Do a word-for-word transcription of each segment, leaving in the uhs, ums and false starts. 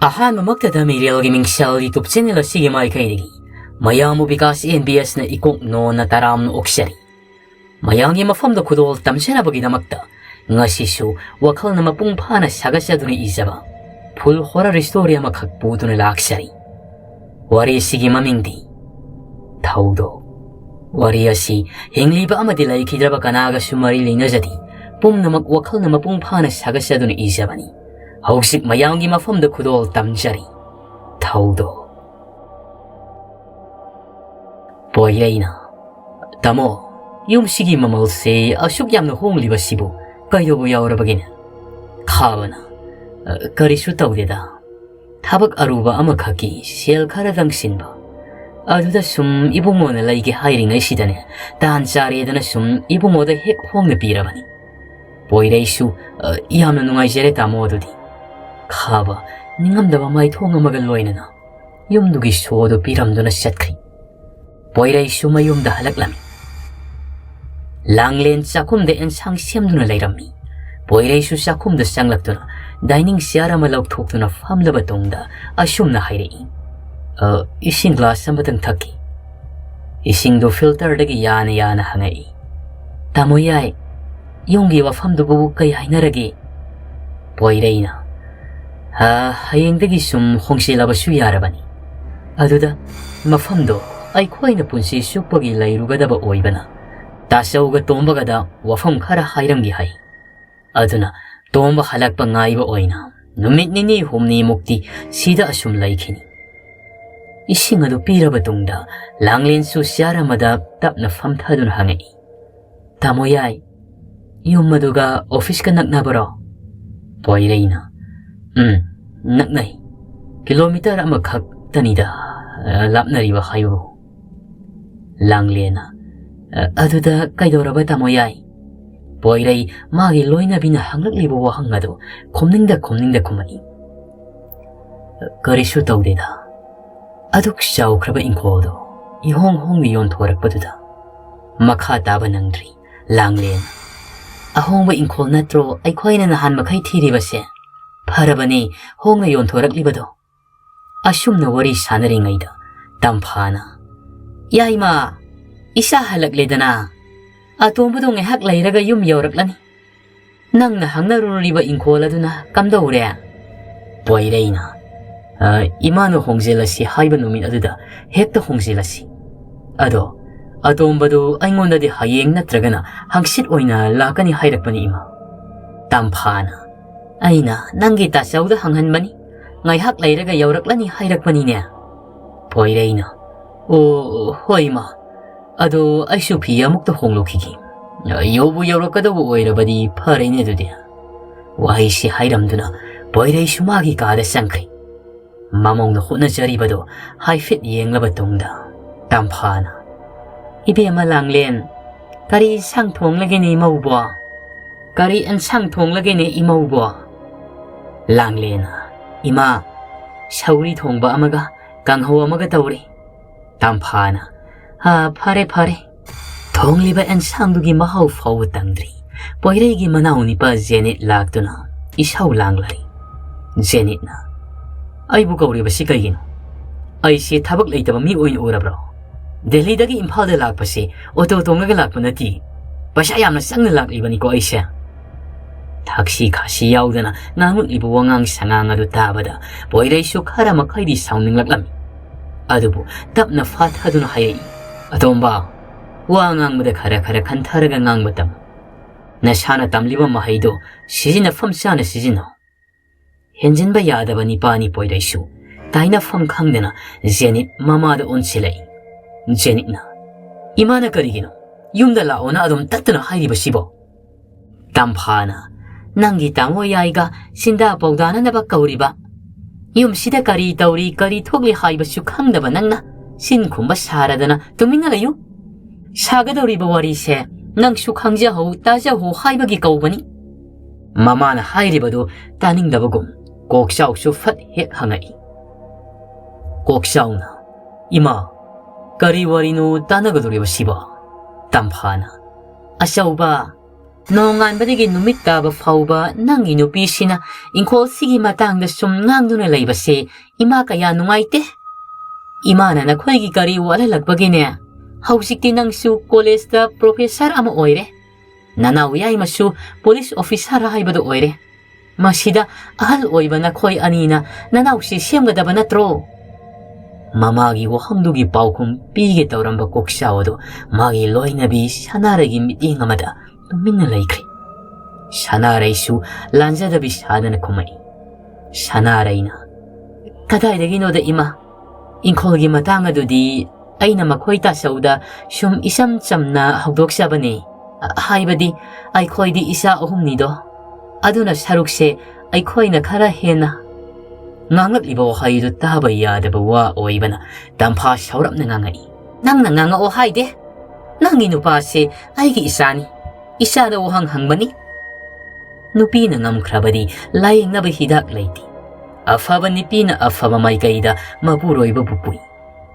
ꯑꯍꯥꯟꯕꯃꯛꯇꯗ ꯃꯤꯔꯦꯜꯒꯤ ꯃꯤꯡꯁꯦꯜ YouTube channel ꯑꯁꯤꯒꯤ ꯃꯥꯏꯀꯩꯗꯒꯤ ꯃꯌꯥꯝꯕꯨ ꯕꯤꯀꯥꯁ ꯑꯦꯟ ꯕꯤ ꯑꯦꯁꯅ ꯏꯀꯣꯛ ꯅꯣꯟꯅ ꯇꯔꯥꯝꯅ ꯑꯣꯛꯆꯔꯤ꯫ ꯃꯌꯥꯝꯒꯤ ꯃꯐꯝꯗ ꯈꯨꯗꯣꯜ ꯇꯝꯖꯅꯕꯒꯤꯗꯃꯛꯇ ꯉꯁꯤꯁꯨ ꯋꯥꯈꯜꯅ ꯃꯄꯨꯡ ꯐꯥꯅ ꯁꯥꯒꯠꯆꯗꯨꯅ ꯏꯖꯕ full horror story ꯑꯃꯈꯛ ꯄꯨꯗꯨꯅ ꯂꯥꯛꯆꯔꯤ꯫ ꯋꯥꯔꯤꯁꯤꯒꯤ ꯃꯃꯤꯡꯗꯤ ꯊꯧꯗꯣꯛ꯫ ꯋꯥꯔꯤ ꯑꯁꯤ ꯍꯤꯡꯂꯤꯕ ꯑꯃꯗꯤ ꯂꯩꯈꯤꯗ꯭ꯔꯕ ꯀꯅꯥꯒꯁꯨ ꯃꯔꯤ ꯂꯩꯅꯖꯗꯦ꯫ ꯄꯨꯝꯅꯃꯛ ꯋꯥꯈꯜꯅ ꯃꯄꯨꯡ ꯐꯥꯅ ꯁꯥꯒꯠꯆꯗꯨꯅ ꯏꯖꯕꯅꯤ꯫ ꯍꯧꯖꯤꯛ ꯃꯌꯥꯝꯒꯤ ꯃꯐꯝꯗ ꯈꯨꯗꯣꯜ ꯇꯝꯖꯔꯤ꯫ ꯊꯧꯗꯣꯛ꯫ ꯄꯣꯏꯔꯩꯅ, "ꯇꯥꯃꯣ, ꯌꯨꯝꯁꯤꯒꯤ ꯃꯃꯜꯁꯦ ꯑꯁꯨꯛ ꯌꯥꯝꯅ ꯍꯣꯡꯂꯤꯕꯁꯤꯕꯨ ꯀꯩꯗꯧꯕ ꯌꯥꯎꯔꯕꯒꯦꯅꯦ?" ꯈꯥꯕꯅ, "ꯑ, ꯀꯔꯤꯁꯨ ꯇꯧꯗꯦꯗ꯫ ꯊꯕꯛ ꯑꯔꯨꯕ ꯑꯃꯈꯛꯀꯤ ꯁꯦꯜ ꯈꯔꯗꯪ ꯁꯤꯟꯕ꯫ ꯑꯗꯨꯗ ꯁꯨꯝ ꯏꯕꯨꯡꯉꯣꯅ ꯂꯩꯒꯦ ꯍꯥꯏꯔꯤꯉꯩꯁꯤꯗꯅꯦ, ꯇꯥꯟ ꯆꯥꯔꯦꯗꯅ ꯁꯨꯝ ꯏꯕꯨꯡꯉꯣꯗ ꯍꯦꯛ ꯍꯣꯡꯅ ꯄꯤꯔꯕꯅꯤ꯫" ꯄꯣꯏꯔꯩꯁꯨ, "ꯑ, ꯌꯥꯝꯅ ꯅꯨꯡꯉꯥꯏꯖꯔꯦ ꯇꯥꯃꯣ ꯑꯗꯨꯗꯤ꯫" ꯈꯥꯕ ꯅꯤꯡꯉꯝꯗꯕ ꯃꯥꯏꯊꯣꯡ ꯑꯃꯒ ꯂꯣꯏꯅꯅ ꯌꯨꯝꯗꯨꯒꯤ ꯁꯣꯗꯨ ꯄꯤꯔꯝꯗꯨꯅ ꯆꯠꯈ꯭ꯔꯤ꯫ ꯄꯣꯏꯔꯩꯁꯨ ꯃꯌꯨꯝꯗ ꯍꯜꯂꯛꯂꯝꯃꯤ꯫ ꯂꯥꯡꯂꯦꯟ ꯆꯥꯛꯈꯨꯝꯗ ꯑꯦꯟꯁꯥꯡ ꯁꯦꯝꯗꯨꯅ ꯂꯩꯔꯝꯃꯤ꯫ ꯄꯣꯏꯔꯩꯁꯨ ꯆꯥꯛꯈꯨꯝꯗ ꯆꯪꯂꯛꯇꯨꯅ dining chair ꯑꯃ ꯂꯧꯊꯣꯛꯇꯨꯅ ꯐꯝꯂꯕ ꯇꯨꯡꯗ ꯑꯁꯨꯝꯅ ꯍꯥꯏꯔꯛꯏ, "ꯑ, ꯏꯁꯤꯡ glass ꯑꯃꯇꯪ ꯊꯛꯀꯦ꯫" ꯏꯁꯤꯡꯗꯨ filterꯗꯒꯤ ꯌꯥꯅ ꯌꯥꯅ ꯍꯪꯉꯛꯏ꯫ "ꯇꯥꯃꯣ ꯌꯥꯏ, ꯌꯨꯝꯒꯤ ꯋꯥꯐꯝꯗꯨꯕꯨ ꯀꯩ ꯍꯥꯏꯅꯔꯒꯦ?" ꯄꯣꯏꯔꯩꯅ, "ꯑ, ꯍꯌꯦꯡꯗꯒꯤ ꯁꯨꯝ ꯍꯣꯡꯆꯦꯜꯂꯕꯁꯨ ꯌꯥꯔꯕꯅꯤ꯫ ꯑꯗꯨꯗ ꯃꯐꯝꯗꯣ ꯑꯩꯈꯣꯏꯅ ꯄꯨꯟꯁꯤ ꯆꯨꯞꯄꯒꯤ ꯂꯩꯔꯨꯒꯗꯕ ꯑꯣꯏꯕꯅ, ꯇꯥꯆꯧꯒ ꯇꯣꯝꯕꯒꯗ ꯋꯥꯐꯝ ꯈꯔ ꯍꯥꯏꯔꯝꯒꯦ ꯍꯥꯏ꯫ ꯑꯗꯨꯅ ꯇꯣꯝꯕ ꯍꯜꯂꯛꯄ ꯉꯥꯏꯕ ꯑꯣꯏꯅ ꯅꯨꯃꯤꯠ ꯅꯤꯅꯤ ꯍꯨꯝꯅꯤꯃꯨꯛꯇꯤ ꯁꯤꯗ ꯑꯁꯨꯝ ꯂꯩꯈꯤꯅꯤ꯫" ꯏꯁꯤꯡ ꯑꯗꯨ ꯄꯤꯔꯕ ꯇꯨꯡꯗ ꯂꯥꯡꯂꯦꯟꯁꯨ chair ꯑꯃꯗ ꯇꯞꯅ ꯐꯝꯊꯗꯨꯅ ꯍꯪꯉꯛꯏ, "ꯇꯥꯃꯣ ꯌꯥꯏ, ꯌꯨꯝ ꯑꯗꯨꯒ officeꯀ ꯅꯛꯅꯕꯔꯣ?" ꯄꯣꯏꯔꯩꯅ, "ꯎꯝ, ꯅꯛꯅꯩ꯫ Kilometre ꯑꯃꯈꯛꯇꯅꯤꯗ, ꯑ, ꯂꯥꯞꯅꯔꯤꯕ ꯍꯥꯏꯕꯕꯨ꯫" ꯂꯥꯡꯂꯦꯟꯅ, "ꯑ, ꯑꯗꯨꯗ ꯀꯩꯗꯧꯔꯕ ꯇꯥꯃꯣ ꯌꯥꯏ?" ꯄꯣꯏꯔꯩ ꯃꯥꯒꯤ ꯂꯣꯏꯅꯕꯤꯅ ꯍꯪꯂꯛꯂꯤꯕ ꯋꯥꯍꯪ ꯑꯗꯨ ꯈꯨꯝꯅꯤꯡꯗ ꯈꯨꯝꯅꯤꯡꯗ ꯈꯨꯝꯃꯛꯏ꯫ "ꯀꯔꯤꯁꯨ ꯇꯧꯗꯦꯗ꯫ ꯑꯗꯨꯛ ꯆꯥꯎꯈ꯭ꯔꯕ ꯏꯪꯈꯣꯜꯗꯣ ꯏꯍꯣꯡ ꯍꯣꯡꯅ ꯌꯣꯟꯊꯣꯔꯛꯄꯗꯨꯗ ꯃꯈꯥ ꯇꯥꯕ ꯅꯪꯗ꯭ꯔꯤ ꯂꯥꯡꯂꯦꯟ꯫ ꯑꯍꯣꯡꯕ ꯏꯪꯈꯣꯜ ꯅꯠꯇ꯭ꯔꯣ ꯑꯩꯈꯣꯏꯅ ꯅꯍꯥꯟ ꯃꯈꯩ ꯊꯤꯔꯤꯕꯁꯦ?" ꯐꯔꯕꯅꯤ ꯍꯣꯡꯅ ꯌꯣꯟꯊꯣꯔꯛꯂꯤꯕꯗꯣ꯫ ꯑꯁꯨꯝꯅ ꯋꯥꯔꯤ ꯁꯥꯟꯅꯔꯤꯉꯩꯗ ꯇꯝꯐꯥꯅ, "ꯌꯥꯏꯃ, ꯏꯆꯥ ꯍꯜꯂꯛꯂꯦꯗꯅ꯫ ꯑꯇꯣꯝꯕꯗꯣ ꯉꯥꯏꯍꯥꯛ ꯂꯩꯔꯒ ꯌꯨꯝ ꯌꯧꯔꯛꯂꯅꯤ꯫ ꯅꯪꯅ ꯍꯪꯅꯔꯨꯔꯤꯕ ꯏꯪꯈꯣꯜ ꯑꯗꯨꯅ ꯀꯝꯗꯧꯔꯦ?" ꯄꯣꯏꯔꯩꯅ, "ꯑ, ꯏꯃꯥꯅ ꯍꯣꯡꯖꯤꯜꯂꯁꯤ ꯍꯥꯏꯕ ꯅꯨꯃꯤꯠ ꯑꯗꯨꯗ ꯍꯦꯛꯇ ꯍꯣꯡꯖꯤꯜꯂꯁꯤ꯫ ꯑꯗꯣ ꯑꯇꯣꯝꯕꯗꯨ ꯑꯩꯉꯣꯟꯗꯗꯤ ꯍꯌꯦꯡ ꯅꯠꯇ꯭ꯔꯒꯅ ꯍꯪꯆꯤꯠ ꯑꯣꯏꯅ ꯂꯥꯛꯀꯅꯤ ꯍꯥꯏꯔꯛꯄꯅꯤ, ꯏꯃꯥ꯫" ꯇꯝꯐꯥꯅ, "ꯑꯩꯅ ꯅꯪꯒꯤ ꯇꯥꯆꯧꯗ ꯍꯪꯍꯟꯕꯅꯤ, ꯉꯥꯏꯍꯥꯛ ꯂꯩꯔꯒ ꯌꯧꯔꯛꯂꯅꯤ ꯍꯥꯏꯔꯛꯄꯅꯤꯅꯦ꯫" ꯄꯣꯏꯔꯩꯅ, "ꯑꯣ, ꯍꯣꯏ, ꯏꯃꯥ꯫ ꯑꯗꯣ ꯑꯩꯁꯨ ꯐꯤ ꯑꯃꯨꯛꯇ ꯍꯣꯡꯂꯨꯈꯤꯒꯦ꯫ ꯌꯧꯕꯨ ꯌꯧꯔꯛꯀꯗꯧꯕ ꯑꯣꯏꯔꯕꯗꯤ ꯐꯔꯦꯅꯦ ꯑꯗꯨꯗꯤ꯫" ꯋꯥꯍꯩꯁꯤ ꯍꯥꯏꯔꯝꯗꯨꯅ ꯄꯣꯏꯔꯩꯁꯨ ꯃꯥꯒꯤ ꯀꯥꯗ ꯆꯪꯈ꯭ꯔꯦ꯫ ꯃꯃꯧꯅ ꯍꯣꯠꯅꯖꯔꯤꯕꯗꯨ ꯍꯥꯏꯐꯦꯠ ꯌꯦꯡꯂꯕ ꯇꯨꯡꯗ ꯇꯝꯐꯥꯅ, "ꯏꯕꯦꯝꯃ ꯂꯥꯡꯂꯦꯟ, ꯀꯔꯤ ꯏꯟꯁꯥꯡ ꯊꯣꯡꯂꯒꯦꯅꯦ ꯏꯃꯧꯕꯣ? ꯀꯔꯤ ꯏꯟꯁꯥꯡ ꯊꯣꯡꯂꯒꯦꯅꯦ ꯏꯃꯧꯕꯣ?" ꯂꯥꯡꯂꯦꯟꯅ, "ꯏꯃꯥ, ꯁꯧꯒ꯭ꯔꯤ ꯊꯣꯡꯕ ꯑꯃꯒ ꯀꯥꯡꯍꯧ ꯑꯃꯒ ꯇꯧꯔꯦ꯫" ꯇꯝꯐꯥꯅ, "ꯑ, ꯐꯔꯦ, ꯐꯔꯦ꯫" ꯊꯣꯡꯂꯤꯕ ꯑꯦꯟꯁꯥꯡꯗꯨꯒꯤ ꯃꯍꯥꯎ ꯐꯥꯎꯕ ꯇꯪꯗ꯭ꯔꯤ, ꯄꯣꯏꯔꯩꯒꯤ ꯃꯅꯥꯎ ꯅꯤꯄꯥ ꯖꯦꯅꯤꯠ ꯂꯥꯛꯇꯨꯅ ꯏꯁꯧ ꯂꯥꯡꯂꯔꯤ꯫ ꯖꯦꯅꯤꯠꯅ, "ꯑꯩꯕꯨ ꯀꯧꯔꯤꯕꯁꯤ ꯀꯩꯒꯤꯅꯣ? ꯑꯩꯁꯦ ꯊꯕꯛ ꯂꯩꯇꯕ ꯃꯤ ꯑꯣꯏꯅ ꯎꯔꯕ꯭ꯔꯣ? ꯗꯦꯜꯂꯤꯗꯒꯤ ꯏꯝꯐꯥꯜꯗ ꯂꯥꯛꯄꯁꯦ ꯑꯣꯇꯣ ꯇꯣꯡꯂꯒ ꯂꯥꯛꯄ ꯅꯠꯇꯦ꯫ ꯄꯩꯁꯥ ꯌꯥꯝꯅ ꯆꯪꯅ ꯂꯥꯛꯂꯤꯕꯅꯤꯀꯣ ꯑꯩꯁꯦ꯫" ꯊꯛꯁꯤ ꯈꯥꯁꯤ ꯌꯥꯎꯗꯅ ꯉꯥꯡꯂꯛꯂꯤꯕ ꯋꯥꯉꯥꯡ ꯁꯉꯥꯡ ꯑꯗꯨ ꯇꯥꯕꯗ ꯄꯣꯏꯔꯩꯁꯨ ꯈꯔ ꯃꯈꯩꯗꯤ ꯁꯥꯎꯅꯤꯡꯂꯛꯂꯝꯃꯤ꯫ ꯑꯗꯨꯕꯨ ꯇꯞꯅ ꯐꯥꯊꯗꯨꯅ ꯍꯥꯏꯔꯛꯏ, "ꯑꯇꯣꯝꯕ, ꯋꯥ ꯉꯥꯡꯕꯗ ꯈꯔ ꯈꯔ ꯈꯟꯊꯔꯒ ꯉꯥꯡꯕ ꯇꯝꯃꯨ꯫ ꯅꯁꯥꯅ ꯇꯝꯂꯤꯕ ꯃꯍꯩꯗꯣ ꯁꯤꯖꯤꯟꯅꯐꯝ ꯆꯥꯅ ꯁꯤꯖꯤꯟꯅꯧ꯫" ꯍꯦꯟꯖꯤꯟꯕ ꯌꯥꯗꯕ ꯅꯤꯄꯥꯅꯤ ꯄꯣꯏꯔꯩꯁꯨ ꯇꯥꯏꯅꯐꯝ ꯈꯪꯗꯅ ꯖꯦꯅꯤꯠ ꯃꯃꯥꯗ ꯑꯣꯟꯁꯤꯜꯂꯛꯏ꯫ ꯖꯦꯅꯤꯠꯅ, "ꯏꯃꯥꯅ ꯀꯔꯤꯒꯤꯅꯣ ꯌꯨꯝꯗ ꯂꯥꯛꯑꯣꯅ ꯑꯗꯨꯝ ꯇꯠꯇꯅ ꯍꯥꯏꯔꯤꯕꯁꯤꯕꯣ?" ꯇꯝꯐꯥꯅ, "ꯅꯪꯒꯤ ꯇꯥꯃꯣ ꯌꯥꯏꯒ ꯆꯤꯟꯗꯥ ꯄꯥꯎꯗꯥꯅꯅꯕ ꯀꯧꯔꯤꯕ꯫ ꯌꯨꯝꯁꯤꯗ ꯀꯔꯤ ꯇꯧꯔꯤ, ꯀꯔꯤ ꯊꯣꯛꯂꯤ ꯍꯥꯏꯕꯁꯨ ꯈꯪꯗꯕ ꯅꯪꯅ ꯆꯤꯟ ꯈꯨꯝꯕ ꯁꯥꯔꯗꯅ ꯇꯨꯃꯤꯟꯅ ꯂꯩꯌꯨ꯫ ꯁꯥꯒꯗꯧꯔꯤꯕ ꯋꯥꯔꯤꯁꯦ ꯅꯪꯁꯨ ꯈꯪꯖꯍꯧ, ꯇꯥꯖꯍꯧ ꯍꯥꯏꯕꯒꯤ ꯀꯧꯕꯅꯤ꯫" ꯃꯃꯥꯅ ꯍꯥꯏꯔꯤꯕꯗꯨ ꯇꯥꯅꯤꯡꯗꯕꯒꯨꯝ ꯀꯣꯛꯆꯥꯎꯁꯨ ꯐꯠ ꯍꯦꯛ ꯍꯪꯉꯛꯏ꯫ ꯀꯣꯛꯆꯥꯎꯅ, "ꯏꯃꯥ, ꯀꯔꯤ ꯋꯥꯔꯤꯅꯣ ꯇꯥꯟꯅꯒꯗꯧꯔꯤꯕꯁꯤꯕꯣ?" ꯇꯝꯐꯥꯅ, "ꯑꯆꯧꯕ, ꯅꯣꯡꯉꯥꯟꯕꯗꯒꯤ ꯅꯨꯃꯤꯠ ꯇꯥꯕ ꯐꯥꯎꯕ ꯅꯪꯒꯤ ꯅꯨꯄꯤꯁꯤꯅ ꯏꯪꯈꯣꯜꯁꯤꯒꯤ ꯃꯇꯥꯡꯗ ꯁꯨꯝ ꯉꯥꯡꯗꯨꯅ ꯂꯩꯕꯁꯦ ꯏꯃꯥ ꯀꯌꯥ ꯅꯨꯡꯉꯥꯏꯇꯦ꯫ ꯏꯃꯥꯅ ꯅꯈꯣꯏꯒꯤ ꯀꯔꯤ ꯋꯥꯠꯍꯜꯂꯛꯄꯒꯤꯅꯦ? ꯍꯧꯖꯤꯛꯇꯤ ꯅꯪꯁꯨ ꯀꯣꯂꯦꯖꯇ ꯄ꯭ꯔꯣꯐꯦꯁꯔ ꯑꯃ ꯑꯣꯏꯔꯦ꯫ ꯅꯅꯥꯎ ꯌꯥꯏꯃꯁꯨ ꯄꯨꯂꯤꯁ ꯑꯣꯐꯤꯁꯥꯔ ꯍꯥꯏꯕꯗꯨ ꯑꯣꯏꯔꯦ꯫ ꯃꯁꯤꯗ ꯑꯍꯜ ꯑꯣꯏꯕ ꯅꯈꯣꯏ ꯑꯅꯤꯅ ꯅꯅꯥꯎꯁꯤ ꯁꯦꯝꯒꯗꯕ ꯅꯠꯇ꯭ꯔꯣ? ꯃꯃꯥꯒꯤ ꯋꯥꯍꯪꯗꯨꯒꯤ ꯄꯥꯎꯈꯨꯝ ꯄꯤꯒꯦ ꯇꯧꯔꯝꯕ ꯀꯣꯛꯆꯥꯎ ꯑꯗꯨ ꯃꯥꯒꯤ ꯂꯣꯏꯅꯕꯤ ꯁꯅꯥꯔꯩꯒꯤ ꯃꯤꯠꯌꯦꯡ ꯑꯃꯗ ꯇꯨꯃꯤꯟꯅ ꯂꯩꯈ꯭ꯔꯦ꯫ ꯁꯅꯥꯔꯩꯁꯨ ꯂꯥꯟꯖꯗꯕꯤ ꯁꯥꯗꯅ ꯈꯨꯝꯃꯛꯏ꯫ ꯁꯅꯥꯔꯩꯅ, "ꯀꯗꯥꯏꯗꯒꯤꯅꯣꯗ ꯏꯃꯥ? ꯏꯪꯈꯣꯜꯒꯤ ꯃꯇꯥꯡ ꯑꯗꯨꯗꯤ ꯑꯩꯅ ꯃꯈꯣꯏ ꯇꯥꯆꯧꯗ ꯁꯨꯝ ꯏꯆꯝ ꯆꯝꯅ ꯍꯧꯗꯣꯛꯆꯕꯅꯤ꯫ ꯍꯥꯏꯕꯗꯤ ꯑꯩꯈꯣꯏꯗꯤ ꯏꯆꯥ ꯑꯍꯨꯝꯅꯤꯗꯣ꯫ ꯑꯗꯨꯅ ꯁꯔꯨꯛꯁꯦ ꯑꯩꯈꯣꯏꯅ ꯈꯔ ꯍꯦꯟꯅ" ꯉꯥꯡꯂꯛꯂꯤꯕ ꯋꯥꯍꯩꯗꯨ ꯇꯥꯕ ꯌꯥꯗꯕ ꯋꯥ ꯑꯣꯏꯕꯅ ꯇꯝꯐꯥ ꯁꯥꯎꯔꯞꯅ ꯉꯥꯡꯉꯛꯏ꯫ "ꯅꯪꯅ ꯉꯥꯡꯉꯛꯑꯣ ꯍꯥꯏꯗꯦ꯫ ꯅꯪꯒꯤ ꯅꯨꯄꯥꯁꯦ ꯑꯩꯒꯤ ꯏꯆꯥꯅꯤ꯫ ꯏꯆꯥꯗ ꯋꯥꯍꯪ ꯍꯪꯕꯅꯤ"꯫ ꯅꯨꯄꯤꯅ ꯉꯝꯈ꯭ꯔꯕꯗꯤ ꯂꯥꯌꯦꯡꯅꯕ ꯍꯤꯗꯥꯛ ꯂꯩꯇꯦ꯫ ꯑꯐꯕ ꯅꯨꯄꯤꯅ ꯑꯐꯕ ꯃꯥꯏꯀꯩꯗ ꯃꯄꯨꯔꯣꯏꯕꯕꯨ ꯄꯨꯏ꯫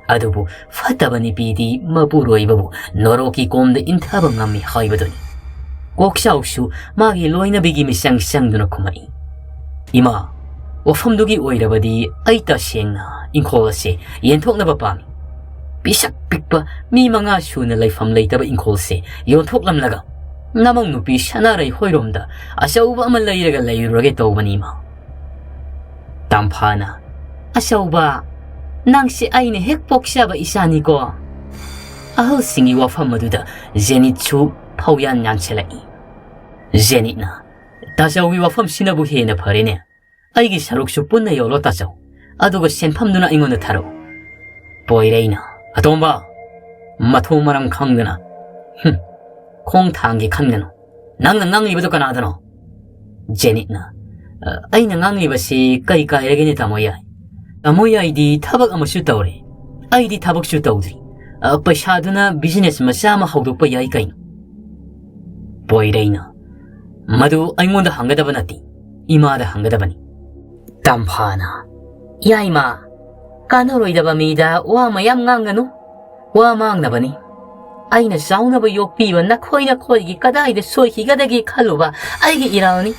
ꯑꯗꯨꯕꯨ ꯐꯠꯇꯕ ꯅꯨꯄꯤꯗꯤ ꯃꯄꯨꯔꯣꯏꯕꯕꯨ ꯅꯣꯔꯣꯛꯀꯤ ꯀꯣꯝꯗ ꯏꯟꯊꯕ ꯉꯝꯃꯤ ꯍꯥꯏꯕꯗꯨꯅꯤ꯫ ꯀꯣꯛꯆꯥꯎꯁꯨ ꯃꯥꯒꯤ ꯂꯣꯏꯅꯕꯤꯒꯤ ꯃꯤꯆꯪ ꯆꯪꯗꯨꯅ ꯈꯨꯝꯃꯛꯏ꯫ "ꯏꯃꯥ, ꯋꯥꯐꯝꯗꯨꯒꯤ ꯑꯣꯏꯔꯕꯗꯤ ꯑꯩ ꯇꯁꯦꯡꯅ ꯏꯪꯈꯣꯜ ꯑꯁꯦ ꯌꯦꯟꯊꯣꯛꯅꯕ ꯄꯥꯝꯃꯤ꯫ ꯄꯤꯁꯛ ꯄꯤꯛꯄ ꯃꯤ ꯃꯉꯥ ꯁꯨꯅ ꯂꯩꯐꯝ ꯂꯩꯇꯕ ꯏꯪꯈꯣꯜꯁꯦ ꯌꯣꯟꯊꯣꯛꯂꯝꯂꯒ ꯅꯃꯧ ꯅꯨꯄꯤ ꯁꯅꯥꯔꯩ ꯍꯣꯏꯔꯣꯝꯗ ꯑꯆꯧꯕ ꯑꯃ ꯂꯩꯔꯒ ꯂꯩꯔꯨꯔꯒꯦ ꯇꯧꯕꯅꯤ, ꯏꯃꯥ"꯫ ꯇꯝꯐꯥꯅ, "ꯑꯆꯧꯕ, ꯅꯪꯁꯦ ꯑꯩꯅ ꯍꯦꯛ ꯄꯣꯛꯆꯕ ꯏꯆꯥꯅꯤꯀꯣ"꯫ ꯑꯍꯜꯁꯤꯡꯒꯤ ꯋꯥꯐꯝ ꯑꯗꯨꯗ ꯖꯦꯅꯤꯠꯁꯨ ꯐꯧꯌꯥꯟ ꯌꯥꯟꯁꯤꯜꯂꯛꯏ꯫ ꯖꯦꯅꯤꯠꯅ, "ꯇꯥꯆꯧꯒꯤ ꯋꯥꯐꯝꯁꯤꯅꯕꯨ ꯍꯦꯟꯅ ꯐꯔꯦꯅꯦ꯫ ꯑꯩꯒꯤ ꯁꯔꯨꯛꯁꯨ ꯄꯨꯟꯅ ꯌꯣꯜꯂꯣ ꯇꯥꯆꯧ, ꯑꯗꯨꯒ ꯁꯦꯟꯐꯝꯗꯨꯅ ꯑꯩꯉꯣꯟꯗ ꯊꯥꯔꯛꯎ"꯫ ꯄꯣꯏꯔꯩꯅ, "ꯑꯇꯣꯝꯕ, ꯃꯊꯣꯡ ꯃꯔꯝ ꯈꯪꯗꯅ, ꯍꯨꯝ, ꯈꯣꯡ ꯊꯥꯡꯒꯦ ꯈꯟꯒꯅꯨ꯫ ꯅꯪꯅ ꯉꯥꯡꯂꯤꯕꯗꯨ ꯀꯅꯥꯗꯅꯣ?" ꯖꯦꯅꯤꯠꯅ, "ꯑ, ꯑꯩꯅ ꯉꯥꯡꯂꯤꯕꯁꯤ ꯀꯩ ꯀꯥꯏꯔꯒꯦꯅꯦ, ꯇꯥꯃꯣ ꯌꯥꯏ? ꯇꯥꯃꯣ ꯌꯥꯏꯗꯤ ꯊꯕꯛ ꯑꯃꯁꯨ ꯇꯧꯔꯦ, ꯑꯩꯗꯤ ꯊꯕꯛꯁꯨ ꯇꯧꯗ꯭ꯔꯤ꯫ ꯑ, ꯄꯩꯁꯥꯗꯨꯅ ꯕꯤꯖꯤꯅꯦꯁ ꯃꯆꯥ ꯑꯃ ꯍꯧꯗꯣꯛꯄ ꯌꯥꯏ ꯀꯩꯅꯣ?" ꯄꯣꯏꯔꯩꯅ, "ꯃꯗꯨ ꯑꯩꯉꯣꯟꯗ ꯍꯪꯒꯗꯕ ꯅꯠꯇꯦ, ꯏꯃꯥꯗ ꯍꯪꯒꯗꯕꯅꯤ"꯫ ꯇꯝꯐꯥꯅ, "ꯌꯥꯏꯃ, ꯀꯥꯟꯅꯔꯣꯏꯗꯕ ꯃꯤꯗ ꯋꯥ ꯃꯌꯥꯝ ꯉꯥꯡꯒꯅꯨ, ꯋꯥ ꯃꯥꯡꯅꯕꯅꯤ"꯫ ꯑꯩꯅ ꯆꯥꯎꯅꯕ ꯌꯣꯛꯄꯤꯕ ꯅꯈꯣꯏ ꯅꯈꯣꯏꯒꯤ ꯀꯗꯥꯏꯗ ꯁꯣꯏꯈꯤꯒꯗꯒꯦ ꯈꯜꯂꯨꯕ ꯑꯩꯒꯤ ꯏꯔꯥꯜꯅꯤ꯫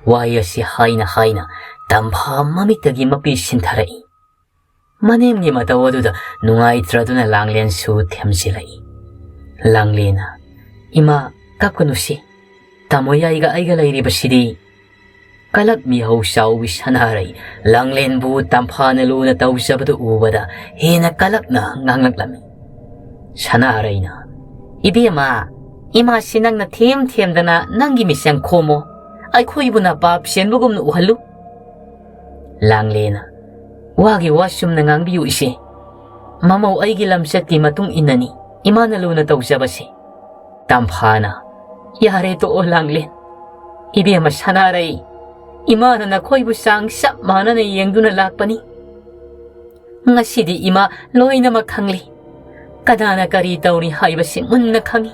ꯋꯥꯍꯩ ꯑꯁꯤ ꯍꯥꯏꯅ ꯍꯥꯏꯅ ꯇꯝꯐꯥ ꯃꯃꯤꯠꯇꯒꯤ ꯃꯄꯤ ꯁꯤꯟꯊꯔꯛꯏ꯫ ꯃꯅꯦꯝꯒꯤ ꯃꯇꯧ ꯑꯗꯨꯗ ꯅꯨꯡꯉꯥꯏꯇ꯭ꯔꯗꯨꯅ ꯂꯥꯡꯂꯦꯟꯁꯨ ꯊꯦꯝꯖꯤꯜꯂꯛꯏ꯫ ꯂꯥꯡꯂꯦꯟꯅ, "ꯏꯃꯥ, ꯀꯞꯀꯅꯨꯁꯤ꯫ ꯇꯥꯃꯣ ꯌꯥꯏꯒ ꯑꯩꯒ ꯂꯩꯔꯤꯕꯁꯤꯗꯤ"꯫ ꯀꯂꯛ ꯃꯤꯍꯧ ꯆꯥꯎꯕꯤ ꯁꯅꯥꯔꯩ ꯂꯥꯡꯂꯦꯟꯕꯨ ꯇꯝꯐꯥꯅ ꯂꯨꯅ ꯇꯧꯖꯕꯗꯨ ꯎꯕꯗ ꯍꯦꯟꯅ ꯀꯂꯛꯅ ꯉꯥꯡꯂꯛꯂꯝꯃꯤ꯫ ꯁꯅꯥꯔꯩꯅ, "ꯏꯕꯦꯝꯃ, ꯏꯃꯥꯁꯤ ꯅꯪꯅ ꯊꯦꯝ ꯊꯦꯝꯗꯅ ꯅꯪꯒꯤ ꯃꯤꯆꯪ ꯈꯣꯝꯃꯣ꯫ ꯑꯩꯈꯣꯏꯕꯨ ꯅꯄꯥꯞ ꯆꯦꯟꯕꯒꯨꯝꯅ ꯎꯍꯜꯂꯨ"꯫ ꯂꯥꯡꯂꯦꯟꯅ, "ꯋꯥꯒꯤ ꯋꯥ ꯆꯨꯝꯅ ꯉꯥꯡꯕꯤꯌꯨ ꯏꯆꯦ꯫ ꯃꯃꯧ ꯑꯩꯒꯤ ꯂꯝꯆꯠꯀꯤ ꯃꯇꯨꯡ ꯏꯟꯅꯅꯤ ꯏꯃꯥꯅ ꯂꯨꯅ ꯇꯧꯖꯕꯁꯦ"꯫ ꯇꯝꯐꯥꯅ, "ꯌꯥꯔꯦ ꯇꯣꯛꯑꯣ ꯂꯥꯡꯂꯦꯟ꯫ ꯏꯕꯦꯝꯃ ꯁꯅꯥꯔꯩ, ꯏꯃꯥꯅ ꯅꯈꯣꯏꯕꯨ ꯆꯥꯡ ꯆꯞ ꯃꯥꯟꯅꯅ ꯌꯦꯡꯗꯨꯅ ꯂꯥꯛꯄꯅꯤ꯫ ꯉꯁꯤꯗꯤ ꯏꯃꯥ ꯂꯣꯏꯅꯃꯛ ꯈꯪꯂꯤ꯫ ꯀꯅꯥꯅ ꯀꯔꯤ ꯇꯧꯔꯤ ꯍꯥꯏꯕꯁꯤ ꯃꯨꯟꯅ ꯈꯪꯏ꯫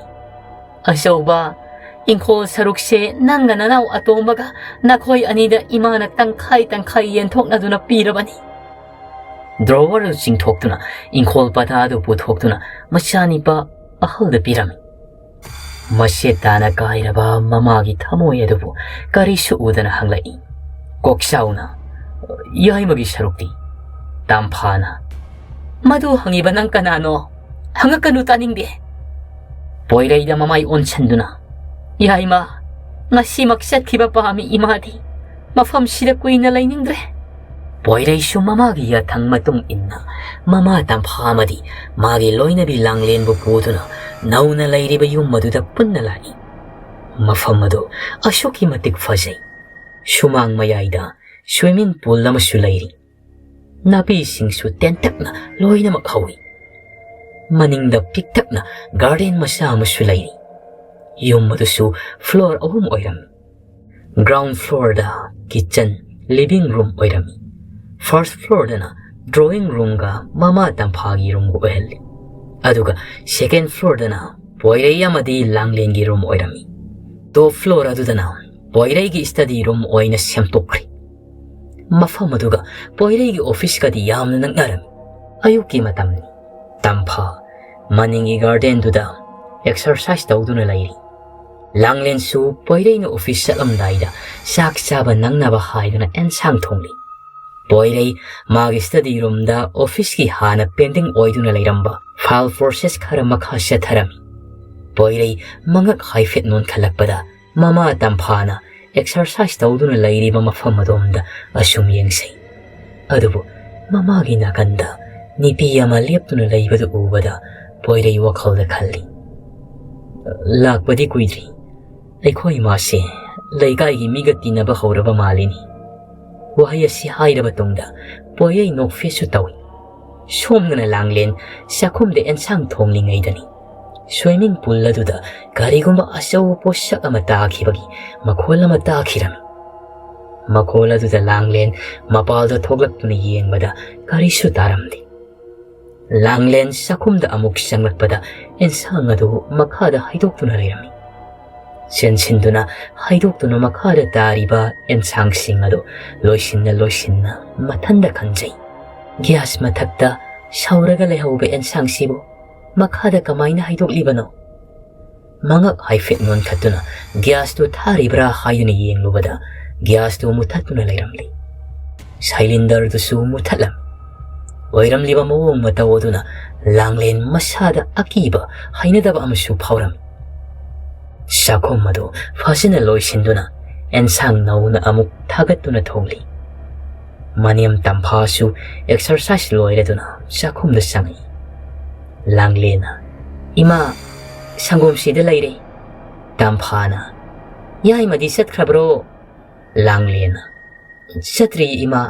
ꯑꯆꯧꯕ, ꯏꯪꯈꯣꯜ ꯁꯔꯨꯛꯁꯦ ꯅꯪꯒ ꯅꯅꯥꯎ ꯑꯇꯣꯝꯕꯒ ꯅꯈꯣꯏ ꯑꯅꯤꯗ ꯏꯃꯥꯅ ꯇꯪꯈꯥꯏ ꯇꯪꯈꯥꯏ ꯌꯦꯟꯊꯣꯛꯅꯗꯨꯅ ꯄꯤꯔꯕꯅꯤ"꯫ ꯗ꯭ꯔꯣꯋꯔ ꯑꯗꯨ ꯆꯤꯡꯊꯣꯛꯇꯨꯅ ꯏꯪꯈꯣꯜ ꯄꯇꯥ ꯑꯗꯨ ꯄꯨꯊꯣꯛꯇꯨꯅ ꯃꯆꯥꯅꯤꯄꯥ ꯑꯍꯜꯗ ꯄꯤꯔꯝꯃꯤ꯫ ꯃꯁꯦ ꯇꯥꯅ ꯀꯥꯏꯔꯕ ꯃꯃꯥꯒꯤ ꯊꯃꯣꯏ ꯑꯗꯨꯕꯨ ꯀꯔꯤꯁꯨ ꯎꯗꯅ ꯍꯪꯂꯛꯏ꯫ ꯀꯣꯛꯆꯥꯎꯅ, "ꯌꯥꯏꯃꯒꯤ ꯁꯔꯨꯛꯇꯤ?" ꯇꯥꯝꯐꯥꯅ, "ꯃꯗꯨ ꯍꯪꯉꯤꯕ ꯅꯪ ꯀꯅꯥꯅꯣ? ꯍꯪꯉꯛꯀꯅꯨ, ꯇꯥꯅꯤꯡꯗꯦ"꯫ ꯄꯣꯏꯔꯩꯗ ꯃꯃꯥꯏ ꯑꯣꯟꯁꯤꯟꯗꯨꯅ, "ꯌꯥꯏꯃ, ꯉꯁꯤꯃꯛ ꯆꯠꯈꯤꯕ ꯄꯥꯝꯃꯤ ꯏꯃꯥꯗꯤ꯫ ꯃꯐꯝꯁꯤꯗ ꯀꯨꯏꯅ ꯂꯩꯅꯤꯡꯗ꯭ꯔꯦ"꯫ ꯄꯣꯏꯔꯩꯁꯨ ꯃꯃꯥꯒꯤ ꯌꯥꯊꯪ ꯃꯇꯨꯡ ꯏꯟꯅ ꯃꯃꯥ ꯇꯝꯐꯥ ꯑꯃꯗꯤ ꯃꯥꯒꯤ ꯂꯣꯏꯅꯕꯤ ꯂꯥꯡꯂꯦꯟꯕꯨ ꯄꯨꯗꯨꯅ ꯅꯧꯅ ꯂꯩꯔꯤꯕ ꯌꯨꯝ ꯑꯗꯨꯗ ꯄꯨꯟꯅ ꯂꯥꯛꯏ꯫ ꯃꯐꯝ ꯑꯗꯨ ꯑꯁꯨꯛꯀꯤ ꯃꯇꯤꯛ ꯐꯖꯩ꯫ ꯁꯨꯃꯥꯡ ꯃꯌꯥꯏꯗ swimming pool ꯑꯃꯁꯨ ꯂꯩꯔꯤ꯫ ꯅꯥꯄꯤꯁꯤꯡꯁꯨ ꯇꯦꯟꯇꯛꯅ ꯂꯣꯏꯅꯃꯛ ꯍꯧꯏ꯫ ꯃꯅꯤꯡꯗ ꯄꯤꯛꯇꯛꯅ garden ꯃꯆꯥ ꯑꯃꯁꯨ ꯂꯩꯔꯤ꯫ ꯌꯨꯝ ꯑꯗꯨꯁꯨ floor ꯑꯍꯨꯝ ꯑꯣꯏꯔꯝꯃꯤ꯫ Ground floorꯗ kitchen, living room ꯑꯣꯏꯔꯝꯃꯤ꯫ First floorꯗꯅ drawing roomꯒ ꯃꯃꯥ ꯇꯝꯐꯥꯒꯤ roomꯒ ꯑꯣꯏꯍꯜꯂꯤ꯫ ꯑꯗꯨꯒ second floorꯗꯅ ꯄꯣꯏꯔꯩ ꯑꯃꯗꯤ ꯂꯥꯡꯂꯦꯟꯒꯤ room ꯑꯣꯏꯔꯝꯃꯤ꯫ Top floor ꯑꯗꯨꯗꯅ ꯄꯣꯏꯔꯩꯒꯤ study room ꯑꯣꯏꯅ ꯁꯦꯝꯗꯣꯛꯈ꯭ꯔꯦ꯫ ꯃꯐꯝ ꯑꯗꯨꯒ ꯄꯣꯏꯔꯩꯒꯤ officeꯀꯗꯤ ꯌꯥꯝꯅ ꯅꯛꯅꯔꯝꯃꯤ꯫ ꯑꯌꯨꯛꯀꯤ ꯃꯇꯝꯅꯤ꯫ ꯇꯝꯐꯥ ꯃꯅꯤꯡꯒꯤ ꯒꯥꯔꯗꯦꯟꯗꯨꯗ ꯑꯦꯛꯁꯔꯁꯥꯏꯁ ꯇꯧꯗꯨꯅ ꯂꯩꯔꯤ꯫ ꯂꯥꯡꯂꯦꯟꯁꯨ ꯄꯣꯏꯔꯩꯅ ꯑꯣꯐꯤꯁ ꯆꯠꯂꯝꯗꯥꯏꯗ ꯆꯥꯛ ꯆꯥꯕ ꯅꯪꯅꯕ ꯍꯥꯏꯗꯨꯅ ꯑꯦꯟꯁꯥꯡ ꯊꯣꯡꯂꯤ꯫ ꯄꯣꯏꯔꯩ ꯃꯥꯒꯤ ꯁ꯭ꯇꯗꯤ ꯔꯨꯝꯗ ꯑꯣꯐꯤꯁꯀꯤ ꯍꯥꯟꯅ ꯄꯦꯟꯗꯤꯡ ꯑꯣꯏꯗꯨꯅ ꯂꯩꯔꯝꯕ ꯐꯥꯏꯜ ꯄ꯭ꯔꯣꯁꯦꯁ ꯈꯔ ꯃꯈꯥ ꯆꯠꯊꯔꯝꯃꯤ꯫ ꯄꯣꯏꯔꯩ ꯃꯉꯛ ꯍꯥꯏꯐꯦꯠ ꯅꯣꯟꯈꯠꯂꯛꯄꯗ ꯃꯃꯥ ꯇꯝꯐꯥꯅ ꯑꯦꯛꯁꯔꯁꯥꯏꯁ ꯇꯧꯗꯨꯅ ꯂꯩꯔꯤꯕ ꯃꯐꯝ ꯑꯗꯣꯝꯗ ꯑꯁꯨꯝ ꯌꯦꯡꯁꯩ꯫ ꯑꯗꯨꯕꯨ ꯃꯃꯥꯒꯤ ꯅꯥꯀꯟꯗ ꯅꯨꯄꯤ ꯑꯃ ꯂꯦꯞꯇꯨꯅ ꯂꯩꯕꯗꯨ ꯎꯕꯗ ꯄꯣꯏꯔꯩ ꯋꯥꯈꯜꯗ ꯈꯜꯂꯤ, "ꯂꯥꯛꯄꯗꯤ ꯀꯨꯏꯗ꯭ꯔꯤ꯫ ꯑꯩꯈꯣꯏ ꯏꯃꯥꯁꯦ ꯂꯩꯀꯥꯏꯒꯤ ꯃꯤꯒ ꯇꯤꯟꯅꯕ ꯍꯧꯔꯕ ꯃꯥꯜꯂꯤꯅꯤ"꯫ ꯋꯥꯍꯩ ꯑꯁꯤ ꯍꯥꯏꯔꯕ ꯇꯨꯡꯗ ꯄꯣꯏꯔꯩ ꯅꯣꯛꯐꯦꯠꯁꯨ ꯇꯧꯏ꯫ ꯁꯣꯝꯗꯅ ꯂꯥꯡꯂꯦꯟ ꯆꯥꯛꯈꯨꯝꯗ ꯑꯦꯟꯁꯥꯡ ꯊꯣꯡꯂꯤꯉꯩꯗꯅꯤ ꯁ꯭ꯋꯤꯃꯤꯡ ꯄꯨꯜ ꯑꯗꯨꯗ ꯀꯔꯤꯒꯨꯝꯕ ꯑꯆꯧꯕ ꯄꯣꯠꯁꯛ ꯑꯃ ꯇꯥꯈꯤꯕꯒꯤ ꯃꯈꯣꯜ ꯑꯃ ꯇꯥꯈꯤꯔꯝꯃꯤ꯫ ꯃꯈꯣꯜ ꯑꯗꯨꯗ ꯂꯥꯡꯂꯦꯟ ꯃꯄꯥꯜꯗ ꯊꯣꯛꯂꯛꯇꯨꯅ ꯌꯦꯡꯕꯗ ꯀꯔꯤꯁꯨ ꯇꯥꯔꯝꯗꯦ꯫ ꯂꯥꯡꯂꯦꯟ ꯆꯥꯛꯈꯨꯝꯗ ꯑꯃꯨꯛ ꯆꯪꯂꯛꯄꯗ ꯑꯦꯟꯁꯥꯡ ꯑꯗꯨ ꯃꯈꯥꯗ ꯍꯩꯗꯣꯛꯇꯨꯅ ꯂꯩꯔꯝꯃꯤ꯫ ꯆꯦꯟꯁꯤꯟꯗꯨꯅ ꯍꯩꯗꯣꯛꯇꯨꯅ ꯃꯈꯥꯗ ꯇꯥꯔꯤꯕ ꯑꯦꯟꯁꯥꯡꯁꯤꯡ ꯑꯗꯨ ꯂꯣꯏꯁꯤꯟꯅ ꯂꯣꯏꯁꯤꯟꯅ ꯃꯊꯟꯗ ꯈꯟꯖꯩ, "ꯒ꯭ꯌꯥꯁ ꯃꯊꯛꯇ ꯁꯧꯔꯒ ꯂꯩꯍꯧꯕ ꯑꯦꯟꯁꯥꯡꯁꯤꯕꯨ ꯃꯈꯥꯗ ꯀꯃꯥꯏꯅ ꯍꯩꯗꯣꯛꯂꯤꯕꯅꯣ?" ꯃꯉꯛ ꯍꯥꯏꯐꯦꯠ ꯅꯣꯟꯈꯠꯇꯨꯅ ꯒ꯭ꯌꯥꯁꯇꯨ ꯊꯥꯔꯤꯕ꯭ꯔꯥ ꯍꯥꯏꯗꯨꯅ ꯌꯦꯡꯂꯨꯕꯗ ꯒ꯭ꯌꯥꯁꯇꯨ ꯃꯨꯊꯠꯇꯨꯅ ꯂꯩꯔꯝꯂꯤ꯫ ꯁꯥꯏꯂꯤꯟꯗꯔꯗꯨꯁꯨ ꯃꯨꯊꯠꯂꯝꯃꯤ꯫ ꯑꯣꯏꯔꯝꯂꯤꯕ ꯃꯑꯣꯡ ꯃꯇꯧ ꯑꯗꯨꯅ ꯂꯥꯡꯂꯦꯟ ꯃꯁꯥꯗ ꯑꯀꯤꯕ, ꯍꯩꯅꯗꯕ ꯑꯃꯁꯨ ꯐꯥꯎꯔꯝꯃꯤ꯫ ꯆꯥꯛꯈꯨꯝ ꯑꯗꯨ ꯐꯖꯅ ꯂꯣꯏꯁꯤꯟꯗꯨꯅ ꯑꯦꯟꯁꯥꯡ ꯅꯧꯅ ꯑꯃꯨꯛ ꯊꯥꯒꯠꯇꯨꯅ ꯊꯣꯡꯂꯤ꯫ ꯃꯅꯦꯝ ꯇꯝꯐꯥꯁꯨ ꯑꯦꯛꯁꯔꯁꯥꯏꯁ ꯂꯣꯏꯔꯗꯨꯅ ꯆꯥꯛꯈꯨꯝꯗ ꯆꯪꯉꯤ꯫ ꯂꯥꯡꯂꯦꯟꯅ, "ꯏꯃꯥ, ꯁꯪꯒꯣꯝ ꯁꯤꯗ ꯂꯩꯔꯦ"꯫ ꯇꯝꯐꯥꯅ, "ꯌꯥꯏꯃꯗꯤ ꯆꯠꯈ꯭ꯔꯕ꯭ꯔꯣ?" ꯂꯥꯡꯂꯦꯟꯅ, "ꯆꯠꯇ꯭ꯔꯤ ꯏꯃꯥ,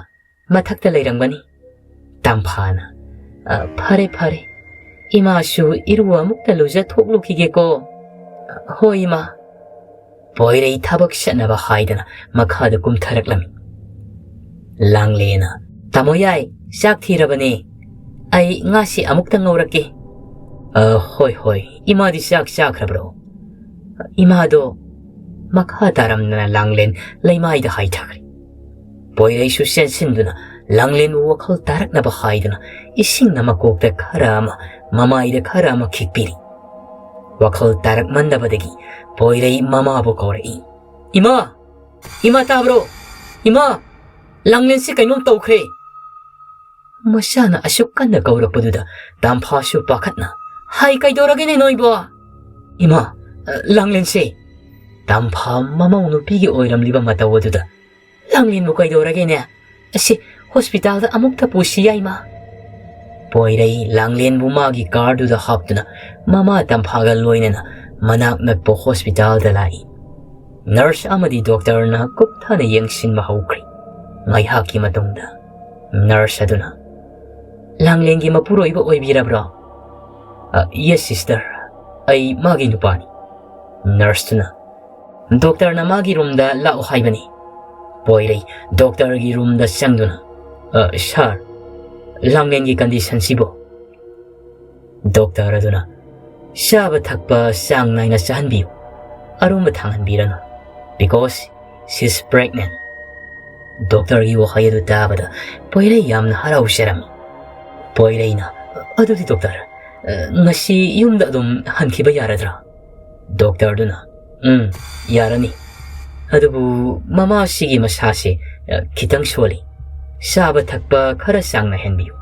ꯃꯊꯛꯇ ꯂꯩꯔꯝꯒꯅꯤ"꯫ ꯇꯝꯐꯥꯅ, "ꯑ, ꯐꯔꯦ ꯐꯔꯦ, ꯏꯃꯥꯁꯨ ꯏꯔꯨ ꯑꯃꯨꯛꯇ ꯂꯨꯖꯊꯣꯛꯂꯨꯈꯤꯒꯦꯀꯣ"꯫ "ꯍꯣꯏ ꯏꯃꯥ"꯫ ꯄꯣꯏꯔꯩ ꯊꯕꯛ ꯆꯠꯅꯕ ꯍꯥꯏꯗꯅ ꯃꯈꯥꯗ ꯀꯨꯝꯊꯔꯛꯂꯝꯃꯤ꯫ ꯂꯥꯡꯂꯦꯅ, "ꯇꯥꯃꯣ ꯌꯥꯏ, ꯆꯥꯛ ꯊꯤꯔꯕꯅꯦ꯫ ꯑꯩ ꯉꯥꯁꯤ ꯑꯃꯨꯛꯇ ꯉꯧꯔꯛꯀꯦ"꯫ "ꯑ, ꯍꯣꯏ, ꯍꯣꯏ꯫ ꯏꯃꯥꯗꯤ ꯆꯥꯛ ꯆꯥꯈ꯭ꯔꯕ꯭ꯔꯣ?" "ꯏꯃꯥꯗꯣ ꯃꯈꯥ ꯇꯥꯔꯝꯗꯅ ꯂꯥꯡꯂꯦꯟ ꯂꯩꯃꯥꯏꯗ ꯍꯥꯏꯊꯈ꯭ꯔꯦ"꯫ ꯄꯣꯏꯔꯩꯁꯨ ꯆꯦꯟꯁꯤꯟꯗꯨꯅ ꯂꯥꯡꯂꯦꯟꯕꯨ ꯋꯥꯈꯜ ꯇꯥꯔꯛꯅꯕ ꯍꯥꯏꯗꯨꯅ ꯏꯁꯤꯡꯅ ꯃꯀꯣꯛꯇ ꯈꯔ ꯑꯃ ꯃꯃꯥꯏꯗ ꯈꯔ ꯑꯃ ꯈꯤꯛꯄꯤꯔꯤ꯫ ꯋꯥꯈꯜ ꯇꯥꯔꯛꯃꯟꯗꯕꯗꯒꯤ ꯄꯣꯏꯔꯩ ꯃꯃꯥꯕꯨ ꯀꯧꯔꯛꯏ꯫ "ꯏꯃꯥ! ꯏꯃꯥ ꯇꯥꯕ꯭ꯔꯣ? ꯏꯃꯥ! ꯂꯥꯡꯂꯦꯟꯁꯦ ꯀꯩꯅꯣꯝ ꯇꯧꯈ꯭ꯔꯦ!" ꯃꯆꯥꯅ ꯑꯁꯨꯛ ꯀꯟꯅ ꯀꯧꯔꯛꯄꯗꯨꯗ ꯇꯥꯝꯐꯥꯁꯨ ꯄꯥꯈꯠꯅ, "ꯍꯥꯏ, ꯀꯩꯗꯧꯔꯒꯦꯅꯦ ꯅꯣꯏꯕꯣ?" "ꯏꯃꯥ, ꯑ, ꯂꯥꯡꯂꯦꯟꯁꯦ!" ꯇꯥꯝꯐꯥ ꯃꯃꯧ ꯅꯨꯄꯤꯒꯤ ꯑꯣꯏꯔꯝꯂꯤꯕ ꯃꯇꯧ ꯑꯗꯨꯗ, "ꯂꯥꯡꯂꯦꯟꯕꯨ ꯀꯩꯗꯧꯔꯒꯦꯅꯦ? ꯑꯁꯤ ꯍꯣꯁꯄꯤꯇꯥꯜꯗ ꯑꯃꯨꯛꯇ ꯄꯨꯁꯤ ꯌꯥꯏꯃ?" ꯄꯣꯏꯔꯩ ꯂꯥꯡꯂꯦꯟꯕꯨ ꯃꯥꯒꯤ ꯀꯥꯔꯗꯨꯗ ꯍꯥꯞꯇꯨꯅ ꯃꯃꯥ ꯇꯝꯐꯥꯒ ꯂꯣꯏꯅꯅ ꯃꯅꯥꯛ ꯅꯛꯄ ꯍꯣꯁꯄꯤꯇꯥꯜꯗ ꯂꯥꯛꯏ꯫ ꯅꯔꯁ ꯑꯃꯗꯤ ꯗꯣꯛꯇꯔꯅ ꯀꯨꯞꯊꯅ ꯌꯦꯡꯁꯤꯟꯕ ꯍꯧꯈ꯭ꯔꯤ꯫ ꯉꯥꯏꯍꯥꯛꯀꯤ ꯃꯇꯨꯡꯗ ꯅꯔꯁ ꯑꯗꯨꯅ, "ꯂꯥꯡꯂꯦꯟꯒꯤ ꯃꯄꯨꯔꯣꯏꯕ ꯑꯣꯏꯕꯤꯔꯕ꯭ꯔꯣ?" "ꯑ, ꯌꯦꯁ, ꯁꯤꯁꯇꯔ, ꯑꯩ ꯃꯥꯒꯤ ꯅꯨꯄꯥꯅꯤ꯫" ꯅꯔꯁꯇꯨꯅ, "ꯗꯣꯛꯇꯔꯅ ꯃꯥꯒꯤ ꯔꯨꯝꯗ ꯂꯥꯛꯑꯣ ꯍꯥꯏꯕꯅꯤ꯫" ꯄꯣꯏꯔꯩ ꯗꯣꯛꯇꯔꯒꯤ ꯔꯨꯝꯗ ꯆꯪꯗꯨꯅ, "ꯑ, ꯁꯥꯔ, ꯂꯥꯡꯂꯦꯟꯒꯤ ꯀꯟꯗꯤꯁꯟꯁꯤꯕꯨ?" ꯗꯣꯛꯇꯔ ꯑꯗꯨꯅ, "ꯆꯥꯕ ꯊꯛꯄ ꯆꯥꯡ ꯅꯥꯏꯅ ꯆꯥꯍꯟꯕꯤꯌꯨ, ꯑꯔꯨꯝꯕ ꯊꯥꯡꯍꯟꯕꯤꯔꯅꯨ, because she's pregnant꯫" ꯗꯣꯛꯇꯔꯒꯤ ꯋꯥꯍꯩ ꯑꯗꯨ ꯇꯥꯕꯗ ꯄꯣꯏꯔꯩ ꯌꯥꯝꯅ ꯍꯔꯥꯎꯖꯔꯝꯃꯤ꯫ ꯄꯣꯏꯔꯩꯅ, "ꯑꯗꯨꯗꯤ ꯗꯣꯛꯇꯔ, ꯑ, ꯉꯁꯤ ꯌꯨꯝꯗ ꯑꯗꯨꯝ ꯍꯟꯈꯤꯕ ꯌꯥꯔꯗ꯭ꯔꯥ?" ꯗꯣꯛꯇꯔꯗꯨꯅ, "ꯎꯝ, ꯌꯥꯔꯅꯤ꯫ ꯑꯗꯨꯕꯨ ꯃꯃꯥꯁꯤꯒꯤ ꯃꯁꯥꯁꯦ, ꯑ, ꯈꯤꯇꯪ ꯁꯣꯜꯂꯤ꯫ ꯆꯥꯕ ꯊꯛꯄ ꯈꯔ ꯆꯥꯡ ꯅꯥꯏꯍꯟꯕꯤꯌꯨ꯫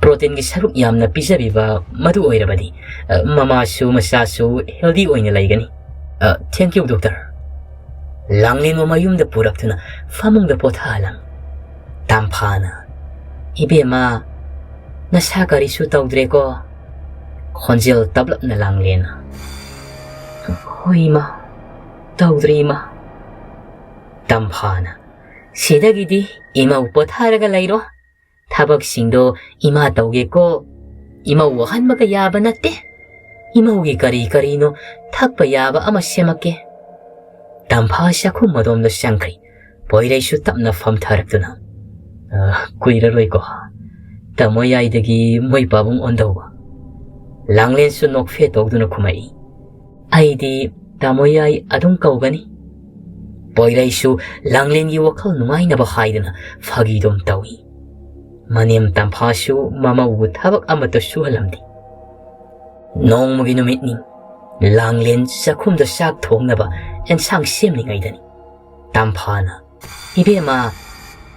ꯄ꯭ꯔꯣꯇꯤꯟꯒꯤ ꯁꯔꯨꯛ ꯌꯥꯝꯅ ꯄꯤꯖꯕꯤꯕ ꯃꯗꯨ ꯑꯣꯏꯔꯕꯗꯤ, ꯑ, ꯃꯃꯥꯁꯨ ꯃꯆꯥꯁꯨ ꯍꯦꯜꯗꯤ ꯑꯣꯏꯅ ꯂꯩꯒꯅꯤ꯫ ꯑ, thank you, ꯗꯣꯛꯇꯔ꯫" ꯂꯥꯡꯂꯦꯟꯕꯨ ꯃꯌꯨꯝꯗ ꯄꯨꯔꯛꯇꯨꯅ ꯐꯃꯨꯡꯗ ꯄꯣꯊꯥꯍꯜꯂꯝꯃꯤ꯫ ꯇꯥꯝꯐꯥꯅ, "ꯏꯕꯦꯝꯃ, ꯅꯁꯥ ꯀꯔꯤꯁꯨ ꯇꯧꯗ꯭ꯔꯦꯀꯣ?" ꯈꯣꯟꯖꯦꯜ ꯇꯞꯂꯞꯅ ꯂꯥꯡꯂꯦꯟꯅ, "ꯍꯣꯏ ꯏꯃꯥ, ꯇꯧꯗ꯭ꯔꯦ ꯏꯃꯥ꯫" ꯇꯝꯐꯥꯅ, "ꯁꯤꯗꯒꯤꯗꯤ ꯏꯃꯧ ꯄꯣꯊꯥꯔꯒ ꯂꯩꯔꯣ꯫ ꯊꯕꯛꯁꯤꯡꯗꯣ ꯏꯃꯥ ꯇꯧꯒꯦꯀꯣ꯫ ꯏꯃꯧ ꯋꯥꯍꯟꯕꯒ ꯌꯥꯕ ꯅꯠꯇꯦ꯫ ꯏꯃꯧꯒꯤ ꯀꯔꯤ ꯀꯔꯤꯅꯣ ꯊꯛꯄ ꯌꯥꯕ ꯑꯃ ꯁꯦꯝꯃꯛꯀꯦ꯫" ꯇꯝꯐꯥ ꯆꯥꯛꯈꯨꯝ ꯑꯗꯣꯝꯗ ꯆꯪꯈ꯭ꯔꯤ꯫ ꯄꯣꯏꯔꯩꯁꯨ ꯇꯞꯅ ꯐꯝꯊꯔꯛꯇꯨꯅ, "ꯑ, ꯀꯨꯏꯔꯔꯣꯏꯀꯣ ꯇꯥꯃꯣ ꯌꯥꯏꯗꯒꯤ ꯃꯣꯏ ꯄꯥꯕꯨꯡ ꯑꯣꯟꯗꯧꯕ?" ꯂꯥꯡꯂꯦꯟꯁꯨ ꯅꯣꯛꯐꯦ ꯇꯧꯗꯨꯅ ꯈꯨꯝꯃꯛꯏ꯫ "ꯑꯩꯗꯤ ꯇꯥꯃꯣ ꯌꯥꯏ ꯑꯗꯨꯝ ꯀꯧꯒꯅꯤ꯫" ꯄꯣꯏꯔꯩꯁꯨ ꯂꯥꯡꯂꯦꯟꯒꯤ ꯋꯥꯈꯜ ꯅꯨꯡꯉꯥꯏꯅꯕ ꯍꯥꯏꯗꯨꯅ ꯐꯥꯒꯤꯗꯨꯝ ꯇꯧꯏ꯫ ꯃꯅꯦꯝ ꯇꯝꯐꯥꯁꯨ ꯃꯃꯧꯕꯨ ꯊꯕꯛ ꯑꯃꯠꯇ ꯁꯨꯍꯜꯂꯝꯗꯦ꯫ ꯅꯣꯡꯃꯒꯤ ꯅꯨꯃꯤꯠꯅꯤ꯫ ꯂꯥꯡꯂꯦꯟ ꯆꯥꯛꯈꯨꯝꯗ ꯆꯥꯛ ꯊꯣꯡꯅꯕ ꯑꯦꯟꯁꯥꯡ ꯁꯦꯝꯂꯤꯉꯩꯗꯅꯤ꯫ ꯇꯝꯐꯥꯅ, "ꯏꯕꯦꯝꯃ,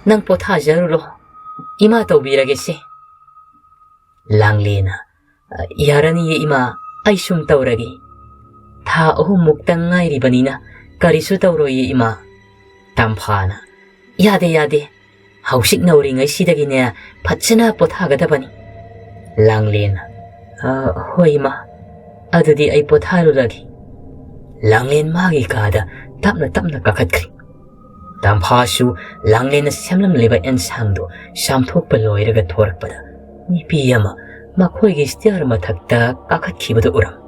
ꯅꯪ ꯄꯣꯊꯥꯖꯔꯨꯔꯣ꯫ ꯏꯃꯥ ꯇꯧꯕꯤꯔꯒꯦꯁꯦ꯫" ꯂꯥꯡꯂꯦꯟꯅ, "ꯌꯥꯔꯅꯤꯌꯦ ꯏꯃꯥ, ꯑꯩ ꯁꯨꯝ ꯇꯧꯔꯒꯦ꯫ ꯊꯥ ꯑꯍꯨꯝꯃꯨꯛꯇꯪ ꯉꯥꯏꯔꯤꯕꯅꯤꯅ ꯀꯔꯤꯁꯨ ꯇꯧꯔꯣꯏꯌꯦ ꯏꯃꯥ꯫" ꯇꯝꯐꯥꯅ, "ꯌꯥꯗꯦ, ꯌꯥꯗꯦ꯫ ꯍꯧꯖꯤꯛ ꯅꯧꯔꯤꯉꯩꯁꯤꯗꯒꯤꯅꯦ ꯐꯖꯅ ꯄꯣꯊꯥꯒꯗꯕꯅꯤ꯫" ꯂꯥꯡꯂꯦꯟꯅ, "ꯑ, ꯍꯣꯏ ꯏꯃꯥ, ꯑꯗꯨꯗꯤ ꯑꯩ ꯄꯣꯊꯥꯔꯨꯔꯒꯦ꯫" ꯂꯥꯡꯂꯦꯟ ꯃꯥꯒꯤ ꯀꯥꯗ ꯇꯞꯅ ꯇꯞꯅ ꯀꯥꯈꯠꯈ꯭ꯔꯦ꯫ ꯇꯝꯐꯥꯁꯨ ꯂꯥꯡꯂꯦꯟꯅ ꯁꯦꯝꯂꯝꯂꯤꯕ ꯑꯦꯟꯁꯥꯡꯗꯨ ꯆꯥꯝꯊꯣꯛꯄ ꯂꯣꯏꯔꯒ ꯊꯣꯔꯛꯄꯗ ꯅꯨꯄꯤ ꯑꯃ ꯃꯈꯣꯏꯒꯤ ꯁ꯭ꯇꯤꯌꯔ ꯃꯊꯛꯇ ꯀꯥꯈꯠꯈꯤꯕꯗꯨ ꯎꯔꯝꯃꯤ꯫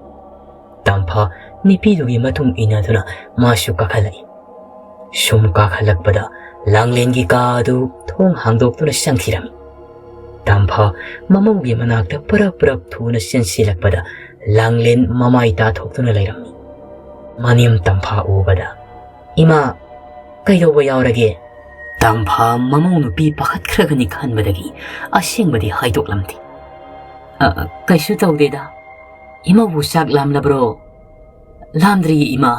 ꯇꯝꯐꯥ ꯅꯨꯄꯤꯗꯨꯒꯤ ꯃꯇꯨꯡ ꯏꯟꯅꯗꯨꯅ ꯃꯥꯁꯨ ꯀꯥꯈꯠꯂꯛꯏ꯫ ꯁꯨꯝ ꯀꯥꯈꯠꯂꯛꯄꯗ ꯂꯥꯡꯂꯦꯟꯒꯤ ꯀꯥ ꯑꯗꯨ ꯊꯣꯡ ꯍꯥꯡꯗꯣꯛꯇꯨꯅ ꯆꯪꯈꯤꯔꯝꯃꯤ꯫ ꯇꯝꯐꯥ ꯃꯃꯧꯒꯤ ꯃꯅꯥꯛꯇ ꯄꯔꯞ ꯄꯔꯞ ꯊꯨꯅ ꯆꯦꯟꯁꯤꯜꯂꯛꯄꯗ ꯂꯥꯡꯂꯦꯟ ꯃꯃꯥꯏ ꯇꯥꯊꯣꯛꯇꯨꯅ ꯂꯩꯔꯝꯃꯤ꯫ ꯃꯅꯦꯝ ꯇꯝꯐꯥ ꯎꯕꯗ, "ꯏꯃꯥ, ꯀꯩꯗꯧꯕ ꯌꯥꯎꯔꯒꯦ?" ꯇꯝꯐꯥ ꯃꯃꯧ ꯅꯨꯄꯤ ꯄꯥꯈꯠꯈ꯭ꯔꯒꯅꯤ ꯈꯟꯕꯗꯒꯤ ꯑꯁꯦꯡꯕꯗꯤ ꯍꯥꯏꯗꯣꯛꯂꯝꯗꯦ꯫ "ꯑ, ꯀꯩꯁꯨ ꯇꯧꯗꯦꯗ꯫ ꯏꯃꯧꯕꯨ ꯆꯥꯛ ꯂꯥꯝꯂꯕ꯭ꯔꯣ?" "ꯂꯥꯝꯗ꯭ꯔꯤꯌꯦ ꯏꯃꯥ꯫"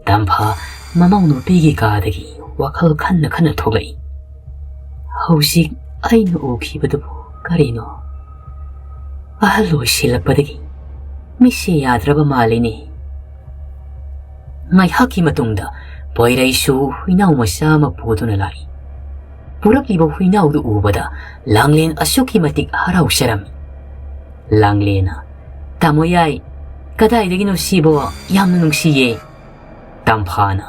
ꯇꯝꯐꯥ ꯃꯃꯧ ꯅꯨꯄꯤꯒꯤ ꯀꯥꯗꯒꯤ ꯋꯥꯈꯜ ꯈꯟꯅ ꯈꯟꯅ ꯊꯣꯛꯂꯛꯏ꯫ "ꯍꯧꯖꯤꯛ ꯑꯩꯅ ꯎꯈꯤꯕꯗꯨꯕꯨ ꯀꯔꯤꯅꯣ? ꯑꯍꯜ ꯑꯣꯏꯁꯤꯜꯂꯛꯄꯗꯒꯤ ꯃꯤꯠꯁꯦ ꯌꯥꯗ꯭ꯔꯕ ꯃꯥꯜꯂꯤꯅꯦ꯫" ꯉꯥꯏꯍꯥꯛꯀꯤ ꯃꯇꯨꯡꯗ ꯄꯣꯏꯔꯩꯁꯨ ꯍꯨꯏꯅꯥꯎ ꯃꯆꯥ ꯑꯃ ꯄꯨꯗꯨꯅ ꯂꯥꯛꯏ꯫ ꯄꯨꯔꯛꯂꯤꯕ ꯍꯨꯏꯅꯥꯎꯗꯨ ꯎꯕꯗ ꯂꯥꯡꯂꯦꯟ ꯑꯁꯨꯛꯀꯤ ꯃꯇꯤꯛ ꯍꯔꯥꯎꯖꯔꯝꯃꯤ꯫ ꯂꯥꯡꯂꯦꯟꯅ, "ꯇꯥꯃꯣ ꯌꯥꯏ, ꯀꯗꯥꯏꯗꯒꯤꯅꯣ ꯁꯤꯕꯣ? ꯌꯥꯝꯅ ꯅꯨꯡꯁꯤꯌꯦ꯫" ꯇꯝꯐꯥꯅ,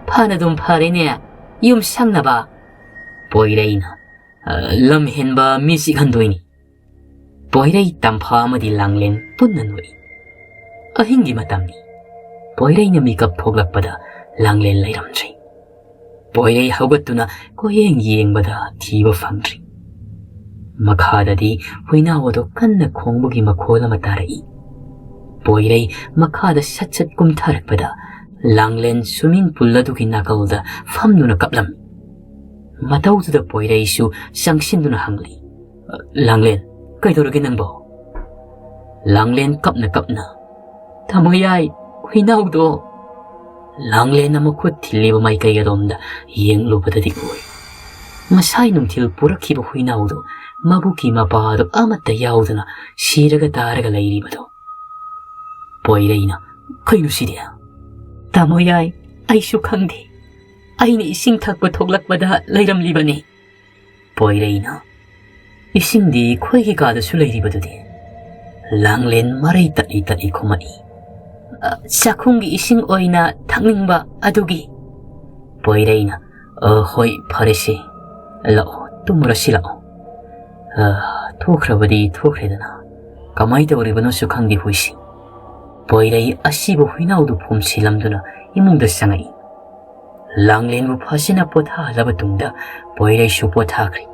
"ꯐꯅꯗꯨꯝ ꯐꯔꯦꯅꯦ, ꯌꯨꯝ ꯁꯪꯅꯕ꯫" ꯄꯣꯏꯔꯩꯅ, "ꯑ, ꯂꯝ ꯍꯦꯟꯕ ꯃꯤ ꯆꯤꯛꯍꯟꯗꯣꯏꯅꯤ꯫" ꯄꯣꯏꯔꯩ, ꯇꯝꯐꯥ ꯑꯃꯗꯤ ꯂꯥꯡꯂꯦꯟ ꯄꯨꯟꯅ ꯅꯣꯛꯏ꯫ ꯑꯍꯤꯡꯒꯤ ꯃꯇꯝꯅꯤ꯫ ꯄꯣꯏꯔꯩꯅ ꯃꯤꯀꯞ ꯊꯣꯛꯂꯛꯄꯗ ꯂꯥꯡꯂꯦꯟ ꯂꯩꯔꯝꯗ꯭ꯔꯦ꯫ ꯄꯣꯏꯔꯩ ꯍꯧꯒꯠꯇꯨꯅ ꯀꯣꯏꯌꯦꯡ ꯌꯦꯡꯕꯗ ꯊꯤꯕ ꯐꯪꯗ꯭ꯔꯦ꯫ ꯃꯈꯥꯗꯗꯤ ꯍꯨꯏꯅꯥꯎ ꯑꯗꯨ ꯀꯟꯅ ꯈꯣꯡꯕꯒꯤ ꯃꯈꯣꯜ ꯑꯃ ꯇꯥꯔꯛꯏ꯫ ꯄꯣꯏꯔꯩ ꯃꯈꯥꯗ ꯁꯠ ꯁꯠ ꯀꯨꯝꯊꯔꯛꯄꯗ ꯂꯥꯡꯂꯦꯟ ꯁ꯭ꯋꯤꯃꯤꯡ ꯄꯨꯜ ꯑꯗꯨꯒꯤ ꯅꯥꯀꯜꯗ ꯐꯝꯗꯨꯅ ꯀꯞꯂꯝꯃꯤ꯫ ꯃꯇꯧꯗꯨꯗ ꯄꯣꯏꯔꯩꯁꯨ ꯆꯪꯁꯤꯟꯗꯨꯅ ꯍꯪꯂꯤ, "ꯂꯥꯡꯂꯦꯟ, ꯀꯩꯗꯧꯔꯒꯦ ꯅꯪꯕꯣ?" ꯂꯥꯡꯂꯦꯟ ꯀꯞꯅ ꯀꯞꯅ, "ꯇꯥꯃꯣ ꯌꯥꯏ, ꯍꯨꯏꯅꯥꯎꯗꯣ!" ꯂꯥꯡꯂꯦꯟꯅ ꯃꯈꯨꯠ ꯊꯤꯜꯂꯤꯕ ꯃꯥꯏꯀꯩ ꯑꯗꯣꯝꯗ ꯌꯦꯡꯂꯨꯕꯗꯗꯤ ꯎꯏ꯫ ꯉꯁꯥꯏ ꯅꯨꯡꯊꯤꯜ ꯄꯨꯔꯛꯈꯤꯕ ꯍꯨꯏꯅꯥꯎꯗꯣ ꯃꯕꯨꯛꯀꯤ ꯃꯄꯥꯗꯣ ꯑꯃꯠꯇ ꯌꯥꯎꯗꯅ ꯁꯤꯔꯒ ꯇꯥꯔꯒ ꯂꯩꯔꯤꯕꯗꯣ꯫ ꯄꯣꯏꯔꯩꯅ, "ꯀꯩꯅꯣ ꯁꯤꯗꯤ?" "ꯇꯥꯃꯣ ꯌꯥꯏ, ꯑꯩꯁꯨ ꯈꯪꯗꯦ꯫ ꯑꯩꯅ ꯏꯁꯤꯡ ꯊꯛꯄ ꯊꯣꯛꯂꯛꯄꯗ ꯂꯩꯔꯝꯂꯤꯕꯅꯤ꯫" ꯄꯣꯏꯔꯩꯅ, "ꯏꯁꯤꯡꯗꯤ ꯑꯩꯈꯣꯏꯒꯤ ꯀꯥꯗꯁꯨ ꯂꯩꯔꯤꯕꯗꯨꯗꯤ?" ꯂꯥꯡꯂꯦꯟ ꯃꯔꯩ ꯇꯠꯂꯤ ꯇꯠꯂꯤ ꯈꯨꯝꯃꯛꯏ꯫ "ꯑ, ꯆꯥꯛꯈꯨꯝꯒꯤ ꯏꯁꯤꯡ ꯑꯣꯏꯅ ꯊꯛꯅꯤꯡꯕ ꯑꯗꯨꯒꯤ꯫" ꯄꯣꯏꯔꯩꯅ, "ꯑ, ꯍꯣꯏ, ꯐꯔꯦꯁꯦ꯫ ꯂꯥꯛꯑꯣ, ꯇꯨꯝꯃꯨꯔꯁꯤ ꯂꯥꯛꯑꯣ꯫" ꯑ, ꯊꯣꯛꯈ꯭ꯔꯕꯗꯤ ꯊꯣꯛꯈ꯭ꯔꯦꯗꯅ꯫ ꯀꯃꯥꯏ ꯇꯧꯔꯤꯕꯅꯣꯁꯨ ꯈꯪꯗꯦ ꯍꯨꯏꯁꯤ꯫ ꯄꯣꯏꯔꯩ ꯑꯁꯤꯕ ꯍꯨꯏꯅꯥꯎꯗꯨ ꯐꯣꯝꯁꯤꯜꯂꯝꯗꯨꯅ ꯏꯃꯨꯡꯗ ꯆꯪꯉꯛꯏ꯫ ꯂꯥꯡꯂꯦꯟꯕꯨ ꯐꯖꯅ ꯄꯣꯊꯥꯍꯜꯂꯕ ꯇꯨꯡꯗ ꯄꯣꯏꯔꯩꯁꯨ ꯄꯣꯊꯥꯈ꯭ꯔꯦ꯫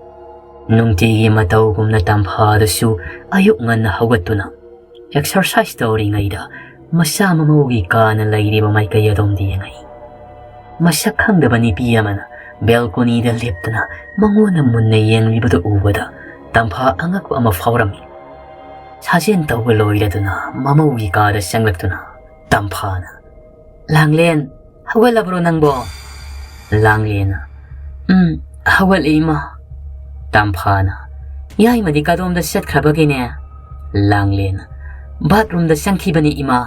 ꯅꯨꯡꯇꯤꯒꯤ ꯃꯇꯧꯒꯨꯝꯅ ꯇꯝꯐꯥꯗꯁꯨ ꯑꯌꯨꯛ ꯉꯟꯅ ꯍꯧꯒꯠꯇꯨꯅ ꯑꯦꯛꯁꯔꯁꯥꯏꯁ ꯇꯧꯔꯤꯉꯩꯗ ꯃꯆꯥ ꯃꯃꯧꯒꯤ ꯀꯥꯅ ꯂꯩꯔꯤꯕ ꯃꯥꯏꯀꯩ ꯑꯗꯣꯝꯗ ꯌꯦꯡꯉꯛꯏ꯫ ꯃꯁꯛ ꯈꯪꯗꯕ ꯅꯨꯄꯤ ꯑꯃꯅ ꯕꯦꯜꯀꯣꯅꯤꯗ ꯂꯦꯞꯇꯨꯅ ꯃꯉꯣꯟꯗ ꯃꯨꯟꯅ ꯌꯦꯡꯂꯤꯕꯗꯨ ꯎꯕꯗ ꯇꯝꯐꯥ ꯑꯉꯛꯄ ꯑꯃ ꯐꯥꯎꯔꯝꯃꯤ꯫ ꯁꯥꯖꯦꯜ ꯇꯧꯕ ꯂꯣꯏꯔꯗꯨꯅ ꯃꯃꯧꯒꯤ ꯀꯥꯗ ꯆꯪꯂꯛꯇꯨꯅ ꯇꯝꯐꯥꯅ, "ꯂꯥꯡꯂꯦꯟ, ꯍꯧꯒꯠꯂꯕ꯭ꯔꯣ ꯅꯪꯕꯣ?" ꯂꯥꯡꯂꯦꯟꯅ, "ꯎꯝ, ꯍꯧꯒꯠꯂꯦ, ꯏꯃꯥ꯫" ꯇꯝꯐꯥꯅ, "ꯌꯥꯏꯃꯗꯤ ꯀꯗꯣꯝꯗ ꯆꯠꯈ꯭ꯔꯕꯒꯦꯅꯦ?" ꯂꯥꯡꯂꯦꯟꯅ, "ꯕꯥꯠꯔꯨꯝꯗ ꯆꯪꯈꯤꯕꯅꯤ, ꯏꯃꯥ꯫"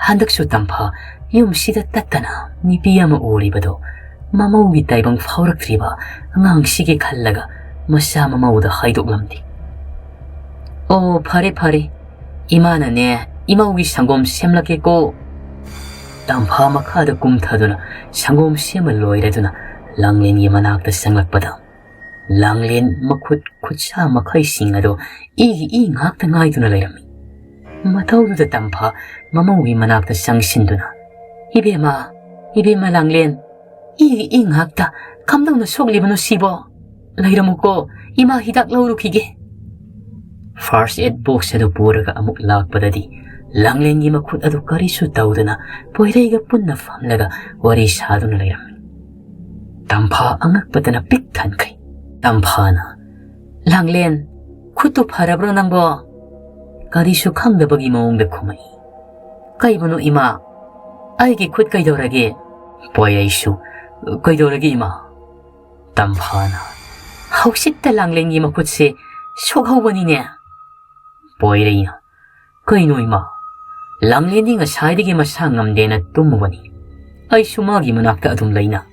ꯍꯟꯗꯛꯁꯨ ꯇꯝꯐꯥ ꯌꯨꯝꯁꯤꯗ ꯇꯠꯇꯅ ꯅꯨꯄꯤ ꯑꯃ ꯎꯔꯤꯕꯗꯣ ꯃꯃꯧꯒꯤ ꯇꯥꯏꯕꯪ ꯐꯥꯎꯔꯛꯇ꯭ꯔꯤꯕ ꯑꯉꯥꯡꯁꯤꯒꯤ ꯈꯜꯂꯒ ꯃꯆꯥ ꯃꯃꯧꯗ ꯍꯥꯏꯗꯣꯛꯂꯝꯗꯦ꯫ "ꯑꯣ, ꯐꯔꯦ, ꯐꯔꯦ꯫ ꯏꯃꯥꯅꯅꯦ, ꯏꯃꯧꯒꯤ ꯁꯪꯒꯣꯝ ꯁꯦꯝꯂꯛꯀꯦꯀꯣ꯫" ꯇꯝꯐꯥ ꯃꯈꯥꯗ ꯀꯨꯝꯊꯗꯨꯅ ꯁꯪꯒꯣꯝ ꯁꯦꯝꯕ ꯂꯣꯏꯔꯗꯨꯅ ꯂꯥꯡꯂꯦꯟꯒꯤ ꯃꯅꯥꯛꯇ ꯆꯪꯂꯛꯄꯗ, ꯂꯥꯡꯂꯦꯟ ꯃꯈꯨꯠ ꯈꯨꯠꯁꯥ ꯃꯈꯩꯁꯤꯡ ꯑꯗꯣ ꯏꯒꯤ ꯏ ꯉꯥꯛꯇ ꯉꯥꯏꯗꯨꯅ ꯂꯩꯔꯝꯃꯤ꯫ ꯃꯇꯧꯗꯨꯗ ꯇꯝꯐꯥ ꯃꯃꯧꯒꯤ ꯃꯅꯥꯛꯇ ꯆꯪꯁꯤꯟꯗꯨꯅ, "ꯏꯕꯦꯝꯃ, ꯏꯕꯦꯝꯃ ꯂꯥꯡꯂꯦꯟ, ꯏꯒꯤ ꯏ ꯉꯥꯛꯇ ꯀꯝꯗꯧꯅ ꯁꯣꯛꯂꯤꯕꯅꯣ ꯁꯤꯕꯣ? ꯂꯩꯔꯝꯃꯨꯀꯣ, ꯏꯃꯥ ꯍꯤꯗꯥꯛ ꯂꯧꯔꯨꯈꯤꯒꯦ꯫" ꯐꯥꯔꯁ ꯑꯦꯗ ꯕꯣꯛꯁ ꯑꯗꯨ ꯄꯨꯔꯒ ꯑꯃꯨꯛ ꯂꯥꯛꯄꯗꯗꯤ ꯂꯥꯡꯂꯦꯟꯒꯤ ꯃꯈꯨꯠ ꯑꯗꯨ ꯀꯔꯤꯁꯨ ꯇꯧꯗꯅ ꯄꯣꯏꯔꯩꯒ ꯄꯨꯟꯅ ꯐꯝꯂꯒ ꯋꯥꯔꯤ ꯁꯥꯗꯨꯅ ꯂꯩꯔꯝꯃꯤ꯫ ꯇꯝꯐꯥ ꯑꯉꯛꯄꯗꯅ ꯄꯤꯛ ꯊꯟꯈ꯭ꯔꯦ꯫ ꯇꯝꯐꯥꯅ, "ꯂꯥꯡꯂꯦꯟ, ꯈꯨꯠꯇꯨ ꯐꯔꯕ꯭ꯔꯣ ꯅꯪꯕꯣ?" ꯀꯔꯤꯁꯨ ꯈꯪꯗꯕꯒꯤ ꯃꯑꯣꯡꯗ ꯈꯨꯝꯃꯛꯏ꯫ "ꯀꯩꯕꯨꯅꯣ ꯏꯃꯥ? ꯑꯩꯒꯤ ꯈꯨꯠ ꯀꯩꯗꯧꯔꯒꯦ?" ꯄꯣꯏꯔꯩꯁꯨ, "ꯀꯩꯗꯧꯔꯒꯦ ꯏꯃꯥ?" ꯇꯝꯐꯥꯅ, "ꯍꯧꯖꯤꯛꯇ ꯂꯥꯡꯂꯦꯟꯒꯤ ꯃꯈꯨꯠꯁꯦ ꯁꯣꯛꯍꯧꯕꯅꯤꯅꯦ꯫" ꯄꯣꯏꯔꯩꯅ, "ꯀꯩꯅꯣ ꯏꯃꯥ? ꯂꯥꯡꯂꯦꯟꯗꯤ ꯉꯁꯥꯏꯗꯒꯤ ꯃꯁꯥ ꯉꯝꯗꯦꯅ ꯇꯨꯝꯃꯨꯕꯅꯤ꯫ ꯑꯩꯁꯨ ꯃꯥꯒꯤ ꯃꯅꯥꯛꯇ ꯑꯗꯨꯝ ꯂꯩꯅ꯫"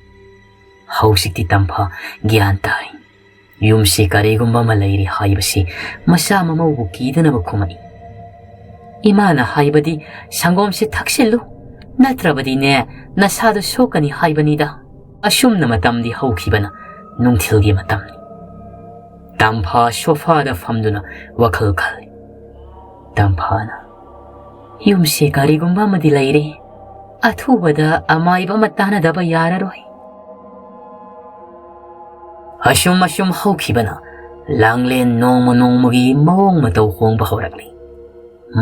ꯍꯧꯖꯤꯛꯇꯤ ꯇꯝꯐꯥ ꯒ꯭ꯌꯥꯟ ꯇꯥꯏ꯫ ꯌꯨꯝꯁꯤ ꯀꯔꯤꯒꯨꯝꯕ ꯑꯃ ꯂꯩꯔꯤ ꯍꯥꯏꯕꯁꯤ ꯃꯆꯥ ꯃꯃꯧꯕꯨ ꯀꯤꯗꯅꯕ ꯈꯨꯝꯃꯛꯏ꯫ "ꯏꯃꯥꯅ ꯍꯥꯏꯕꯗꯤ ꯁꯪꯒꯣꯝꯁꯤ ꯊꯛꯆꯤꯜꯂꯨ, ꯅꯠꯇ꯭ꯔꯕꯗꯤꯅꯦ ꯅꯁꯥꯗꯨ ꯁꯣꯛꯀꯅꯤ ꯍꯥꯏꯕꯅꯤꯗ꯫" ꯑꯁꯨꯝꯅ ꯃꯇꯝꯗꯤ ꯍꯧꯈꯤꯕꯅ ꯅꯨꯡꯊꯤꯜꯒꯤ ꯃꯇꯝꯅꯤ꯫ ꯇꯝꯐꯥ ꯁꯣꯐꯥꯗ ꯐꯝꯗꯨꯅ ꯋꯥꯈꯜ ꯈꯜꯂꯤ꯫ ꯇꯝꯐꯥꯅ, "ꯌꯨꯝꯁꯤ ꯀꯔꯤꯒꯨꯝꯕ ꯑꯃꯗꯤ ꯂꯩꯔꯦ꯫ ꯑꯊꯨꯕꯗ ꯑꯃꯥꯏꯕ ꯑꯃ ꯇꯥꯟꯅꯗꯕ ꯌꯥꯔꯔꯣꯏ꯫" ꯑꯁꯨꯝ ꯑꯁꯨꯝ ꯍꯧꯈꯤꯕꯅ ꯂꯥꯡꯂꯦꯟ ꯅꯣꯡꯃ ꯅꯣꯡꯃꯒꯤ ꯃꯑꯣꯡ ꯃꯇꯧ ꯍꯣꯡꯕ ꯍꯧꯔꯛꯂꯤ꯫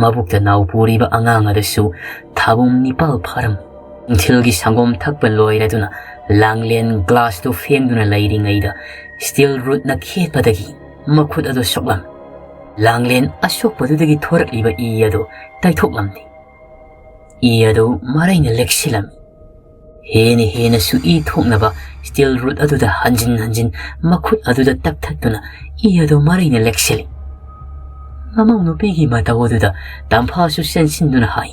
ꯃꯕꯨꯛꯇ ꯅꯥꯎ ꯄꯨꯔꯤꯕ ꯑꯉꯥꯡ ꯑꯗꯨꯁꯨ ꯊꯥꯕꯨꯝ ꯅꯤꯄꯥꯜ ꯐꯥꯔꯝꯃꯤ꯫ ꯅꯨꯡꯊꯤꯜꯒꯤ ꯁꯪꯒꯣꯝ ꯊꯛꯄ ꯂꯣꯏꯔꯗꯨꯅ ꯂꯥꯡꯂꯦꯟ ꯒ꯭ꯂꯥꯁꯇꯨ ꯐꯦꯡꯗꯨꯅ ꯂꯩꯔꯤꯉꯩꯗ ꯁ꯭ꯇꯤꯜ ꯔꯨꯠꯅ ꯈꯦꯠꯄꯗꯒꯤ ꯃꯈꯨꯠ ꯑꯗꯨ ꯁꯣꯛꯂꯝꯃꯤ꯫ ꯂꯥꯡꯂꯦꯟ ꯑꯁꯣꯛꯄꯗꯨꯗꯒꯤ ꯊꯣꯔꯛꯂꯤꯕ ꯏ ꯑꯗꯨ ꯇꯩꯊꯣꯛꯂꯝꯗꯦ꯫ ꯏ ꯑꯗꯨ ꯃꯔꯩꯅ ꯂꯦꯛꯁꯤꯜꯂꯝꯃꯤ꯫ ꯍꯦꯟꯅ ꯍꯦꯟꯅꯁꯨ ꯏ ꯊꯣꯛꯅꯕ ꯁ꯭ꯇꯤꯜ ꯔꯨꯠ ꯑꯗꯨꯗ ꯍꯟꯖꯤꯟ ꯍꯟꯖꯤꯟ ꯃꯈꯨꯠ ꯑꯗꯨꯗ ꯇꯛꯊꯠꯇꯨꯅ ꯏ ꯑꯗꯨ ꯃꯔꯩꯅ ꯂꯦꯛꯁꯤꯜꯂꯤ꯫ ꯃꯃꯧ ꯅꯨꯄꯤꯒꯤ ꯃꯇꯧ ꯑꯗꯨꯗ ꯇꯝꯐꯥꯁꯨ ꯆꯦꯟꯁꯤꯟꯗꯨꯅ ꯍꯥꯏ,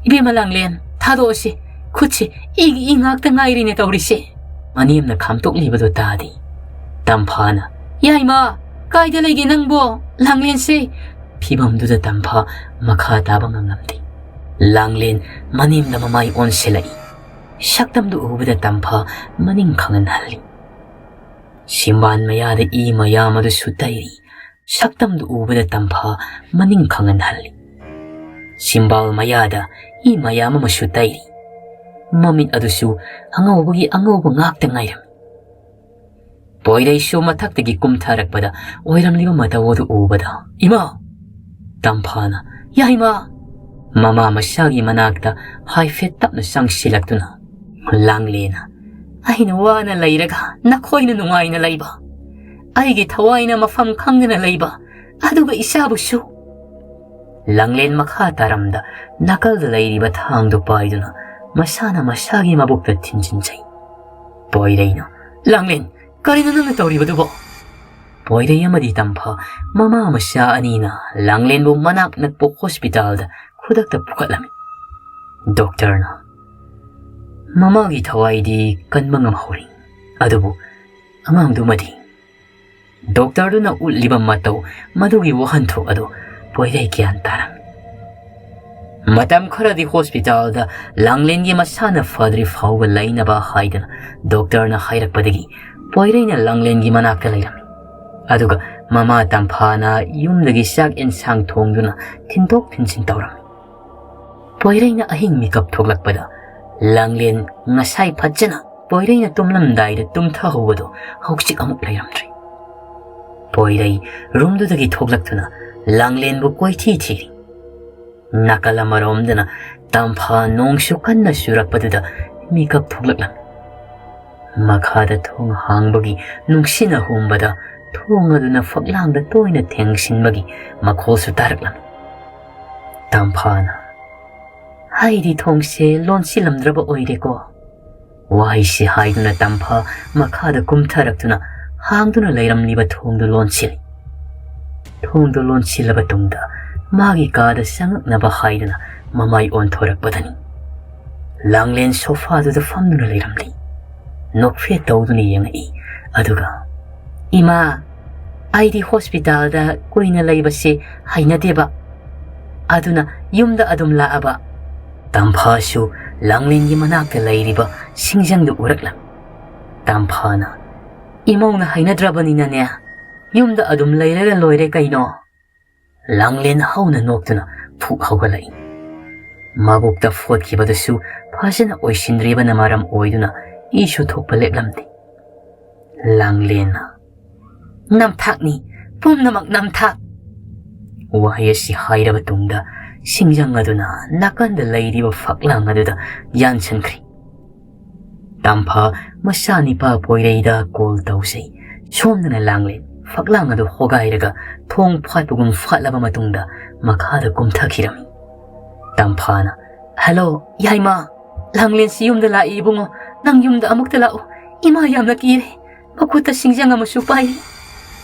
"ꯏꯕꯦꯝꯃ ꯂꯥꯡꯂꯦꯟ, ꯊꯥꯗꯣꯛꯑꯁꯤ, ꯈꯨꯠꯁꯤ ꯏꯒꯤ ꯏ ꯉꯥꯛꯇ ꯉꯥꯏꯔꯤꯅꯦ ꯇꯧꯔꯤꯁꯦ꯫" ꯃꯅꯦꯝꯅ ꯈꯥꯝꯇꯣꯛꯂꯤꯕꯗꯨ ꯇꯥꯗꯦ꯫ ꯇꯝꯐꯥꯅ, "ꯌꯥꯏꯃ, ꯀꯥꯏꯗ ꯂꯩꯒꯦ ꯅꯪꯕꯣ? ꯂꯥꯡꯂꯦꯟꯁꯦ!" ꯐꯤꯚꯝꯗꯨꯗ ꯇꯝꯐꯥ ꯃꯈꯥ ꯇꯥꯕ ꯉꯝꯂꯝꯗꯦ꯫ ꯂꯥꯡꯂꯦꯟ ꯃꯅꯦꯝꯗ ꯃꯃꯥꯏ ꯑꯣꯟꯁꯤꯜꯂꯛꯏ꯫ ꯁꯛꯇꯝꯗꯨ ꯎꯕꯗ ꯇꯝꯐꯥ ꯃꯅꯤꯡ ꯈꯪꯍꯟꯍꯜꯂꯤ꯫ ꯁꯤꯝꯕꯥꯟ ꯃꯌꯥꯗ ꯏ ꯃꯌꯥꯝ ꯑꯗꯨꯁꯨ ꯇꯩꯔꯤ꯫ ꯁꯛꯇꯝꯗꯨ ꯎꯕꯗ ꯇꯝꯐꯥ ꯃꯅꯤꯡ ꯈꯪꯍꯟꯍꯜꯂꯤ꯫ ꯁꯤꯝꯕꯥꯜ ꯃꯌꯥꯗ ꯏ ꯃꯌꯥꯝ ꯑꯃꯁꯨ ꯇꯩꯔꯤ꯫ ꯃꯃꯤꯠ ꯑꯗꯨꯁꯨ ꯑꯉꯧꯕꯒꯤ ꯑꯉꯧꯕ ꯉꯥꯛꯇ ꯉꯥꯏꯔꯝꯃꯤ꯫ ꯄꯣꯏꯔꯩꯁꯨ ꯃꯊꯛꯇꯒꯤ ꯀꯨꯝꯊꯔꯛꯄꯗ ꯑꯣꯏꯔꯝꯂꯤꯕ ꯃꯇꯧ ꯑꯗꯨ ꯎꯕꯗ, "ꯏꯃꯥ!" ꯇꯝꯐꯥꯅ, "ꯌꯥꯏꯃ!" ꯃꯃꯥ ꯃꯆꯥꯒꯤ ꯃꯅꯥꯛꯇ ꯍꯥꯏꯐꯦꯠ ꯇꯞꯅ ꯆꯪꯁꯤꯜꯂꯛꯇꯨꯅ, ꯂꯥꯡꯂꯦꯅ, "ꯑꯩꯅ ꯋꯥꯅ ꯂꯩꯔꯒ ꯅꯈꯣꯏꯅ ꯅꯨꯡꯉꯥꯏꯅ ꯂꯩꯕ, ꯑꯩꯒꯤ ꯊꯋꯥꯏꯅ ꯃꯐꯝ ꯈꯪꯗꯅ ꯂꯩꯕ, ꯑꯗꯨꯒ ꯏꯆꯥꯕꯨꯁꯨ!" ꯂꯥꯡꯂꯦꯟ ꯃꯈꯥ ꯇꯥꯔꯝꯗ ꯅꯥꯀꯜꯗ ꯂꯩꯔꯤꯕ ꯊꯥꯡꯗꯨ ꯄꯥꯏꯗꯨꯅ ꯃꯁꯥꯅ ꯃꯁꯥꯒꯤ ꯃꯕꯨꯛꯇ ꯊꯤꯟꯖꯤꯟꯖꯩ꯫ ꯄꯣꯏꯔꯩꯅ, "ꯂꯥꯡꯂꯦꯟ, ꯀꯔꯤꯅꯣ ꯅꯪꯅ ꯇꯧꯔꯤꯕꯗꯨꯕꯣ?" ꯄꯣꯏꯔꯩ ꯑꯃꯗꯤ ꯇꯝꯐꯥ, ꯃꯃꯥ ꯃꯆꯥ ꯑꯅꯤꯅ ꯂꯥꯡꯂꯦꯟꯕꯨ ꯃꯅꯥꯛ ꯅꯛꯄ ꯍꯣꯁꯄꯤꯇꯥꯜꯗ ꯈꯨꯗꯛꯇ ꯄꯨꯈꯠꯂꯝꯃꯤ꯫ ꯗꯣꯛꯇꯔꯅ, "ꯃꯃꯥꯒꯤ ꯊꯋꯥꯏꯗꯤ ꯀꯟꯕ ꯉꯝꯍꯧꯔꯤ, ꯑꯗꯨꯕꯨ ꯑꯉꯥꯡꯗꯨꯃꯗꯤ"꯫ ꯗꯣꯛꯇꯔꯗꯨꯅ ꯎꯠꯂꯤꯕ ꯃꯇꯧ, ꯃꯗꯨꯒꯤ ꯋꯥꯍꯟꯊꯣꯛ ꯑꯗꯨ ꯄꯣꯏꯔꯩ ꯒ꯭ꯌꯥꯟ ꯇꯥꯔꯝꯃꯤ꯫ ꯃꯇꯝ ꯈꯔꯗꯤ ꯍꯣꯁꯄꯤꯇꯥꯜꯗ ꯂꯥꯡꯂꯦꯟꯒꯤ ꯃꯁꯥꯅ ꯐꯗ꯭ꯔꯤ ꯐꯥꯎꯕ ꯂꯩꯅꯕ ꯍꯥꯏꯗꯅ ꯗꯣꯛꯇꯔꯅ ꯍꯥꯏꯔꯛꯄꯗꯒꯤ ꯄꯣꯏꯔꯩꯅ ꯂꯥꯡꯂꯦꯟꯒꯤ ꯃꯅꯥꯛꯇ ꯂꯩꯔꯝꯃꯤ꯫ ꯑꯗꯨꯒ ꯃꯃꯥ ꯇꯝꯐꯥꯅ ꯌꯨꯝꯗꯒꯤ ꯆꯥꯛ ꯌꯦꯟꯁꯥꯡ ꯊꯣꯡꯗꯨꯅ ꯊꯤꯟꯗꯣꯛ ꯊꯤꯟꯖꯤꯟ ꯇꯧꯔꯝꯃꯤ꯫ ꯄꯣꯏꯔꯩꯅ ꯑꯍꯤꯡ ꯃꯤꯀꯞ ꯊꯣꯛꯂꯛꯄꯗ ꯂꯥꯡꯂꯦꯟ ꯉꯁꯥꯏ ꯐꯖꯅ ꯄꯣꯏꯔꯩꯅ ꯇꯨꯝꯂꯝꯗꯥꯏꯗ ꯇꯨꯝꯊꯍꯧꯕꯗꯣ ꯍꯧꯖꯤꯛ ꯑꯃꯨꯛ ꯂꯩꯔꯝꯗ꯭ꯔꯦ꯫ ꯄꯣꯏꯔꯩ ꯔꯨꯝꯗꯨꯗꯒꯤ ꯊꯣꯛꯂꯛꯇꯨꯅ ꯂꯥꯡꯂꯦꯟꯕꯨ ꯀꯣꯏꯊꯤ ꯊꯤꯔꯤ꯫ ꯅꯥꯀꯜ ꯑꯃꯔꯣꯝꯗꯅ ꯇꯝꯐꯥ ꯅꯣꯡꯁꯨ ꯀꯟꯅ ꯆꯨꯔꯛꯄꯗꯨꯗ ꯃꯤꯀꯞ ꯊꯣꯛꯂꯛꯂꯝꯃꯤ꯫ ꯃꯈꯥꯗ ꯊꯣꯡ ꯍꯥꯡꯕꯒꯤ ꯅꯨꯡꯁꯤꯠꯅ ꯍꯨꯝꯕꯗ ꯊꯣꯡ ꯑꯗꯨꯅ ꯐꯛꯂꯥꯡꯗ ꯇꯣꯏꯅ ꯊꯦꯡꯁꯤꯟꯕꯒꯤ ꯃꯈꯣꯜꯁꯨ ꯇꯥꯔꯛꯂꯝꯃꯤ꯫ ꯇꯝꯐꯥꯅ, "ꯑꯩꯗꯤ ꯊꯣꯡꯁꯦ ꯂꯣꯟꯁꯤꯜꯂꯝꯗ꯭ꯔꯕ ꯑꯣꯏꯔꯦꯀꯣ?" ꯋꯥꯍꯩꯁꯤ ꯍꯥꯏꯗꯨꯅ ꯇꯝꯐꯥ ꯃꯈꯥꯗ ꯀꯨꯝꯊꯔꯛꯇꯨꯅ ꯍꯥꯡꯗꯨꯅ ꯂꯩꯔꯝꯂꯤꯕ ꯊꯣꯡꯗꯨ ꯂꯣꯟꯁꯤꯜꯂꯤ꯫ ꯊꯣꯡꯗꯨ ꯂꯣꯟꯁꯤꯜꯂꯕ ꯇꯨꯡꯗ ꯃꯥꯒꯤ ꯀꯥꯗ ꯆꯪꯉꯛꯅꯕ ꯍꯥꯏꯗꯨꯅ ꯃꯃꯥꯏ ꯑꯣꯟꯊꯣꯔꯛꯄꯗꯅꯤ ꯂꯥꯡꯂꯦꯟ ꯁꯣꯐꯥꯗꯨꯗ ꯐꯝꯗꯨꯅ ꯂꯩꯔꯝꯂꯤ꯫ ꯅꯣꯛꯐꯦꯠ ꯇꯧꯗꯨꯅ ꯌꯦꯡꯉꯛꯏ꯫ ꯑꯗꯨꯒ, "ꯏꯃꯥ, ꯑꯩꯗꯤ ꯍꯣꯁꯄꯤꯇꯥꯜꯗ ꯀꯨꯏꯅ ꯂꯩꯕꯁꯦ ꯍꯩꯅꯗꯦꯕ꯫ ꯑꯗꯨꯅ ꯌꯨꯝꯗ ꯑꯗꯨꯝ ꯂꯥꯛꯑꯕ꯫" ꯇꯝꯐꯥꯁꯨ ꯂꯥꯡꯂꯦꯟꯒꯤ ꯃꯅꯥꯛꯇ ꯂꯩꯔꯤꯕ ꯁꯤꯡꯖꯪꯗꯨ ꯎꯔꯛꯂꯝꯃꯤ꯫ ꯇꯝꯐꯥꯅ, "ꯏꯃꯧꯅ ꯍꯩꯅꯗ꯭ꯔꯕꯅꯤꯅꯅꯦ, ꯌꯨꯝꯗ ꯑꯗꯨꯝ ꯂꯩꯔꯒ ꯂꯣꯏꯔꯦ ꯀꯩꯅꯣ꯫" ꯂꯥꯡꯂꯦꯟ ꯍꯧꯅ ꯅꯣꯛꯇꯨꯅ ꯐꯨꯛ ꯍꯧꯒꯠꯂꯛꯏ꯫ ꯃꯕꯨꯛꯇ ꯐꯣꯠꯈꯤꯕꯗꯨꯁꯨ ꯐꯖꯅ ꯑꯣꯏꯁꯤꯟꯗ꯭ꯔꯤꯕꯅ ꯃꯔꯝ ꯑꯣꯏꯗꯨꯅ ꯏꯁꯨ ꯊꯣꯛꯄ ꯂꯦꯞꯂꯝꯗꯦ꯫ ꯂꯥꯡꯂꯦꯟꯅ, "ꯅꯝꯊꯥꯛꯅꯤ, ꯄꯨꯝꯅꯃꯛ ꯅꯝꯊꯥꯛ!" ꯋꯥꯍꯩ ꯑꯁꯤ ꯍꯥꯏꯔꯕ ꯇꯨꯡꯗ ꯁꯤꯡꯖꯪ ꯑꯗꯨꯅ ꯅꯥꯀꯟꯗ ꯂꯩꯔꯤꯕ ꯐꯛꯂꯥꯡ ꯑꯗꯨꯗ ꯌꯥꯟꯁꯤꯟꯈ꯭ꯔꯦ꯫ ꯇꯝꯐꯥ ꯃꯆꯥꯅꯤꯄꯥ ꯄꯣꯏꯔꯩꯗ ꯀꯣꯜ ꯇꯧꯖꯩ꯫ ꯁꯣꯝꯗꯅ ꯂꯥꯡꯂꯦꯟ ꯐꯛꯂꯥꯡ ꯑꯗꯨ ꯍꯣꯒꯥꯏꯔꯒ ꯊꯣꯡ ꯐꯥꯠꯄꯒꯨꯝ ꯐꯥꯠꯂꯕ ꯃꯇꯨꯡꯗ ꯃꯈꯥꯗ ꯀꯨꯝꯊꯈꯤꯔꯝꯃꯤ꯫ ꯇꯝꯐꯥꯅ, "ꯍꯦꯜꯂꯣ, ꯌꯥꯏꯃ! ꯂꯥꯡꯂꯦꯟꯁꯤ ꯌꯨꯝꯗ ꯂꯥꯛꯏ ꯏꯕꯨꯡꯉꯣ, ꯅꯪ ꯌꯨꯝꯗ ꯑꯃꯨꯛꯇ ꯂꯥꯛꯎ, ꯏꯃꯥ ꯌꯥꯝꯅ ꯀꯤꯔꯦ, ꯃꯈꯨꯠꯇ ꯁꯤꯡꯖꯪ ꯑꯃꯁꯨ ꯄꯥꯏꯔꯤ꯫"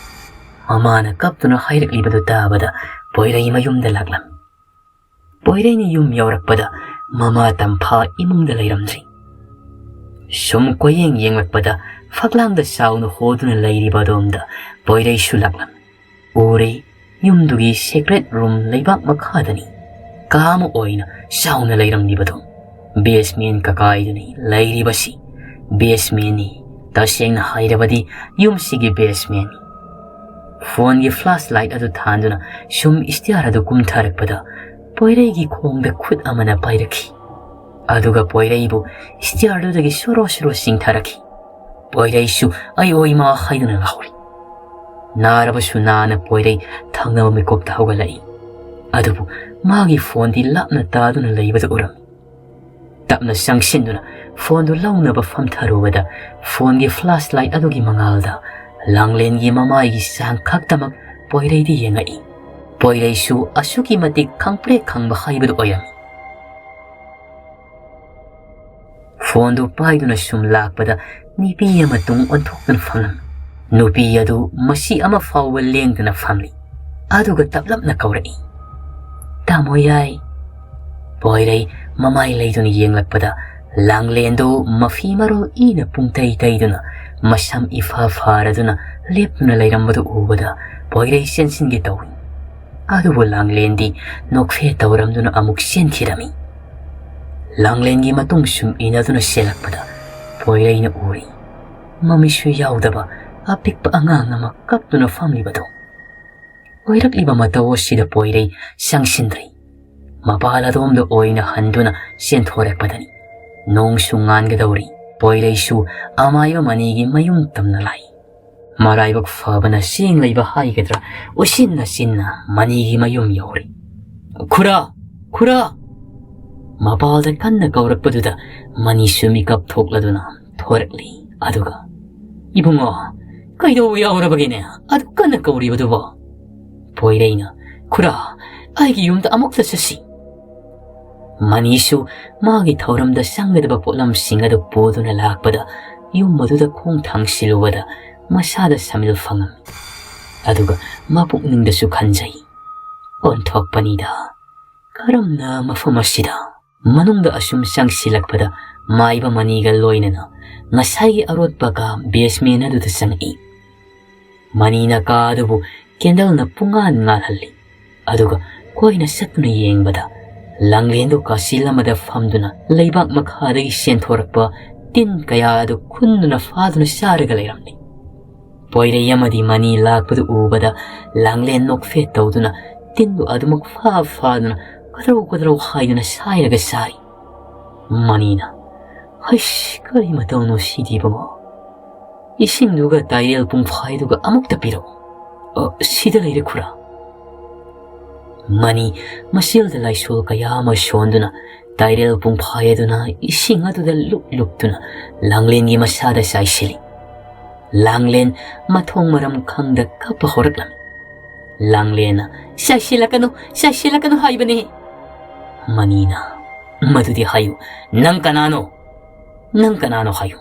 ꯃꯃꯥꯅ ꯀꯞꯇꯨꯅ ꯍꯥꯏꯔꯛꯂꯤꯕꯗꯨ ꯇꯥꯕꯗ ꯄꯣꯏꯔꯩ ꯃꯌꯨꯝꯗ ꯂꯥꯛꯂꯝꯃꯤ꯫ ꯄꯣꯏꯔꯩꯅ ꯌꯨꯝ ꯌꯧꯔꯛꯄꯗ ꯃꯃꯥ ꯇꯝꯐꯥ ꯏꯃꯨꯡꯗ ꯂꯩꯔꯝꯗ꯭ꯔꯤ꯫ ꯁꯨꯝ ꯀꯣꯏꯌꯦꯡ ꯌꯦꯡꯂꯛꯄꯗ ꯐꯛꯂꯥꯡꯗ ꯆꯥꯎꯅ ꯍꯣꯗꯨꯅ ꯂꯩꯔꯤꯕ ꯑꯗꯣꯝꯗ ꯄꯣꯏꯔꯩꯁꯨ ꯂꯥꯛꯂꯝꯃꯤ꯫ ꯎꯔꯦ, ꯌꯨꯝꯗꯨꯒꯤ ꯁꯦꯀ꯭ꯔꯦꯠ ꯔꯨꯝ ꯂꯩꯕꯥꯛ ꯃꯈꯥꯗꯅꯤ꯫ ꯀꯥ ꯑꯃ ꯑꯣꯏꯅ ꯆꯥꯎꯅ ꯂꯩꯔꯝꯂꯤꯕꯗꯨ꯫ ꯕꯦꯁꯃꯦꯟ ꯀꯀꯥꯏꯗꯨꯅꯤ ꯂꯩꯔꯤꯕꯁꯤ꯫ ꯕꯦꯁꯃꯦꯟꯅꯤ꯫ ꯇꯁꯦꯡꯅ ꯍꯥꯏꯔꯕꯗꯤ ꯌꯨꯝꯁꯤꯒꯤ ꯕꯦꯁꯃꯦꯟꯅꯤ꯫ ꯐꯣꯟꯒꯤ ꯐ꯭ꯂꯥꯁ ꯂꯥꯏꯠ ꯑꯗꯨ ꯊꯥꯟꯗꯨꯅ ꯁꯨꯝ ꯏꯁꯇꯤꯌꯥꯔ ꯑꯗꯨ ꯀꯨꯝꯊꯔꯛꯄꯗ ꯄꯣꯏꯔꯩꯒꯤ ꯈꯣꯡꯗ ꯈꯨꯠ ꯑꯃꯅ ꯄꯥꯏꯔꯛꯈꯤ꯫ ꯑꯗꯨꯒ ꯄꯣꯏꯔꯩꯕꯨ ꯏꯁꯇꯤꯌꯥꯔꯗꯨꯗꯒꯤ ꯁꯣꯔꯣ ꯁꯣꯔꯣ ꯆꯤꯡꯊꯔꯛꯈꯤ꯫ ꯄꯣꯏꯔꯩꯁꯨ "ꯑꯩ ꯑꯣ ꯏꯃꯥ" ꯍꯥꯏꯗꯨꯅ ꯂꯥꯎꯔꯤ꯫ ꯅꯥꯔꯕꯁꯨ ꯅꯥꯅ ꯄꯣꯏꯔꯩ ꯊꯪꯅꯕ ꯃꯤꯀꯨꯞꯇ ꯍꯧꯒꯠꯂꯛꯏ꯫ ꯑꯗꯨꯕꯨ ꯃꯥꯒꯤ ꯐꯣꯟꯗꯤ ꯂꯥꯞꯅ ꯇꯥꯗꯨꯅ ꯂꯩꯕꯗꯨ ꯎꯔꯝꯃꯤ꯫ ꯇꯞꯅ ꯆꯪꯁꯤꯟꯗꯨꯅ ꯐꯣꯟꯗꯨ ꯂꯧꯅꯕ ꯐꯝꯊꯔꯨꯕꯗ ꯐꯣꯟꯒꯤ ꯐ꯭ꯂꯥꯁ ꯂꯥꯏꯠ ꯑꯗꯨꯒꯤ ꯃꯉꯥꯜꯗ ꯂꯥꯡꯂꯦꯟꯒꯤ ꯃꯃꯥꯏꯒꯤ ꯆꯥꯡ ꯈꯛꯇꯃꯛ ꯄꯣꯏꯔꯩꯗꯤ ꯌꯦꯡꯉꯛꯏ꯫ ꯄꯣꯏꯔꯩꯁꯨ ꯑꯁꯨꯛꯀꯤ ꯃꯇꯤꯛ ꯈꯪꯄ꯭ꯔꯦꯛ ꯈꯪꯕ ꯍꯥꯏꯕꯗꯨ ꯑꯣꯏꯔꯝꯃꯤ꯫ ꯐꯣꯟꯗꯨ ꯄꯥꯏꯗꯨꯅ ꯁꯨꯝ ꯂꯥꯛꯄꯗ ꯅꯨꯄꯤ ꯑꯃ ꯇꯨꯡ ꯑꯣꯟꯊꯣꯛꯇꯨꯅ ꯐꯝꯂꯝꯃꯤ꯫ ꯅꯨꯄꯤ ꯑꯗꯨ ꯃꯁꯤ ꯑꯃ ꯐꯥꯎꯕ ꯂꯦꯡꯗꯅ ꯐꯝꯂꯤ꯫ ꯑꯗꯨꯒ ꯇꯞꯂꯞꯅ ꯀꯧꯔꯛꯏ, "ꯇꯥꯃꯣ ꯌꯥꯏ꯫" ꯄꯣꯏꯔꯩ ꯃꯃꯥꯏ ꯂꯩꯗꯨꯅ ꯌꯦꯡꯂꯛꯄꯗ ꯂꯥꯡꯂꯦꯟꯗꯨ ꯃꯐꯤ ꯃꯔꯣꯜ ꯏꯅ ꯄꯨꯡꯇꯩ ꯇꯩꯗꯨꯅ ꯃꯁꯝ ꯏꯐꯥ ꯐꯥꯔꯗꯨꯅ ꯂꯦꯞꯇꯨꯅ ꯂꯩꯔꯝꯕꯗꯨ ꯎꯕꯗ ꯄꯣꯏꯔꯩ ꯆꯦꯟꯁꯤꯟꯒꯦ ꯇꯧꯏ꯫ ꯑꯗꯨꯕꯨ ꯂꯥꯡꯂꯦꯟꯗꯤ ꯅꯣꯛꯐꯦ ꯇꯧꯔꯝꯗꯨꯅ ꯑꯃꯨꯛ ꯆꯦꯟꯈꯤꯔꯝꯃꯤ꯫ ꯂꯥꯡꯂꯦꯟꯒꯤ ꯃꯇꯨꯡ ꯁꯨꯝ ꯏꯟꯅꯗꯨꯅ ꯆꯦꯜꯂꯛꯄꯗ ꯄꯣꯏꯔꯩꯅ ꯎꯔꯤ꯫ ꯃꯃꯤꯁꯨ ꯌꯥꯎꯗꯕ ꯑꯄꯤꯛꯄ ꯑꯉꯥꯡ ꯑꯃ ꯀꯞꯇꯨꯅ ꯐꯝꯂꯤꯕꯗꯨ꯫ ꯑꯣꯏꯔꯛꯂꯤꯕ ꯃꯇꯧ ꯑꯁꯤꯗ ꯄꯣꯏꯔꯩ ꯆꯪꯁꯤꯟꯗ꯭ꯔꯤ꯫ ꯃꯄꯥꯜ ꯑꯗꯣꯝꯗ ꯑꯣꯏꯅ ꯍꯟꯗꯨꯅ ꯆꯦꯟꯊꯣꯔꯛꯄꯗꯅꯤ꯫ ꯅꯣꯡꯁꯨ ꯉꯥꯟꯒꯗꯧꯔꯤ꯫ ꯄꯣꯏꯔꯩꯁꯨ ꯑꯃꯥꯏꯕ ꯃꯅꯤꯒꯤ ꯃꯌꯨꯝ ꯇꯝꯅ ꯂꯥꯛꯏ꯫ ꯃꯔꯥꯏꯕꯛ ꯐꯕꯅ ꯆꯦꯡ ꯂꯩꯕ ꯍꯥꯏꯒꯗ꯭ꯔꯥ, ꯎꯆꯤꯟ ꯅꯥꯆꯤꯟꯅ ꯃꯅꯤꯒꯤ ꯃꯌꯨꯝ ꯌꯧꯔꯤ꯫ "ꯈꯨꯔꯥ! ꯈꯨꯔꯥ!" ꯃꯄꯥꯜꯗ ꯀꯟꯅ ꯀꯧꯔꯛꯄꯗꯨꯗ ꯃꯅꯤꯁꯨ ꯃꯤꯀꯞ ꯊꯣꯛꯂꯗꯨꯅ ꯊꯣꯔꯛꯂꯤ꯫ ꯑꯗꯨꯒ, "ꯏꯕꯨꯡꯉꯣ, "ꯀꯩꯗꯧꯕ ꯌꯥꯎꯔꯕꯒꯦꯅꯦ? ꯑꯗꯨ ꯀꯟꯅ ꯀꯧꯔꯤꯕꯗꯨꯕꯣ?" ꯄꯣꯏꯔꯩꯅ, "ꯈꯨꯔꯥ, ꯑꯩꯒꯤ ꯌꯨꯝꯗ ꯑꯃꯨꯛꯇ ꯆꯠꯁꯤ꯫" ꯃꯅꯤꯁꯨ ꯃꯥꯒꯤ ꯊꯧꯔꯝꯗ ꯆꯪꯒꯗꯕ ꯄꯣꯠꯂꯝꯁꯤꯡ ꯑꯗꯨ ꯄꯨꯗꯨꯅ ꯂꯥꯛꯄꯗ, ꯌꯨꯝ ꯑꯗꯨꯗ ꯈꯣꯡ ꯊꯥꯡꯁꯤꯜꯂꯨꯕꯗ ꯃꯁꯥꯗ ꯁꯃꯤꯜ ꯐꯪꯉꯝꯃꯤ꯫ ꯑꯗꯨꯒ ꯃꯄꯨꯛꯅꯤꯡꯗꯁꯨ ꯈꯟꯖꯩ, "ꯑꯣꯟꯊꯣꯛꯄꯅꯤꯗ, ꯀꯔꯝꯅ ꯃꯐꯝ ꯑꯁꯤꯗ?" ꯃꯅꯨꯡꯗ ꯑꯁꯨꯝ ꯆꯪꯁꯤꯜꯂꯛꯄꯗ ꯃꯥꯏꯕ ꯃꯅꯤꯒ ꯂꯣꯏꯅꯅ ꯉꯁꯥꯏꯒꯤ ꯑꯔꯣꯠꯄ ꯀꯥ ꯕꯦꯁꯃꯦꯟ ꯑꯗꯨꯗ ꯆꯪꯉꯛꯏ꯫ ꯃꯅꯤꯅ ꯀꯥ ꯑꯗꯨꯕꯨ ꯀꯦꯟꯗꯜꯅ ꯄꯨꯡꯉꯥꯟ ꯉꯥꯜꯍꯜꯂꯤ꯫ ꯑꯗꯨꯒ ꯀꯣꯏꯅ ꯆꯠꯇꯨꯅ ꯌꯦꯡꯕꯗ, ꯂꯥꯡꯂꯦꯟꯗꯨ ꯀꯥꯆꯤꯜ ꯑꯃꯗ ꯐꯝꯗꯨꯅ ꯂꯩꯕꯥꯛ ꯃꯈꯥꯗꯒꯤ ꯆꯦꯟꯊꯣꯔꯛꯄ ꯇꯤꯟ ꯀꯌꯥ ꯑꯗꯨ ꯈꯨꯟꯗꯨꯅ ꯐꯥꯗꯨꯅ ꯆꯥꯔꯒ ꯂꯩꯔꯝꯂꯤ꯫ ꯄꯣꯏꯔꯩ ꯑꯃꯗꯤ ꯃꯅꯤ ꯂꯥꯛꯄꯗꯨ ꯎꯕꯗ, ꯂꯥꯡꯂꯦꯟ ꯅꯣꯛꯐꯦꯠ ꯇꯧꯗꯨꯅ ꯇꯤꯟꯗꯨ ꯑꯗꯨꯃꯛ ꯐꯥ ꯐꯥꯗꯨꯅ ꯀꯗ꯭ꯔꯧ ꯀꯗ꯭ꯔꯧ ꯍꯥꯏꯗꯨꯅ ꯁꯥꯏꯔꯒ ꯆꯥꯔꯤ꯫ ꯃꯅꯤꯅ, "ꯍꯩꯁ, ꯀꯔꯤ ꯃꯇꯧꯅꯣ ꯁꯤꯗꯤꯕꯣ? ꯏꯁꯤꯡꯗꯨꯒ ꯇꯥꯏꯔꯦꯜ ꯄꯨꯡꯐꯥꯏꯗꯨꯒ ꯑꯃꯨꯛꯇ ꯄꯤꯔꯛꯎ꯫ ꯑ, ꯁꯤꯗ ꯂꯩꯔꯦ, ꯈꯨꯔꯥ꯫" ꯃꯅꯤ ꯃꯆꯤꯜꯗ ꯂꯥꯏꯁꯣꯜ ꯀꯌꯥ ꯑꯃ ꯁꯣꯟꯗꯨꯅ ꯇꯥꯏꯔꯦꯜ ꯄꯨꯡꯐꯥꯏ ꯑꯗꯨꯅ ꯏꯁꯤꯡ ꯑꯗꯨꯗ ꯂꯨꯞ ꯂꯨꯞꯇꯨꯅ ꯂꯥꯡꯂꯦꯟꯒꯤ ꯃꯁꯥꯗ ꯆꯥꯏꯁꯤꯜꯂꯤ꯫ ꯂꯥꯡꯂꯦꯟ ꯃꯊꯣꯡ ꯃꯔꯝ ꯈꯪꯗ ꯀꯞꯄ ꯍꯧꯔꯛꯂꯝꯃꯤ꯫ ꯂꯥꯡꯂꯦꯟꯅ, "ꯆꯥꯏꯁꯤꯜꯂꯛꯀꯅꯨ, ꯆꯥꯏꯁꯤꯜꯂꯛꯀꯅꯨ ꯍꯥꯏꯕꯅꯦ꯫" ꯃꯅꯤꯅ, "ꯃꯗꯨꯗꯤ ꯍꯥꯏꯌꯨ, ꯅꯪ ꯀꯅꯥꯅꯣ? ꯅꯪ ꯀꯅꯥꯅꯣ ꯍꯥꯏꯌꯨ꯫"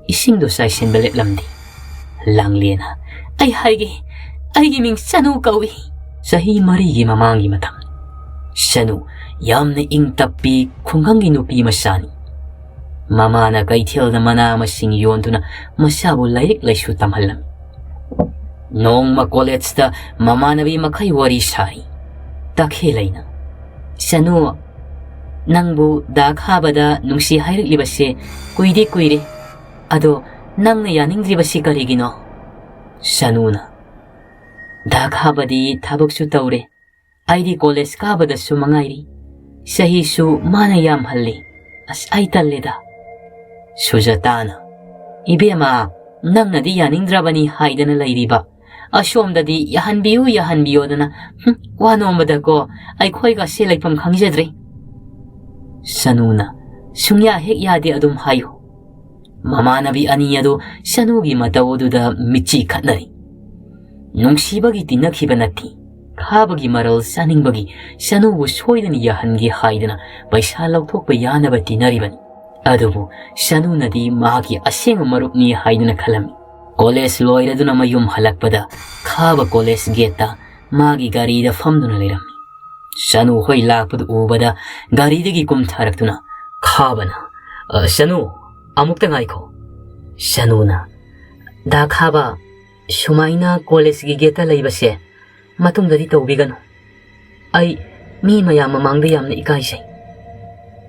ꯏꯁꯤꯡꯗꯣ ꯆꯥꯏꯁꯤꯟꯕ ꯂꯦꯞꯂꯝꯗꯦ꯫ ꯂꯥꯡꯂꯦꯟꯅ, "ꯑꯩ ꯍꯥꯏꯒꯦ, ꯑꯩꯒꯤ ꯃꯤꯡ ꯆꯅꯨ ꯀꯧꯏ꯫" ꯆꯍꯤ ꯃꯔꯤꯒꯤ ꯃꯃꯥꯡꯒꯤ ꯃꯇꯝ꯫ ꯆꯅꯨ ꯌꯥꯝꯅ ꯏꯪ ꯇꯞꯄꯤ ꯈꯨꯡꯒꯪꯒꯤ ꯅꯨꯄꯤ ꯃꯆꯥꯅꯤ꯫ ꯃꯃꯥꯅ ꯀꯩꯊꯦꯜꯗ ꯃꯅꯥ ꯃꯁꯤꯡ ꯌꯣꯟꯗꯨꯅ ꯃꯆꯥꯕꯨ ꯂꯥꯏꯔꯤꯛ ꯂꯥꯏꯁꯨ ꯇꯝꯍꯜꯂꯝꯃꯤ꯫ ꯅꯣꯡꯃ ꯀꯣꯂꯦꯖꯇ ꯃꯃꯥꯟꯅꯕꯤ ꯃꯈꯩ ꯋꯥꯔꯤ ꯁꯥꯔꯤ꯫ ꯇꯈꯦꯜꯂꯩꯅ, "ꯆꯅꯨ, ꯅꯪꯕꯨ ꯗꯥ ꯈꯥꯕꯗ ꯅꯨꯡꯁꯤ ꯍꯥꯏꯔꯛꯂꯤꯕꯁꯦ ꯀꯨꯏꯗꯤ ꯀꯨꯏꯔꯦ꯫ ꯑꯗꯣ ꯅꯪꯅ ꯌꯥꯅꯤꯡꯗ꯭ꯔꯤꯕꯁꯤ ꯀꯔꯤꯒꯤꯅꯣ?" ꯆꯅꯨꯅ, "ꯗꯥ ꯈꯥꯕꯗꯤ ꯊꯕꯛꯁꯨ ꯇꯧꯔꯦ, ꯑꯩꯗꯤ ꯀꯣꯂꯦꯖ ꯀꯥꯕꯗꯁꯨ ꯃꯉꯥꯏꯔꯤ꯫ ꯆꯍꯤꯁꯨ ꯃꯥꯅ ꯌꯥꯝꯍꯜꯂꯤ꯫ ꯑꯁ, ꯑꯩ ꯇꯜꯂꯦꯗ꯫" ꯁꯨꯖꯇꯥꯅ, "ꯏꯕꯦꯝꯃ, ꯅꯪꯅꯗꯤ ꯌꯥꯅꯤꯡꯗ꯭ꯔꯕꯅꯤ ꯍꯥꯏꯗꯅ ꯂꯩꯔꯤꯕ꯫ ꯑꯁꯣꯝꯗꯗꯤ ꯌꯥꯍꯟꯕꯤꯌꯨ, ꯌꯥꯍꯟꯕꯤꯌꯣꯗꯅ, ꯍꯨꯝ, ꯋꯥ ꯅꯣꯝꯕꯗꯀꯣ ꯑꯩꯈꯣꯏꯒꯁꯦ ꯂꯩꯐꯝ ꯈꯪꯖꯗ꯭ꯔꯦ꯫" ꯁꯅꯨꯅ, "ꯁꯨꯡꯌꯥ ꯍꯦꯛ ꯌꯥꯗꯦ, ꯑꯗꯨꯝ ꯍꯥꯏꯌꯨ꯫" ꯃꯃꯥꯟꯅꯕꯤ ꯑꯅꯤ ꯑꯗꯨ ꯁꯅꯨꯒꯤ ꯃꯇꯧ ꯑꯗꯨꯗ ꯃꯤꯠꯆꯤ ꯈꯠꯅꯔꯤ꯫ ꯅꯨꯡꯁꯤꯕꯒꯤ ꯇꯤꯟꯅꯈꯤꯕ ꯅꯠꯇꯦ꯫ ꯈꯥꯕꯒꯤ ꯃꯔꯜ ꯆꯥꯅꯤꯡꯕꯒꯤ ꯁꯅꯨꯕꯨ ꯁꯣꯏꯗꯅ ꯌꯥꯍꯟꯒꯦ ꯍꯥꯏꯗꯅ ꯄꯩꯁꯥ ꯂꯧꯊꯣꯛꯄ ꯌꯥꯅꯕ ꯇꯤꯟꯅꯔꯤꯕꯅꯤ꯫ ꯑꯗꯨꯕꯨ ꯁꯅꯨꯅꯗꯤ ꯃꯍꯥꯛꯀꯤ ꯑꯁꯦꯡꯕ ꯃꯔꯨꯞꯅꯤ ꯍꯥꯏꯗꯨꯅ ꯈꯜꯂꯝꯃꯤ꯫ ꯀꯣꯂꯦꯖ ꯂꯣꯏꯔꯗꯨꯅ ꯃꯌꯨꯝ ꯍꯜꯂꯛꯄꯗ ꯈꯥꯕ ꯀꯣꯂꯦꯖ ꯒꯦꯠꯇ ꯃꯥꯒꯤ ꯒꯥꯔꯤꯗ ꯐꯝꯗꯨꯅ ꯂꯩꯔꯝꯃꯤ꯫ ꯁꯅꯨ ꯍꯣꯏ ꯂꯥꯛꯄꯗꯨ ꯎꯕꯗ ꯒꯥꯔꯤꯗꯒꯤ ꯀꯨꯝꯊꯔꯛꯇꯨꯅ ꯈꯥꯕꯅ, "ꯑ, ꯁꯅꯨ, ꯑꯃꯨꯛꯇ ꯉꯥꯏꯈꯣ꯫" ꯁꯅꯨꯅ, "ꯗꯥ ꯈꯥꯕ, ꯁꯨꯃꯥꯏꯅ ꯀꯣꯂꯦꯖꯀꯤ ꯒꯦꯠꯇ ꯂꯩꯕꯁꯦ ꯃꯇꯨꯡꯗꯗꯤ ꯇꯧꯕꯤꯒꯅꯨ꯫ ꯑꯩ ꯃꯤ ꯃꯌꯥꯝ ꯃꯃꯥꯡꯗ ꯌꯥꯝꯅ ꯏꯀꯥꯏꯖꯩ꯫"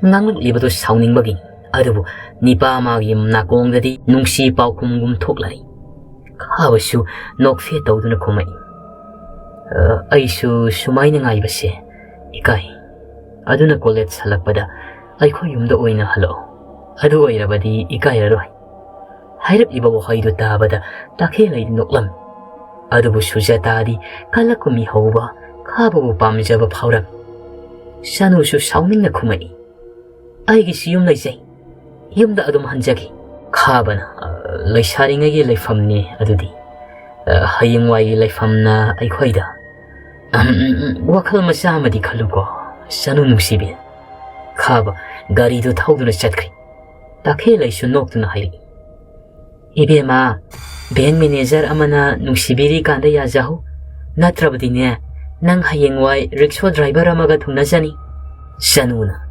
ꯉꯥꯡꯂꯛꯂꯤꯕꯗꯨ ꯁꯥꯎꯅꯤꯡꯕꯒꯤꯅꯤ, ꯑꯗꯨꯕꯨ ꯅꯤꯄꯥ ꯑꯃꯒꯤ ꯅꯥꯀꯣꯡꯗꯗꯤ ꯅꯨꯡꯁꯤ ꯄꯥꯎꯈꯨꯝꯒꯨꯝ ꯊꯣꯛꯂꯔꯤ꯫ ꯈꯥꯕꯁꯨ ꯅꯣꯛꯐꯦ ꯇꯧꯗꯨꯅ ꯈꯨꯝꯃꯛꯏ, "ꯑ, ꯑꯩꯁꯨ ꯁꯨꯃꯥꯏꯅ ꯉꯥꯏꯕꯁꯦ ꯏꯀꯥꯏ꯫ ꯑꯗꯨꯅ ꯀꯣꯂꯦꯖ ꯍꯜꯂꯛꯄꯗ ꯑꯩꯈꯣꯏ ꯌꯨꯝꯗ ꯑꯣꯏꯅ ꯍꯜꯂꯛꯑꯣ꯫ ꯑꯗꯨ ꯑꯣꯏꯔꯕꯗꯤ ꯏꯀꯥꯏꯔꯔꯣꯏ꯫" ꯍꯥꯏꯔꯛꯂꯤꯕ ꯋꯥꯍꯩꯗꯨ ꯇꯥꯕꯗ ꯇꯥꯈꯦꯜꯂꯩꯗꯤ ꯅꯣꯛꯂꯝꯃꯤ꯫ ꯑꯗꯨꯕꯨ ꯁꯨꯖꯥꯇꯥꯗꯤ ꯀꯂꯛ ꯀꯨꯝꯃꯤ ꯍꯧꯕ ꯈꯥꯕꯕꯨ ꯄꯥꯝꯖꯕ ꯐꯥꯎꯔꯝꯃꯤ꯫ ꯁꯅꯨꯁꯨ ꯁꯥꯎꯅꯤꯡꯅ ꯈꯨꯝꯃꯛꯏ, "ꯑꯩꯒꯤꯁꯨ ꯌꯨꯝ ꯂꯩꯖꯩ꯫ ꯌꯨꯝꯗ ꯑꯗꯨꯝ ꯍꯟꯖꯒꯦ꯫" ꯈꯥꯕꯅ, "ꯑ, ꯂꯩꯁꯥꯔꯤꯉꯩꯒꯤ ꯂꯩꯐꯝꯅꯤ ꯑꯗꯨꯗꯤ꯫ ꯑ, ꯍꯌꯦꯡꯋꯥꯏꯒꯤ ꯂꯩꯐꯝꯅ ꯑꯩꯈꯣꯏꯗ꯫ ꯑꯍꯝ, ꯋꯥꯈꯜ ꯃꯆꯥ ꯑꯃꯗꯤ ꯈꯜꯂꯨꯀꯣ, ꯁꯅꯨ ꯅꯨꯡꯁꯤꯕꯤ꯫" ꯈꯥꯕ ꯒꯥꯔꯤꯗꯨ ꯊꯧꯗꯨꯅ ꯆꯠꯈ꯭ꯔꯦ꯫ ꯇꯥꯈꯦꯜꯂꯩꯁꯨ ꯅꯣꯛꯇꯨꯅ ꯍꯥꯏꯔꯛꯏ, "ꯏꯕꯦꯝꯃ, ꯕꯦꯡ ꯃꯦꯅꯦꯖꯔ ꯑꯃꯅ ꯅꯨꯡꯁꯤꯕꯤꯔꯤꯀꯥꯟꯗ ꯌꯥꯖꯍꯧ꯫ ꯅꯠꯇ꯭ꯔꯕꯗꯤꯅꯦ, ꯅꯪ ꯍꯌꯦꯡꯋꯥꯏ ꯔꯤꯛꯁꯣ ꯗ꯭ꯔꯥꯏꯚꯔ ꯑꯃꯒ ꯊꯨꯡꯅꯖꯅꯤ꯫" ꯁꯅꯨꯅ,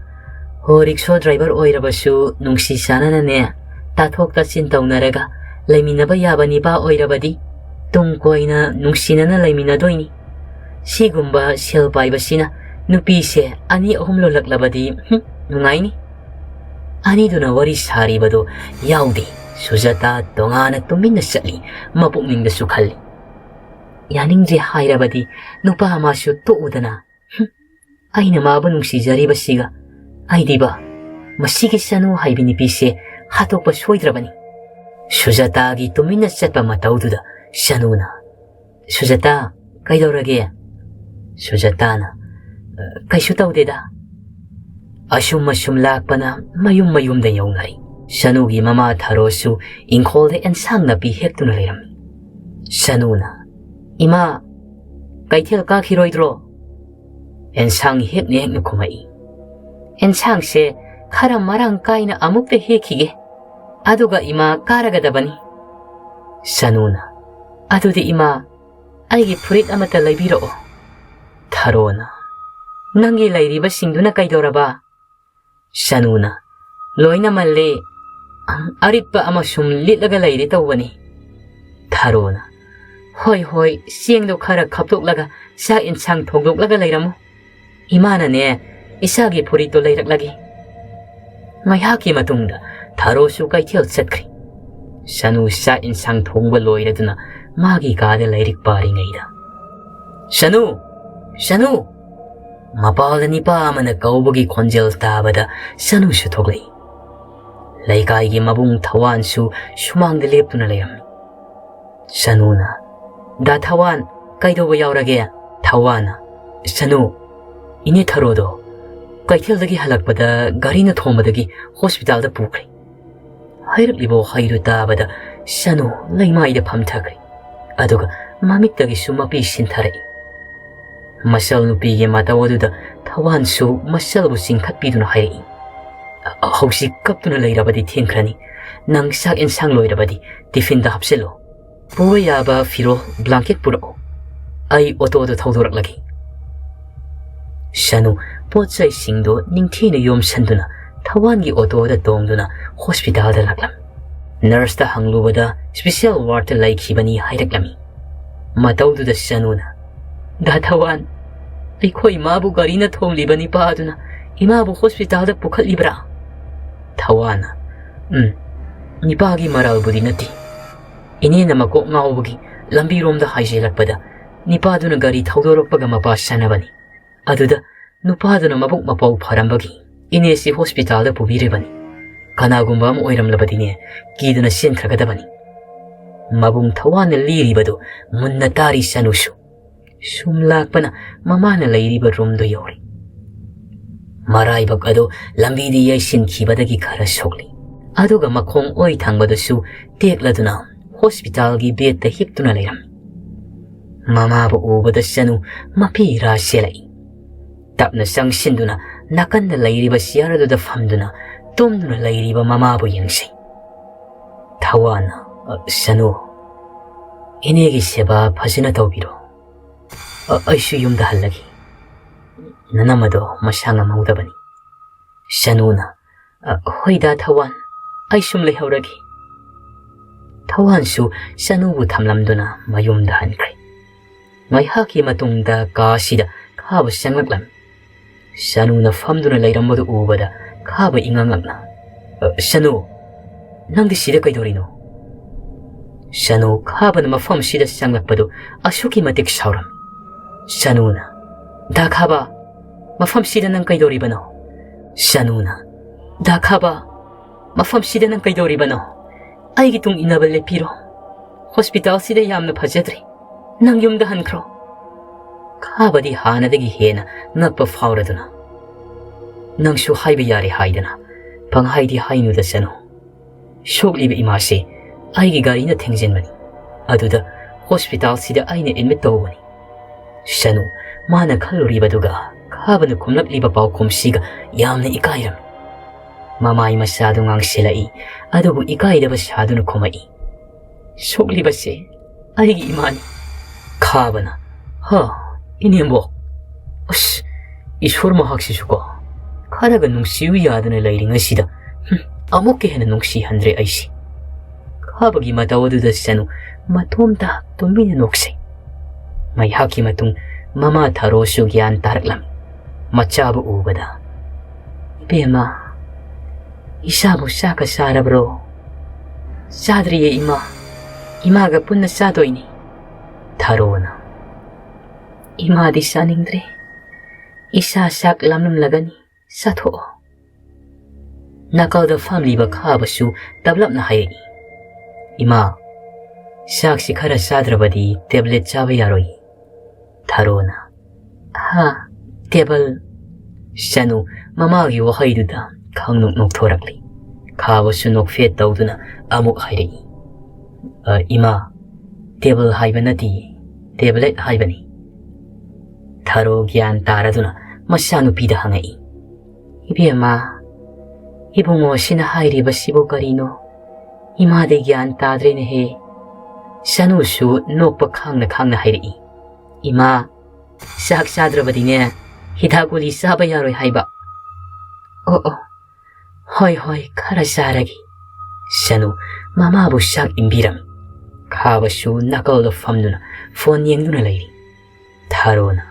"ꯍꯣ, ꯔꯤꯛꯁꯣ ꯗ꯭ꯔꯥꯏꯚꯔ ꯑꯣꯏꯔꯕꯁꯨ ꯅꯨꯡꯁꯤ ꯆꯥꯟꯅꯅꯅꯦ, ꯇꯥꯊꯣꯛ ꯇꯥꯁꯤꯟ ꯇꯧꯅꯔꯒ ꯂꯩꯃꯤꯟꯅꯕ ꯌꯥꯕ ꯅꯤꯄꯥ ꯑꯣꯏꯔꯕꯗꯤ ꯇꯨꯡ ꯀꯣꯏꯅ ꯅꯨꯡꯁꯤꯅꯅ ꯂꯩꯃꯤꯟꯅꯗꯣꯏꯅꯤ꯫ ꯁꯤꯒꯨꯝꯕ ꯁꯦꯜ ꯄꯥꯏꯕꯁꯤꯅ ꯅꯨꯄꯤꯁꯦ ꯑꯅꯤ ꯑꯍꯨꯝ ꯂꯣꯜꯂꯛꯂꯕꯗꯤ, ꯍꯨꯝ, ꯅꯨꯡꯉꯥꯏꯅꯤ꯫" ꯑꯅꯤꯗꯨꯅ ꯋꯥꯔꯤ ꯁꯥꯔꯤꯕꯗꯨ ꯌꯥꯎꯗꯦ꯫ ꯁꯨꯖꯥꯇꯥ ꯇꯣꯉꯥꯟꯅ ꯇꯨꯃꯤꯟꯅ ꯆꯠꯂꯤ, ꯃꯄꯨꯛꯅꯤꯡꯗꯁꯨ ꯈꯜꯂꯤ, "ꯌꯥꯅꯤꯡꯗ꯭ꯔꯦ ꯍꯥꯏꯔꯕꯗꯤ ꯅꯨꯄꯥ ꯑꯃꯁꯨ ꯇꯣꯛꯎꯗꯅ꯫ ꯍꯨꯝ, ꯑꯩꯅ ꯃꯥꯕꯨ ꯅꯨꯡꯁꯤꯖꯔꯤꯕꯁꯤꯒ ꯑꯩꯗꯤꯕ ꯃꯁꯤꯒꯤ ꯁꯅꯨ ꯍꯥꯏꯕꯤ ꯅꯨꯄꯤꯁꯦ ꯍꯥꯠꯇꯣꯛꯄ ꯁꯣꯏꯗ꯭ꯔꯕꯅꯤ꯫" ꯁꯨꯖꯥꯇꯥꯒꯤ ꯇꯨꯃꯤꯟꯅ ꯆꯠꯄ ꯃꯇꯧꯗꯨꯗ ꯁꯅꯨꯅ, "ꯁꯨꯖꯥꯇꯥ, ꯀꯩꯗꯧꯔꯒꯦ?" ꯁꯨꯖꯥꯇꯥꯅ, "ꯑ, ꯀꯩꯁꯨ ꯇꯧꯗꯦꯗ꯫" ꯑꯁꯨꯝ ꯑꯁꯨꯝ ꯂꯥꯛꯄꯅ ꯃꯌꯨꯝ ꯃꯌꯨꯝꯗ ꯌꯧꯅꯔꯤ꯫ ꯁꯅꯨꯒꯤ ꯃꯃꯥ ꯊꯔꯣꯁꯨ ꯏꯪꯈꯣꯜꯗ ꯑꯦꯟꯁꯥꯡ ꯅꯥꯄꯤ ꯍꯦꯛꯇꯨꯅ ꯂꯩꯔꯝꯃꯤ꯫ ꯁꯅꯨꯅ, "ꯏꯃꯥ, ꯀꯩꯊꯦꯜ ꯀꯥꯈꯤꯔꯣꯏꯗ꯭ꯔꯣ? ꯑꯦꯟꯁꯥꯡ ꯍꯦꯛꯅ ꯍꯦꯛꯅ ꯈꯨꯝꯃꯛꯏ꯫ "ꯑꯦꯟꯁꯥꯡꯁꯦ ꯈꯔ ꯃꯔꯥꯡ ꯀꯥꯏꯅ ꯑꯃꯨꯛꯇ ꯍꯦꯛꯈꯤꯒꯦ, ꯑꯗꯨꯒ ꯏꯃꯥ ꯀꯥꯔꯒꯗꯕꯅꯤ"꯫ ꯁꯅꯨꯅ, "ꯑꯗꯨꯗꯤ ꯏꯃꯥ, ꯑꯩꯒꯤ ꯐꯨꯔꯤꯠ ꯑꯃꯠꯇ ꯂꯩꯕꯤꯔꯛꯑꯣ"꯫ ꯊꯔꯣꯅ, "ꯅꯪꯒꯤ ꯂꯩꯔꯤꯕꯁꯤꯡꯗꯨꯅ ꯀꯩꯗꯧꯔꯕ?" ꯁꯅꯨꯅ, "ꯂꯣꯏꯅ ꯃꯜꯂꯦ, ꯑꯔꯤꯠꯄ ꯑꯃ ꯁꯨꯝ ꯂꯤꯠꯂꯒ ꯂꯩꯔꯦ ꯇꯧꯕꯅꯤ"꯫ ꯊꯔꯣꯅ, "ꯍꯣꯏ ꯍꯣꯏ, ꯆꯦꯡꯗꯣ ꯈꯔ ꯈꯞꯇꯣꯛꯂꯒ ꯆꯥꯛ ꯏꯟꯁꯥꯡ ꯊꯣꯡꯗꯣꯛꯂꯒ ꯂꯩꯔꯝꯃꯨ, ꯏꯃꯥꯅꯅꯦ ꯏꯆꯥꯒꯤ ꯐꯨꯔꯤꯠꯇꯣ ꯂꯩꯔꯛꯂꯒꯦ"꯫ ꯉꯥꯏꯍꯥꯛꯀꯤ ꯃꯇꯨꯡꯗ ꯊꯔꯣꯁꯨ ꯀꯩꯊꯦꯜ ꯆꯠꯈ꯭ꯔꯦ꯫ ꯁꯅꯨ ꯆꯥꯛ ꯏꯟꯁꯥꯡ ꯊꯣꯡꯕ ꯂꯣꯏꯔꯗꯨꯅ ꯃꯥꯒꯤ ꯀꯥꯗ ꯂꯥꯏꯔꯤꯛ ꯄꯥꯔꯤꯉꯩꯗ, "ꯁꯅꯨ! ꯁꯅꯨ!" ꯃꯄꯥꯜꯗ ꯅꯤꯄꯥ ꯑꯃꯅ ꯀꯧꯕꯒꯤ ꯈꯣꯟꯖꯦꯜ ꯇꯥꯕꯗ ꯁꯅꯨꯁꯨ ꯊꯣꯛꯂꯛꯏ꯫ ꯂꯩꯀꯥꯏꯒꯤ ꯃꯕꯨꯡ ꯊꯋꯥꯟꯁꯨ ꯁꯨꯃꯥꯡꯗ ꯂꯦꯞꯇꯨꯅ ꯂꯩꯔꯝꯃꯤ꯫ ꯁꯅꯨꯅ, "ꯗꯥ ꯊꯋꯥꯟ, ꯀꯩꯗꯧꯕ ꯌꯥꯎꯔꯒꯦ?" ꯊꯋꯥꯟꯅ, "ꯁꯅꯨ, ꯏꯅꯦ ꯊꯔꯣꯗꯣ ꯀꯩꯊꯦꯜꯗꯒꯤ ꯍꯜꯂꯛꯄꯗ ꯒꯥꯔꯤꯅ ꯊꯣꯝꯕꯗꯒꯤ ꯍꯣꯁꯄꯤꯇꯥꯜꯗ ꯄꯨꯈ꯭ꯔꯦ"꯫ ꯍꯥꯏꯔꯛꯂꯤꯕ ꯋꯥꯍꯩꯗꯨ ꯇꯥꯕꯗ ꯁꯅꯨ ꯂꯩꯃꯥꯏꯗ ꯐꯝꯊꯈ꯭ꯔꯦ, ꯑꯗꯨꯒ ꯃꯃꯤꯠꯇꯒꯤꯁꯨ ꯃꯄꯤ ꯁꯤꯟꯊꯔꯛꯏ꯫ ꯃꯆꯜ ꯅꯨꯄꯤꯒꯤ ꯃꯇꯧ ꯑꯗꯨꯗ ꯊꯋꯥꯟꯁꯨ ꯃꯆꯜꯕꯨ ꯆꯤꯡꯈꯠꯄꯤꯗꯨꯅ ꯍꯥꯏꯔꯛꯏ, "ꯍꯧꯖꯤꯛ ꯀꯞꯇꯨꯅ ꯂꯩꯔꯕꯗꯤ ꯊꯦꯡꯈ꯭ꯔꯅꯤ꯫ ꯅꯪ ꯆꯥꯛ ꯏꯟꯁꯥꯡ ꯂꯣꯏꯔꯕꯗꯤ ꯇꯤꯐꯤꯟꯗ ꯍꯥꯞꯆꯤꯜꯂꯣ꯫ ꯄꯨꯕ ꯌꯥꯕ ꯐꯤꯔꯣꯜ, ꯕ꯭ꯂꯥꯡꯀꯦꯠ ꯄꯨꯔꯛꯑꯣ꯫ ꯑꯩ ꯑꯣꯇꯣꯗ ꯊꯧꯗꯣꯔꯛꯂꯒꯦ"꯫ ꯁꯅꯨ ꯄꯣꯠ ꯆꯩꯁꯤꯡꯗꯨ ꯅꯤꯡꯊꯤꯅ ꯌꯣꯝꯁꯟꯗꯨꯅ ꯊꯋꯥꯟꯒꯤ ꯑꯣꯇꯣꯗ ꯇꯣꯡꯗꯨꯅ ꯍꯣꯁꯄꯤꯇꯥꯜꯗ ꯂꯥꯛꯂꯝꯃꯤ꯫ ꯅꯔꯁꯇ ꯍꯪꯂꯨꯕꯗ ꯁ꯭ꯄꯤꯁꯦꯜ ꯋꯥꯔꯗꯇ ꯂꯩꯈꯤꯕꯅꯤ ꯍꯥꯏꯔꯛꯂꯝꯃꯤ꯫ ꯃꯇꯧꯗꯨꯗ ꯁꯅꯨꯅ, "ꯗꯥ ꯊꯋꯥꯟ, ꯑꯩꯈꯣꯏ ꯏꯃꯥꯕꯨ ꯒꯥꯔꯤꯅ ꯊꯣꯝꯂꯤꯕ ꯅꯤꯄꯥ ꯑꯗꯨꯅ ꯏꯃꯥꯕꯨ ꯍꯣꯁꯄꯤꯇꯥꯜꯗ ꯄꯨꯈꯠꯂꯤꯕ꯭ꯔꯥ?" ꯊꯋꯥꯟꯅ, "ꯎꯝ, ꯅꯤꯄꯥꯒꯤ ꯃꯔꯥꯜꯕꯨꯗꯤ ꯅꯠꯇꯦ꯫ ꯏꯅꯦꯅ ꯃꯀꯣꯛ ꯉꯥꯎꯕꯒꯤ ꯂꯝꯕꯤꯔꯣꯝꯗ ꯍꯥꯏꯖꯤꯜꯂꯛꯄꯗ ꯅꯤꯄꯥꯗꯨꯅ ꯒꯥꯔꯤ ꯊꯧꯗꯣꯔꯛꯄꯒ ꯃꯄꯥ ꯁꯥꯟꯅꯕꯅꯤ꯫ ꯑꯗꯨꯗ ꯅꯨꯄꯥꯗꯨꯅ ꯃꯕꯨꯛ ꯃꯄꯥꯎ ꯐꯔꯝꯕꯒꯤ ꯏꯅꯦꯁꯤ ꯍꯣꯁꯄꯤꯇꯥꯜꯗ ꯄꯨꯕꯤꯔꯤꯕꯅꯤ꯫ ꯀꯅꯥꯒꯨꯝꯕ ꯑꯃ ꯑꯣꯏꯔꯝꯂꯕꯗꯤꯅꯦ, ꯀꯤꯗꯨꯅ ꯆꯦꯟꯈ꯭ꯔꯒꯗꯕꯅꯤ"꯫ ꯃꯕꯨꯡ ꯊꯋꯥꯟꯅ ꯂꯤꯔꯤꯕꯗꯨ ꯃꯨꯟꯅ ꯇꯥꯔꯤ ꯁꯅꯨꯁꯨ꯫ ꯁꯨꯝ ꯂꯥꯛꯄꯅ ꯃꯃꯥꯅ ꯂꯩꯔꯤꯕ ꯔꯨꯝꯗꯨ ꯌꯧꯔꯦ꯫ ꯃꯔꯥꯏꯕꯛ ꯑꯗꯨ ꯂꯝꯕꯤꯗ ꯌꯩꯁꯤꯟꯈꯤꯕꯗꯒꯤ ꯈꯔ ꯁꯣꯛꯂꯤ꯫ ꯑꯗꯨꯒ ꯃꯈꯣꯡ ꯑꯣꯏ ꯊꯪꯕꯗꯨꯁꯨ ꯇꯦꯛꯂꯗꯨꯅ ꯍꯣꯁꯄꯤꯇꯥꯜꯒꯤ ꯕꯦꯗꯇ ꯍꯤꯞꯇꯨꯅ ꯂꯩꯔꯝꯃꯤ꯫ ꯃꯃꯥꯕꯨ ꯎꯕꯗ ꯁꯅꯨ ꯃꯄꯤ ꯏꯔꯥ ꯆꯦꯜꯂꯛꯏ꯫ ꯇꯞꯅ ꯆꯪꯁꯤꯟꯗꯨꯅ ꯅꯥꯀꯟꯗ ꯂꯩꯔꯤꯕ ꯆꯤꯌꯔ ꯑꯗꯨꯗ ꯐꯝꯗꯨꯅ ꯇꯨꯝꯗꯨꯅ ꯂꯩꯔꯤꯕ ꯃꯃꯥꯕꯨ ꯌꯦꯡꯁꯤ꯫ ꯊꯋꯥꯟꯅ, "ꯑ, ꯁꯅꯨ, ꯏꯅꯦꯒꯤ ꯁꯦꯕꯥ ꯐꯖꯅ ꯇꯧꯕꯤꯔꯣ꯫ ꯑ, ꯑꯩꯁꯨ ꯌꯨꯝꯗ ꯍꯜꯂꯒꯦ꯫ ꯅꯅꯝꯃꯗꯣ ꯃꯁꯥ ꯉꯝꯍꯧꯗꯕꯅꯤ꯫" ꯁꯅꯨꯅ, "ꯑ, ꯍꯣꯏꯗ ꯊꯋꯥꯟ, ꯑꯩ ꯁꯨꯝ ꯂꯩꯍꯧꯔꯒꯦ꯫" ꯊꯋꯥꯟꯁꯨ ꯁꯅꯨꯕꯨ ꯊꯝꯂꯝꯗꯨꯅ ꯃꯌꯨꯝꯗ ꯍꯟꯈ꯭ꯔꯦ꯫ ꯉꯥꯏꯍꯥꯛꯀꯤ ꯃꯇꯨꯡꯗ ꯀꯥ ꯑꯁꯤꯗ ꯈꯥꯕ ꯆꯪꯂꯛꯂꯝꯃꯤ꯫ ꯁꯅꯨꯅ ꯐꯝꯗꯨꯅ ꯂꯩꯔꯝꯕꯗꯨ ꯎꯕꯗ ꯈꯥꯕ ꯏꯉꯛꯉꯛꯅ, "ꯑ, ꯁꯅꯨ, ꯅꯪꯗꯤ ꯁꯤꯗ ꯀꯩꯗꯧꯔꯤꯅꯣ?" ꯁꯅꯨ ꯈꯥꯕꯅ ꯃꯐꯝ ꯑꯁꯤꯗ ꯆꯪꯂꯛꯄꯗꯨ ꯑꯁꯨꯛꯀꯤ ꯃꯇꯤꯛ ꯁꯥꯎꯔꯝꯃꯤ꯫ ꯁꯅꯨꯅ, "ꯗꯥ ꯈꯥꯕ, ꯃꯐꯝꯁꯤꯗ ꯅꯪ ꯀꯩꯗꯧꯔꯤꯕꯅꯣ?" ꯁꯅꯨꯅ, "ꯗꯥ ꯈꯥꯕ, ꯃꯐꯝꯁꯤꯗ ꯅꯪ ꯀꯩꯗꯧꯔꯤꯕꯅꯣ? ꯑꯩꯒꯤ ꯇꯨꯡ ꯏꯟꯅꯕ ꯂꯦꯞꯄꯤꯔꯣ꯫ ꯍꯣꯁꯄꯤꯇꯥꯜꯁꯤꯗ ꯌꯥꯝꯅ ꯐꯖꯗ꯭ꯔꯦ꯫ ꯅꯪ ꯌꯨꯝꯗ ꯍꯟꯈ꯭ꯔꯣ꯫" ꯈꯥꯕꯗꯤ ꯍꯥꯟꯅꯗꯒꯤ ꯍꯦꯟꯅ ꯉꯛꯄ ꯐꯥꯎꯔꯗꯨꯅ, "ꯅꯪꯁꯨ ꯍꯥꯏꯕ ꯌꯥꯔꯦ ꯍꯥꯏꯗꯅ ꯄꯪꯍꯥꯏꯗꯤ ꯍꯥꯏꯅꯨꯗ ꯁꯅꯨ꯫ ꯁꯣꯛꯂꯤꯕ ꯏꯃꯥꯁꯦ ꯑꯩꯒꯤ ꯒꯥꯔꯤꯅ ꯊꯦꯡꯖꯤꯟꯕꯅꯤ꯫ ꯑꯗꯨꯗ ꯍꯣꯁꯄꯤꯇꯥꯜꯁꯤꯗ ꯑꯩꯅ ꯑꯦꯗꯃꯤꯠ ꯇꯧꯕꯅꯤ꯫" ꯁꯅꯨ, ꯃꯥꯅ ꯈꯜꯂꯨꯔꯤꯕꯗꯨꯒ ꯈꯥꯕꯅ ꯈꯨꯝꯂꯛꯂꯤꯕ ꯄꯥꯎꯈꯨꯝꯁꯤꯒ ꯌꯥꯝꯅ ꯏꯀꯥꯏꯔꯝꯃꯤ꯫ ꯃꯃꯥꯏ ꯃꯆꯥꯗꯨ ꯉꯥꯡꯁꯤꯜꯂꯛꯏ, ꯑꯗꯨꯕꯨ ꯏꯀꯥꯏꯗꯕ ꯁꯥꯗꯨꯅ ꯈꯨꯝꯃꯛꯏ, "ꯁꯣꯛꯂꯤꯕꯁꯦ ꯑꯩꯒꯤ ꯏꯃꯥꯅꯤ꯫" ꯈꯥꯕꯅ, "ꯍ, ꯏꯅꯦꯝꯕꯣꯛ, ꯑꯁ, ꯏꯁꯣꯔ ꯃꯍꯥꯛꯁꯤꯁꯨꯀꯣ, ꯈꯔꯒ ꯅꯨꯡꯁꯤꯌꯨ ꯌꯥꯗꯅ ꯂꯩꯔꯤꯉꯩꯁꯤꯗ, ꯍꯨꯝ, ꯑꯃꯨꯛꯀ ꯍꯦꯟꯅ ꯅꯨꯡꯁꯤꯍꯟꯗ꯭ꯔꯦ ꯑꯩꯁꯤ꯫" ꯈꯥꯕꯒꯤ ꯃꯇꯧ ꯑꯗꯨꯗ ꯁꯅꯨ ꯃꯇꯣꯝꯇ ꯇꯨꯃꯤꯟꯅ ꯅꯣꯛꯆꯩ꯫ ꯉꯥꯏꯍꯥꯛꯀꯤ ꯃꯇꯨꯡ ꯃꯃꯥ ꯊꯔꯣꯁꯨ ꯒ꯭ꯌꯥꯟ ꯇꯥꯔꯛꯂꯝꯃꯤ꯫ ꯃꯆꯥꯕꯨ ꯎꯕꯗ, "ꯏꯕꯦꯝꯃ, ꯏꯆꯥꯕꯨ ꯆꯥꯛꯀ ꯆꯥꯔꯕ꯭ꯔꯣ?" "ꯆꯥꯗ꯭ꯔꯤꯌꯦ ꯏꯃꯥ, ꯏꯃꯥꯒ ꯄꯨꯟꯅ ꯆꯥꯗꯣꯏꯅꯤ꯫" ꯊꯔꯣꯅ, "ꯏꯃꯥꯗꯤ ꯆꯥꯅꯤꯡꯗ꯭ꯔꯦ, ꯏꯆꯥ ꯆꯥꯛ ꯂꯥꯝꯂꯝꯂꯒꯅꯤ, ꯆꯥꯊꯣꯛꯑꯣ꯫" ꯅꯥꯀꯜꯗ ꯐꯝꯂꯤꯕ ꯈꯥꯕꯁꯨ ꯇꯞꯂꯞꯅ ꯍꯥꯏꯔꯛꯏ, "ꯏꯃꯥ, ꯆꯥꯛꯁꯤ ꯈꯔ ꯆꯥꯗ꯭ꯔꯕꯗꯤ ꯇꯦꯕ꯭ꯂꯦꯠ ꯆꯥꯕ ꯌꯥꯔꯣꯏ꯫" ꯊꯔꯣꯅ, "ꯍꯥ, ꯇꯦꯕꯜ?" ꯁꯅꯨ ꯃꯃꯥꯒꯤ ꯋꯥꯍꯩꯗꯨꯗ ꯈꯪꯅꯣꯛ ꯅꯣꯛꯊꯣꯔꯛꯂꯤ꯫ ꯈꯥꯕꯁꯨ ꯅꯣꯛꯐꯦꯠ ꯇꯧꯗꯨꯅ ꯑꯃꯨꯛ ꯍꯥꯏꯔꯛꯏ, "ꯑ, ꯏꯃꯥ, ꯇꯦꯕꯜ ꯍꯥꯏꯕ ꯅꯠꯇꯦ, ꯇꯦꯕ꯭ꯂꯦꯠ ꯍꯥꯏꯕꯅꯤ"꯫ ꯊꯥꯔꯣ ꯒ꯭ꯌꯥꯟ ꯇꯥꯔꯗꯨꯅ ꯃꯆꯥꯅꯨꯄꯤꯗ ꯍꯪꯉꯛꯏ, "ꯏꯕꯦꯝꯃ, ꯏꯕꯨꯡꯉꯣꯁꯤꯅ ꯍꯥꯏꯔꯤꯕꯁꯤꯕꯨ ꯀꯔꯤꯅꯣ? ꯏꯃꯥꯗꯤ ꯒ꯭ꯌꯥꯟ ꯇꯥꯗ꯭ꯔꯦꯅꯦꯍꯦ"꯫ ꯁꯅꯨꯁꯨ ꯅꯣꯛꯄ ꯈꯥꯡꯅ ꯈꯥꯡꯅ ꯍꯥꯏꯔꯛꯏ, "ꯏꯃꯥ, ꯆꯥꯛ ꯆꯥꯗ꯭ꯔꯕꯗꯤꯅꯦ, ꯍꯤꯗꯥꯛ ꯒꯨꯂꯤ ꯆꯥꯕ ꯌꯥꯔꯣꯏ ꯍꯥꯏꯕ"꯫ "ꯑꯣ ꯑꯣ, ꯍꯣꯏ ꯍꯣꯏ, ꯈꯔ ꯆꯥꯔꯒꯦ"꯫ ꯁꯅꯨ ꯃꯃꯥꯕꯨ ꯆꯥꯛ ꯏꯟꯕꯤꯔꯝꯃꯤ꯫ ꯈꯥꯕꯁꯨ ꯅꯥꯀꯜꯗ ꯐꯝꯗꯨꯅ ꯐꯣꯟ ꯌꯦꯡꯗꯨꯅ ꯂꯩꯔꯤ꯫ ꯊꯥꯔꯣꯅ,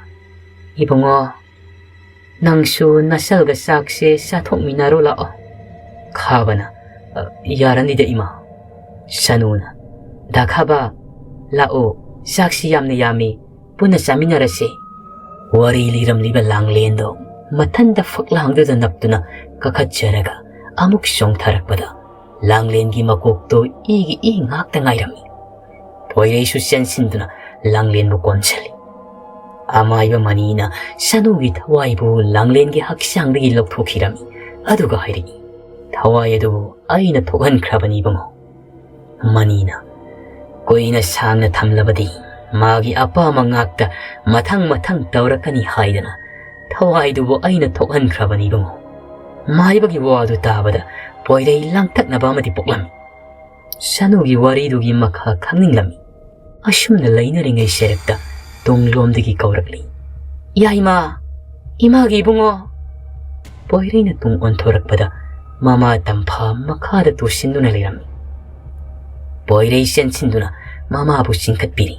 "ꯏꯕꯨꯡꯉꯣ, ꯅꯪꯁꯨ ꯅꯆꯜꯒ ꯆꯥꯛꯁꯦ ꯆꯥꯊꯣꯛꯃꯤꯟꯅꯔꯣ ꯂꯥꯛꯑꯣ"꯫ ꯈꯥꯕꯅ, "ꯑ, ꯌꯥꯔꯅꯤꯗ ꯏꯃꯥ"꯫ ꯁꯅꯨꯅ, "ꯗꯥ ꯈꯥꯕ, ꯂꯥꯛꯑꯣ, ꯆꯥꯛꯁꯤ ꯌꯥꯝꯅ ꯌꯥꯝꯃꯤ, ꯄꯨꯟꯅ ꯆꯥꯃꯤꯟꯅꯔꯁꯤ"꯫ ꯋꯥꯔꯤ ꯂꯤꯔꯝꯂꯤꯕ ꯂꯥꯡꯂꯦꯟꯗꯣ ꯃꯊꯟꯇ ꯐꯛꯂꯥꯡꯗꯨꯗ ꯅꯞꯇꯨꯅ ꯀꯥꯈꯠꯆꯔꯒ ꯑꯃꯨꯛ ꯆꯣꯡꯊꯔꯛꯄꯗ ꯂꯥꯡꯂꯦꯟꯒꯤ ꯃꯀꯣꯛꯇꯣ ꯏꯒꯤ ꯏ ꯉꯥꯛꯇ ꯉꯥꯏꯔꯝꯃꯤ꯫ ꯄꯣꯏꯔꯩꯁꯨ ꯆꯦꯟꯁꯤꯟꯗꯨꯅ ꯂꯥꯡꯂꯦꯟꯕꯨ ꯀꯣꯟꯁꯤꯜꯂꯤ꯫ ꯑꯃꯥꯏꯕ ꯃꯅꯤꯅ ꯁꯅꯨꯒꯤ ꯊꯋꯥꯏꯕꯨ ꯂꯥꯡꯂꯦꯟꯒꯤ ꯍꯛꯆꯥꯡꯗꯒꯤ ꯂꯧꯊꯣꯛꯈꯤꯔꯝꯃꯤ꯫ ꯑꯗꯨꯒ ꯍꯥꯏꯔꯛꯏ, "ꯊꯋꯥꯏ ꯑꯗꯨꯕꯨ ꯑꯩꯅ ꯊꯣꯛꯍꯟꯈ꯭ꯔꯕꯅꯤ ꯏꯕꯨꯡꯉꯣ"꯫ ꯃꯅꯤꯅ, "ꯀꯨꯏꯅ ꯁꯥꯡꯅ ꯊꯝꯂꯕꯗꯤ ꯃꯥꯒꯤ ꯑꯄꯥꯝꯕ ꯉꯥꯛꯇ ꯃꯊꯪ ꯃꯊꯪ ꯇꯧꯔꯛꯀꯅꯤ ꯍꯥꯏꯗꯅ ꯊꯋꯥꯏꯗꯨꯕꯨ ꯑꯩꯅ ꯊꯣꯛꯍꯟꯈ꯭ꯔꯕꯅꯤ ꯏꯕꯨꯡꯉꯣ"꯫ ꯃꯥꯏꯕꯒꯤ ꯋꯥꯗꯨ ꯇꯥꯕꯗ ꯄꯣꯏꯔꯩ ꯂꯥꯡꯇꯛꯅꯕ ꯑꯃꯗꯤ ꯄꯣꯛꯂꯝꯃꯤ꯫ ꯁꯅꯨꯒꯤ ꯋꯥꯔꯤꯗꯨꯒꯤ ꯃꯈꯥ ꯈꯪꯅꯤꯡꯂꯝꯃꯤ꯫ ꯑꯁꯨꯝꯅ ꯂꯩꯅꯔꯤꯉꯩ ꯁꯦꯔꯦꯛꯇ ꯇꯨꯡꯂꯣꯝꯗꯒꯤ ꯀꯧꯔꯛꯂꯤ, "ꯌꯥꯏꯃ! ꯏꯃꯥꯒꯤ ꯏꯕꯨꯡꯉꯣ!" ꯄꯣꯏꯔꯩꯅ ꯇꯨꯡ ꯑꯣꯟꯊꯣꯔꯛꯄꯗ ꯃꯃꯥ ꯇꯝꯐꯥ ꯃꯈꯥꯗ ꯇꯨꯁꯤꯟꯗꯨꯅ ꯂꯩꯔꯝꯃꯤ꯫ ꯄꯣꯏꯔꯩ ꯆꯦꯟꯁꯤꯟꯗꯨꯅ ꯃꯃꯥꯕꯨ ꯆꯤꯡꯈꯠꯄꯤꯔꯤ꯫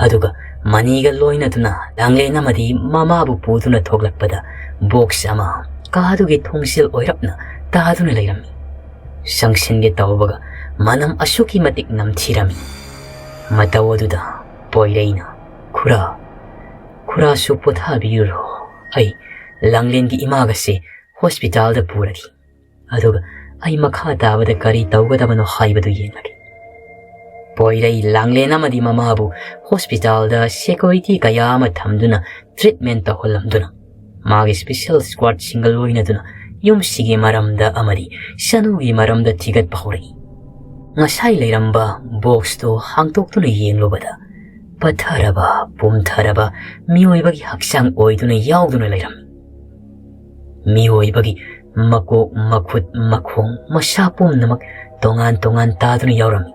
ꯑꯗꯨꯒ ꯃꯅꯤꯒ ꯂꯣꯏꯅꯗꯨꯅ ꯂꯥꯡꯂꯦꯟ ꯑꯃꯗꯤ ꯃꯃꯥꯕꯨ ꯄꯨꯗꯨꯅ ꯊꯣꯛꯂꯛꯄꯗ ꯕꯣꯛꯁ ꯑꯃ ꯀꯥꯗꯨꯒꯤ ꯊꯣꯡꯖꯤꯜ ꯑꯣꯏꯔꯞꯅ ꯇꯥꯗꯨꯅ ꯂꯩꯔꯝꯃꯤ꯫ ꯆꯪꯁꯤꯟꯒꯦ ꯇꯧꯕꯒ ꯃꯅꯝ ꯑꯁꯨꯛꯀꯤ ꯃꯇꯤꯛ ꯅꯝꯊꯤꯔꯝꯃꯤ꯫ ꯃꯇꯧ ꯑꯗꯨꯗ ꯄꯣꯏꯔꯩꯅ, "ꯈꯨꯔꯥ, ꯈꯨꯔꯥꯁꯨ ꯄꯣꯊꯥꯕꯤꯔꯨꯔꯣ꯫ ꯑꯩ ꯂꯥꯡꯂꯦꯟꯒꯤ ꯏꯃꯥꯒꯁꯦ ꯍꯣꯁꯄꯤꯇꯥꯜꯗ ꯄꯨꯔꯒꯦ꯫ ꯑꯗꯨꯒ ꯑꯩ ꯃꯈꯥ ꯇꯥꯕꯗ ꯀꯔꯤ ꯇꯧꯒꯗꯕꯅꯣ ꯍꯥꯏꯕꯗꯨ ꯌꯦꯡꯂꯒꯦ"꯫ ꯄꯣꯏꯔꯩ ꯂꯥꯡꯂꯦꯟ ꯑꯃꯗꯤ ꯃꯃꯥꯕꯨ ꯍꯣꯁꯄꯤꯇꯥꯜꯗ ꯁꯦꯀ꯭ꯌꯨꯔꯤꯇꯤ ꯀꯌꯥ ꯑꯃ ꯊꯝꯗꯨꯅ ꯇ꯭ꯔꯤꯠꯃꯦꯟ ꯇꯧꯍꯜꯂꯝꯗꯨꯅ ꯃꯥꯒꯤ ꯁ꯭ꯄꯦꯁꯦꯜ ꯁ꯭ꯀ꯭ꯋꯥꯗꯁꯤꯡꯒ ꯂꯣꯏꯅꯗꯨꯅ ꯌꯨꯝꯁꯤꯒꯤ ꯃꯔꯝꯗ ꯑꯃꯗꯤ ꯁꯅꯨꯒꯤ ꯃꯔꯝꯗ ꯊꯤꯒꯠꯄ ꯍꯧꯔꯛꯏ꯫ ꯉꯁꯥꯏ ꯂꯩꯔꯝꯕ ꯕꯣꯛꯁꯇꯨ ꯍꯥꯡꯗꯣꯛꯇꯨꯅ ꯌꯦꯡꯂꯨꯕꯗ, ꯄꯠꯊꯔꯕ, ꯄꯨꯝꯊꯔꯕ ꯃꯤꯑꯣꯏꯕꯒꯤ ꯍꯛꯆꯥꯡ ꯑꯣꯏꯗꯨꯅ ꯌꯥꯎꯗꯨꯅ ꯂꯩꯔꯝꯃꯤ꯫ ꯃꯤꯑꯣꯏꯕꯒꯤ ꯃꯀꯣꯛ, ꯃꯈꯨꯠ, ꯃꯈꯣꯡ, ꯃꯁꯥ ꯄꯨꯝꯅꯃꯛ ꯇꯣꯉꯥꯟ ꯇꯣꯉꯥꯟ ꯇꯥꯗꯨꯅ ꯌꯥꯎꯔꯝꯃꯤ꯫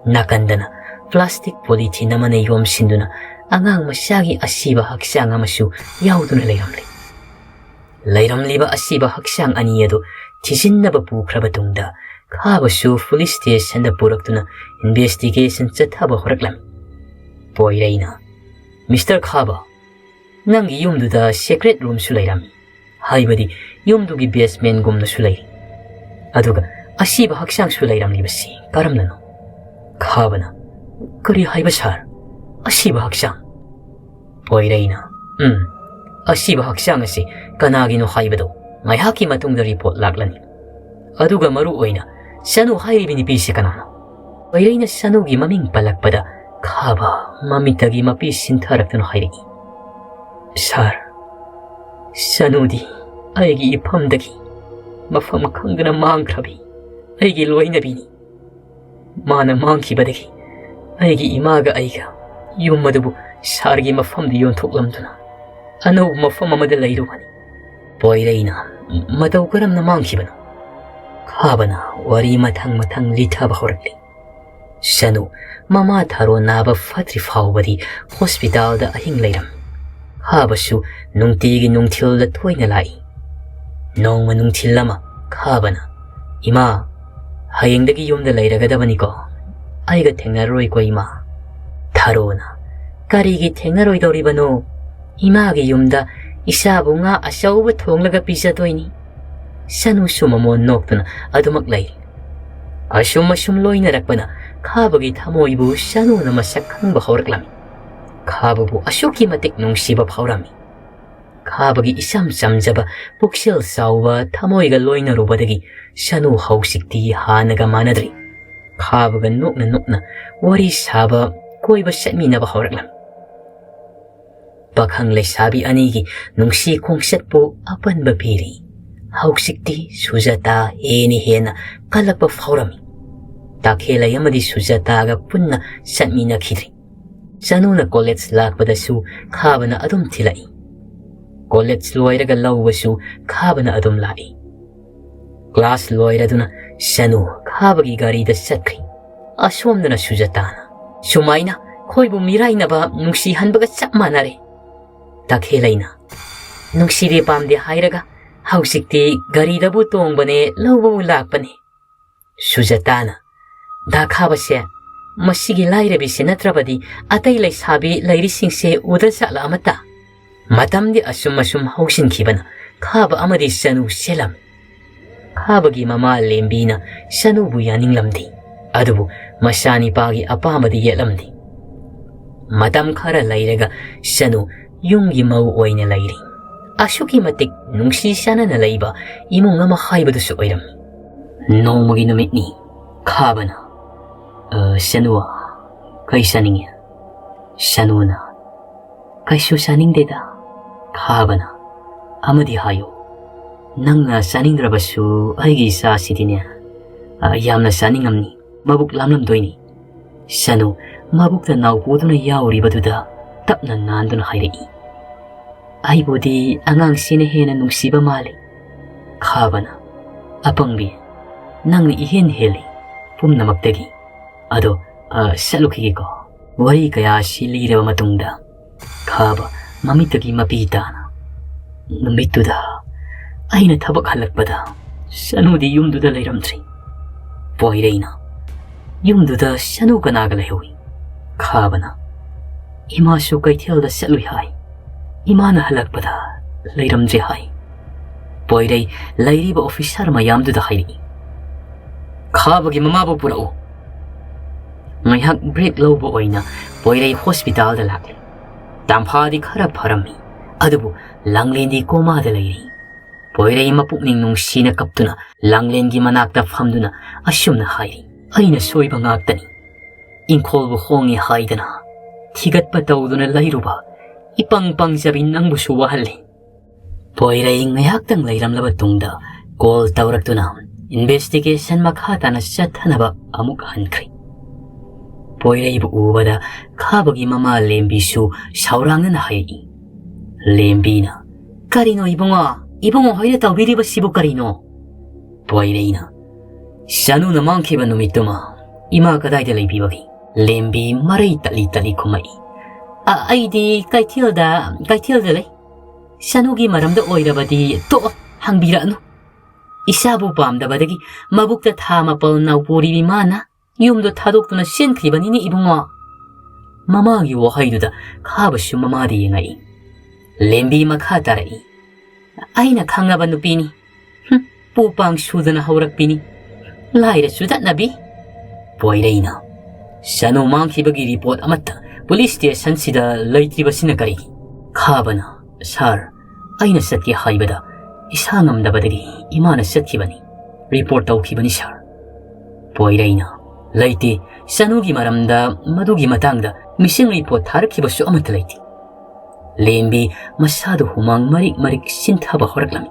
ꯅꯥꯀꯟꯗꯅ ꯄ꯭ꯂꯥꯁꯇꯤꯛ ꯄꯣꯂꯤꯊꯤꯟ ꯑꯃꯅ ꯌꯣꯝꯁꯤꯟꯗꯨꯅ ꯑꯉꯥꯡ ꯃꯆꯥꯒꯤ ꯑꯁꯤꯕ ꯍꯛꯆꯥꯡ ꯑꯃꯁꯨ ꯌꯥꯎꯗꯨꯅ ꯂꯩꯔꯝꯂꯦ꯫ ꯂꯩꯔꯝꯂꯤꯕ ꯑꯁꯤꯕ ꯍꯛꯆꯥꯡ ꯑꯅꯤ ꯑꯗꯨ ꯊꯤꯖꯤꯟꯅꯕ ꯄꯨꯈ꯭ꯔꯕ ꯇꯨꯡꯗ, ꯈꯥꯕꯁꯨ ꯄꯨꯂꯤꯁ ꯁ꯭ꯇꯦꯁꯟꯗ ꯄꯨꯔꯛꯇꯨꯅ ꯏꯟꯚꯦꯁꯇꯤꯒꯦꯁꯟ ꯆꯠꯊꯕ ꯍꯧꯔꯛꯂꯝꯃꯤ꯫ ꯄꯣꯏꯔꯩꯅ, "ꯃꯤꯁꯇꯔ ꯈꯥꯕ, ꯅꯪꯒꯤ ꯌꯨꯝꯗꯨꯗ ꯁꯦꯀ꯭ꯔꯦꯠ ꯔꯨꯝꯁꯨ ꯂꯩꯔꯝꯃꯤ, ꯍꯥꯏꯕꯗꯤ ꯌꯨꯝꯗꯨꯒꯤ ꯕꯦꯁꯃꯦꯟꯒꯨꯝꯅꯁꯨ ꯂꯩꯔꯤ꯫ ꯑꯗꯨꯒ ꯑꯁꯤꯕ ꯍꯛꯆꯥꯡꯁꯨ ꯂꯩꯔꯝꯂꯤꯕꯁꯤ ꯀꯔꯝꯅꯅꯣ?" ꯈꯥꯕꯅ, "ꯀꯔꯤ ꯍꯥꯏꯕ ꯁꯥꯔ? ꯑꯁꯤꯕ ꯍꯛꯆꯥꯡ?" ꯄꯣꯏꯔꯩꯅ, "ꯎꯝ, ꯑꯁꯤꯕ ꯍꯛꯆꯥꯡ ꯑꯁꯤ ꯀꯅꯥꯒꯤꯅꯣ ꯍꯥꯏꯕꯗꯨ ꯉꯥꯏꯍꯥꯛꯀꯤ ꯃꯇꯨꯡꯗ ꯔꯤꯄꯣꯔꯠ ꯂꯥꯛꯂꯅꯤ꯫ ꯑꯗꯨꯒ ꯃꯔꯨ ꯑꯣꯏꯅ ꯁꯅꯨ ꯍꯥꯏꯔꯤꯕ ꯅꯨꯄꯤꯁꯤ ꯀꯅꯥꯅꯣ?" ꯄꯣꯏꯔꯩꯅ ꯁꯅꯨꯒꯤ ꯃꯃꯤꯡ ꯄꯜꯂꯛꯄꯗ ꯈꯥꯕ ꯃꯃꯤꯠꯇꯒꯤ ꯃꯄꯤ ꯁꯤꯟꯊꯔꯛꯇꯨꯅ ꯍꯥꯏꯔꯛꯏ, "ꯁꯥꯔ, ꯁꯅꯨꯗꯤ ꯑꯩꯒꯤ ꯏꯐꯝꯗꯒꯤ ꯃꯐꯝ ꯈꯪꯗꯅ ꯃꯥꯡꯈ꯭ꯔꯕꯤ ꯑꯩꯒꯤ ꯂꯣꯏꯅꯕꯤꯅꯤ꯫ ꯃꯥꯅ ꯃꯥꯡꯈꯤꯕꯗꯒꯤ ꯑꯩꯒꯤ ꯏꯃꯥꯒ ꯑꯩꯒ ꯌꯨꯝ ꯑꯗꯨꯕꯨ ꯁꯥꯔꯒꯤ ꯃꯐꯝꯗ ꯌꯣꯟꯊꯣꯛꯂꯝꯗꯨꯅ ꯑꯅꯧꯕ ꯃꯐꯝ ꯑꯃꯗ ꯂꯩꯔꯨꯕꯅꯤ꯫" ꯄꯣꯏꯔꯩꯅ, "ꯃꯇꯧ ꯀꯔꯝꯅ ꯃꯥꯡꯈꯤꯕꯅꯣ?" ꯈꯥꯕꯅ ꯋꯥꯔꯤ ꯃꯊꯪ ꯃꯊꯪ ꯂꯤꯊꯕ ꯍꯧꯔꯛꯂꯤ꯫ ꯁꯅꯨ ꯃꯃꯥ ꯊꯥꯔꯣ ꯅꯥꯕ ꯐꯠꯇ꯭ꯔꯤ ꯐꯥꯎꯕꯗꯤ ꯍꯣꯁꯄꯤꯇꯥꯜꯗ ꯑꯍꯤꯡ ꯂꯩꯔꯝꯃꯤ꯫ ꯈꯥꯕꯁꯨ ꯅꯨꯡꯇꯤꯒꯤ ꯅꯨꯡꯊꯤꯜꯗ ꯇꯣꯏꯅ ꯂꯥꯛꯏ꯫ ꯅꯣꯡꯃ ꯅꯨꯡꯊꯤꯜ ꯑꯃ ꯈꯥꯕꯅ, "ꯏꯃꯥ, ꯍꯌꯦꯡꯗꯒꯤ ꯌꯨꯝꯗ ꯂꯩꯔꯒꯗꯕꯅꯤꯀꯣ, ꯑꯩꯒ ꯊꯦꯡꯅꯔꯔꯣꯏꯀꯣ ꯏꯃꯥ?" ꯊꯥꯔꯣꯅ, "ꯀꯔꯤꯒꯤ ꯊꯦꯡꯅꯔꯣꯏꯗꯧꯔꯤꯕꯅꯣ? ꯏꯃꯥꯒꯤ ꯌꯨꯝꯗ ꯏꯆꯥꯕꯨ ꯉꯥ ꯑꯆꯧꯕ ꯊꯣꯡꯂꯒ ꯄꯤꯖꯗꯣꯏꯅꯤ꯫" ꯁꯅꯨꯁꯨ ꯃꯃꯣꯟ ꯅꯣꯛꯇꯨꯅ ꯑꯗꯨꯃꯛ ꯂꯩ꯫ ꯑꯁꯨꯝ ꯑꯁꯨꯝ ꯂꯣꯏꯅꯔꯛꯄꯅ ꯈꯥꯕꯒꯤ ꯊꯃꯣꯏꯕꯨ ꯁꯅꯨꯅ ꯃꯁꯛ ꯈꯪꯕ ꯍꯧꯔꯛꯂꯝꯃꯤ꯫ ꯈꯥꯕꯕꯨ ꯑꯁꯨꯛꯀꯤ ꯃꯇꯤꯛ ꯅꯨꯡꯁꯤꯕ ꯐꯥꯎꯔꯝꯃꯤ꯫ ꯈꯥꯕꯒꯤ ꯏꯆꯝ ꯆꯝꯖꯕ, ꯄꯨꯛꯆꯦꯜ ꯆꯥꯎꯕ ꯊꯃꯣꯏꯒ ꯂꯣꯏꯅꯔꯨꯕꯗꯒꯤ ꯁꯅꯨ ꯍꯧꯖꯤꯛꯇꯤ ꯍꯥꯟꯅꯒ ꯃꯥꯟꯅꯗ꯭ꯔꯤ꯫ ꯈꯥꯕꯒ ꯅꯣꯛꯅ ꯅꯣꯛꯅ ꯋꯥꯔꯤ ꯁꯥꯕ, ꯀꯣꯏꯕ ꯆꯠꯃꯤꯟꯅꯕ ꯍꯧꯔꯛꯂꯝꯃꯤ꯫ ꯄꯥꯈꯪ ꯂꯩꯁꯥꯕꯤ ꯑꯅꯤꯒꯤ ꯅꯨꯡꯁꯤ ꯈꯣꯡꯆꯠꯄꯨ ꯑꯄꯟꯕ ꯄꯤꯔꯤ꯫ ꯍꯧꯖꯤꯛꯇꯤ ꯁꯨꯖꯥꯇꯥ ꯍꯦꯟꯅ ꯍꯦꯟꯅ ꯀꯜꯂꯛꯄ ꯐꯥꯎꯔꯝꯃꯤ꯫ ꯇꯥꯈꯦꯜꯂꯩ ꯑꯃꯗꯤ ꯁꯨꯖꯥꯇꯥꯒ ꯄꯨꯟꯅ ꯆꯠꯃꯤꯟꯅꯈꯤꯗ꯭ꯔꯦ꯫ ꯆꯅꯨꯅ ꯀꯣꯂꯦꯖ ꯂꯥꯛꯄꯗꯁꯨ ꯈꯥꯕꯅ ꯑꯗꯨꯝ ꯊꯤꯜꯂꯛꯏ꯫ ꯀꯣꯂꯦꯖ ꯂꯣꯏꯔꯒ ꯂꯧꯕꯁꯨ ꯈꯥꯕꯅ ꯑꯗꯨꯝ ꯂꯥꯛꯏ꯫ ꯀ꯭ꯂꯥꯁ ꯂꯣꯏꯔꯗꯨꯅ ꯆꯅꯨ ꯈꯥꯕꯒꯤ ꯒꯥꯔꯤꯗ ꯆꯠꯈ꯭ꯔꯤ꯫ ꯑꯁꯣꯝꯗꯅ ꯁꯨꯖꯥꯇꯥꯅ, "ꯁꯨꯃꯥꯏꯅ ꯈꯣꯏꯕꯨ ꯃꯤꯔꯥꯏꯅꯕ ꯅꯨꯡꯁꯤꯍꯟꯕꯒ ꯆꯞ ꯃꯥꯟꯅꯔꯦ꯫ ꯇꯈꯦꯜꯂꯩꯅ ꯅꯨꯡꯁꯤꯗꯦ ꯄꯥꯝꯗꯦ ꯍꯥꯏꯔꯒ ꯍꯧꯖꯤꯛꯇꯤ ꯒꯥꯔꯤꯗꯕꯨ ꯇꯣꯡꯕꯅꯦ, ꯂꯧꯕꯕꯨ ꯂꯥꯛꯄꯅꯦ꯫" ꯁꯨꯖꯥꯇꯥꯅ, "ꯗꯥ ꯈꯥꯕꯁꯦ, ꯃꯁꯤꯒꯤ ꯂꯥꯏꯔꯕꯤꯁꯦ ꯅꯠꯇ꯭ꯔꯕꯗꯤ ꯑꯇꯩ ꯂꯩꯁꯥꯕꯤ ꯂꯩꯔꯤꯁꯤꯡꯁꯦ ꯎꯗ ꯖꯥꯠꯂ ꯑꯃꯠꯇ?" ꯃꯇꯝꯗꯤ ꯑꯁꯨꯝ ꯑꯁꯨꯝ ꯍꯧꯁꯤꯟꯈꯤꯕꯅ ꯈꯥꯕ ꯑꯃꯗꯤ ꯆꯅꯨ ꯆꯦꯜꯂꯝꯃꯤ꯫ ꯈꯥꯕꯒꯤ ꯃꯃꯥ ꯂꯦꯝꯕꯤꯅ ꯆꯅꯨꯕꯨ ꯌꯥꯅꯤꯡꯂꯝꯗꯦ꯫ ꯑꯗꯨꯕꯨ ꯃꯆꯥꯅꯤꯄꯥꯒꯤ ꯑꯄꯥꯝꯕꯗꯤ ꯌꯦꯠꯂꯝꯗꯦ꯫ ꯃꯇꯝ ꯈꯔ ꯂꯩꯔꯒ ꯆꯅꯨ ꯌꯨꯝꯒꯤ ꯃꯧ ꯑꯣꯏꯅ ꯂꯩꯔꯤ꯫ ꯑꯁꯨꯛꯀꯤ ꯃꯇꯤꯛ ꯅꯨꯡꯁꯤ ꯆꯥꯟꯅꯅ ꯂꯩꯕ ꯏꯃꯨꯡ ꯑꯃ ꯍꯥꯏꯕꯗꯨꯁꯨ ꯑꯣꯏꯔꯝꯃꯤ꯫ ꯅꯣꯡꯃꯒꯤ ꯅꯨꯃꯤꯠꯅꯤ꯫ ꯈꯥꯕꯅ, "ꯑ, ꯆꯅꯨ, ꯀꯩ ꯆꯥꯅꯤꯡꯉꯤ?" ꯆꯅꯨꯅ, "ꯀꯩꯁꯨ ꯆꯥꯅꯤꯡꯗꯦꯗ꯫" ꯈꯥꯕꯅ, "ꯑꯃꯗꯤ ꯍꯥꯏꯌꯨ, ꯅꯪꯅ ꯆꯥꯅꯤꯡꯗ꯭ꯔꯕꯁꯨ ꯑꯩꯒꯤ ꯏꯆꯥꯁꯤꯗꯤꯅꯦ, ꯑ, ꯌꯥꯝꯅ ꯆꯥꯅꯤꯡꯉꯝꯅꯤ, ꯃꯕꯨꯛ ꯂꯥꯝꯂꯝꯗꯣꯏꯅꯤ꯫" ꯆꯅꯨ ꯃꯕꯨꯛꯇ ꯅꯥꯎꯄꯨꯗꯨꯅ ꯌꯥꯎꯔꯤꯕꯗꯨꯗ ꯇꯞꯅ ꯅꯥꯟꯗꯨꯅ ꯍꯥꯏꯔꯛꯏ, "ꯑꯩꯕꯨꯗꯤ ꯑꯉꯥꯡꯁꯤꯅ ꯍꯦꯟꯅ ꯅꯨꯡꯁꯤꯕ ꯃꯥꯜꯂꯤ꯫" ꯈꯥꯕꯅ, "ꯑꯄꯪꯕꯤ, ꯅꯪꯅ ꯏꯍꯦꯟ ꯍꯦꯜꯂꯤ ꯄꯨꯝꯅꯃꯛꯇꯒꯤ꯫ ꯑꯗꯣ, ꯑ, ꯆꯠꯂꯨꯈꯤꯒꯦꯀꯣ꯫" ꯋꯥꯔꯤ ꯀꯌꯥ ꯑꯁꯤ ꯂꯤꯔꯕ ꯃꯇꯨꯡꯗ ꯈꯥꯕ ꯃꯃꯤꯠꯇꯒꯤ ꯃꯄꯤ ꯇꯥꯅ, "ꯅꯨꯃꯤꯠꯇꯨꯗ ꯑꯩꯅ ꯊꯕꯛ ꯍꯜꯂꯛꯄꯗ ꯆꯅꯨꯗꯤ ꯌꯨꯝꯗꯨꯗ ꯂꯩꯔꯝꯗ꯭ꯔꯤ꯫ ꯄꯣꯏꯔꯩꯅ ꯌꯨꯝꯗꯨꯗ ꯆꯅꯨ ꯀꯅꯥꯒ ꯂꯩꯍꯧꯏ?" ꯈꯥꯕꯅ, "ꯏꯃꯥꯁꯨ ꯀꯩꯊꯦꯜꯗ ꯆꯠꯂꯨꯏ ꯍꯥꯏ꯫ ꯏꯃꯥꯅ ꯍꯜꯂꯛꯄꯗ ꯂꯩꯔꯝꯗ꯭ꯔꯦ ꯍꯥꯏ꯫" ꯄꯣꯏꯔꯩ ꯂꯩꯔꯤꯕ ꯑꯣꯐꯤꯁꯥꯔ ꯃꯌꯥꯝꯗꯨꯗ ꯍꯥꯏꯔꯛꯏ, "ꯈꯥꯕꯒꯤ ꯃꯃꯥꯕꯨ ꯄꯨꯔꯛꯎ꯫" ꯉꯥꯏꯍꯥꯛ ꯕ꯭ꯔꯦꯛ ꯂꯧꯕ ꯑꯣꯏꯅ ꯄꯣꯏꯔꯩ ꯍꯣꯁꯄꯤꯇꯥꯜꯗ ꯂꯥꯛꯂꯦ꯫ ꯇꯥꯝꯐꯥꯗꯤ ꯈꯔ ꯐꯔꯝꯃꯤ, ꯑꯗꯨꯕꯨ ꯂꯥꯡꯂꯦꯟꯗꯤ ꯀꯣꯃꯥꯗ ꯂꯩꯔꯤ꯫ ꯄꯣꯏꯔꯩ ꯃꯄꯨꯛꯅꯤꯡ ꯅꯨꯡꯁꯤꯅ ꯀꯞꯇꯨꯅ ꯂꯥꯡꯂꯦꯟꯒꯤ ꯃꯅꯥꯛꯇ ꯐꯝꯗꯨꯅ ꯑꯁꯨꯝꯅ ꯍꯥꯏꯔꯤ, "ꯑꯩꯅ ꯁꯣꯏꯕ ꯉꯥꯛꯇꯅꯤ꯫ ꯏꯪꯈꯣꯜꯕꯨ ꯍꯣꯡꯉꯦ ꯍꯥꯏꯗꯅ ꯊꯤꯒꯠꯄ ꯇꯧꯗꯨꯅ ꯂꯩꯔꯨꯕ ꯏꯄꯪ ꯄꯪꯖꯕꯤ ꯅꯪꯕꯨꯁꯨ ꯋꯥꯍꯜꯂꯤ꯫ ꯄꯣꯏꯔꯩ ꯉꯥꯏꯍꯥꯛꯇꯪ ꯂꯩꯔꯝꯂꯕ ꯇꯨꯡꯗ ꯀꯣꯜ ꯇꯧꯔꯛꯇꯨꯅ ꯏꯟꯚꯦꯁꯇꯤꯒꯦꯁꯟ ꯃꯈꯥ ꯇꯥꯅ ꯆꯠꯊꯅꯕ ꯑꯃꯨꯛ ꯍꯟꯈ꯭ꯔꯦ꯫ ꯄꯣꯏꯔꯩꯕꯨ ꯎꯕꯗ ꯈꯥꯕꯒꯤ ꯃꯃꯥ ꯂꯦꯝꯕꯤꯁꯨ ꯁꯥꯎꯔꯥꯡꯅꯅ ꯍꯥꯏꯔꯛꯏ꯫ ꯂꯦꯝꯕꯤꯅ, "ꯀꯔꯤꯅꯣ ꯏꯕꯨꯡꯉꯣ? ꯏꯕꯨꯡꯉꯣ ꯍꯣꯏꯅ ꯇꯧꯕꯤꯔꯤꯕꯁꯤꯕꯨ ꯀꯔꯤꯅꯣ?" ꯄꯣꯏꯔꯩꯅ, "ꯁꯅꯨꯅ ꯃꯥꯡꯈꯤꯕ ꯅꯨꯃꯤꯠꯇꯨꯃ ꯏꯃꯥ ꯀꯗꯥꯏꯗ ꯂꯩꯕꯤꯕꯒꯦ?" ꯂꯦꯝꯕꯤ ꯃꯔꯩ ꯇꯠꯂꯤ ꯇꯠꯂꯤ ꯈꯨꯝꯃꯛꯏ꯫ "ꯑ, ꯑꯩꯗꯤ ꯀꯩꯊꯦꯜꯗ, ꯀꯩꯊꯦꯜꯗ ꯂꯩ꯫ ꯁꯅꯨꯒꯤ ꯃꯔꯝꯗ ꯑꯣꯏꯔꯕꯗꯤ ꯇꯣꯛꯑꯣ, ꯍꯪꯕꯤꯔꯛꯑꯅꯨ꯫ ꯏꯁꯥꯕꯨ ꯄꯥꯝꯗꯕꯗꯒꯤ ꯃꯕꯨꯛꯇ ꯊꯥ ꯃꯥꯄꯜ ꯅꯥꯎꯄꯨꯔꯤꯕꯤ ꯃꯥꯅ ꯌꯨꯝꯗꯣ ꯊꯥꯗꯣꯛꯇꯨꯅ ꯆꯦꯟꯈ꯭ꯔꯤꯕꯅꯤꯅꯦ ꯏꯕꯨꯡꯉꯣ꯫" ꯃꯃꯥꯒꯤ ꯋꯥꯍꯩꯗꯨꯗ ꯈꯥꯕꯁꯨ ꯃꯃꯥꯗ ꯌꯦꯡꯉꯛꯏ꯫ ꯂꯦꯝꯕꯤ ꯃꯈꯥ ꯇꯥꯔꯛꯏ꯫ "ꯑꯩꯅ ꯈꯪꯉꯕ ꯅꯨꯄꯤꯅꯤ꯫ ꯍꯨꯝ, ꯄꯨ ꯄꯥꯡ ꯁꯨꯗꯅ ꯍꯧꯔꯛꯄꯤꯅꯤ꯫ ꯂꯥꯏꯔ ꯆꯨꯗꯠꯅꯕꯤ꯫" ꯄꯣꯏꯔꯩꯅ, "ꯁꯅꯨ ꯃꯥꯡꯈꯤꯕꯒꯤ ꯔꯤꯄꯣꯔꯠ ꯑꯃꯠꯇ ꯄꯨꯂꯤꯁ ꯁ꯭ꯇꯦꯁꯟꯁꯤꯗ ꯂꯩꯇ꯭ꯔꯤꯕꯁꯤꯅ ꯀꯔꯤꯒꯤ?" ꯈꯥꯕꯅ, "ꯁꯥꯔ, ꯑꯩꯅ ꯆꯠꯀꯦ ꯍꯥꯏꯕꯗ ꯏꯁꯥ ꯉꯝꯗꯕꯗꯒꯤ ꯏꯃꯥꯅ ꯆꯠꯈꯤꯕꯅꯤ꯫ ꯔꯤꯄꯣꯔꯠ ꯇꯧꯈꯤꯕꯅꯤ ꯁꯥꯔ꯫" ꯄꯣꯏꯔꯩꯅ, "ꯂꯩꯇꯦ, ꯁꯅꯨꯒꯤ ꯃꯔꯝꯗ, ꯃꯗꯨꯒꯤ ꯃꯇꯥꯡꯗ ꯃꯤꯁꯤꯡ ꯔꯤꯄꯣꯔꯠ ꯊꯥꯔꯛꯈꯤꯕꯁꯨ ꯑꯃꯠꯇ ꯂꯩꯇꯦ꯫" ꯂꯦꯝꯕꯤ ꯃꯁꯥꯗꯨ ꯍꯨꯃꯥꯡ ꯃꯔꯤꯛ ꯃꯔꯤꯛ ꯁꯤꯟꯊꯕ ꯍꯧꯔꯛꯂꯝꯃꯤ꯫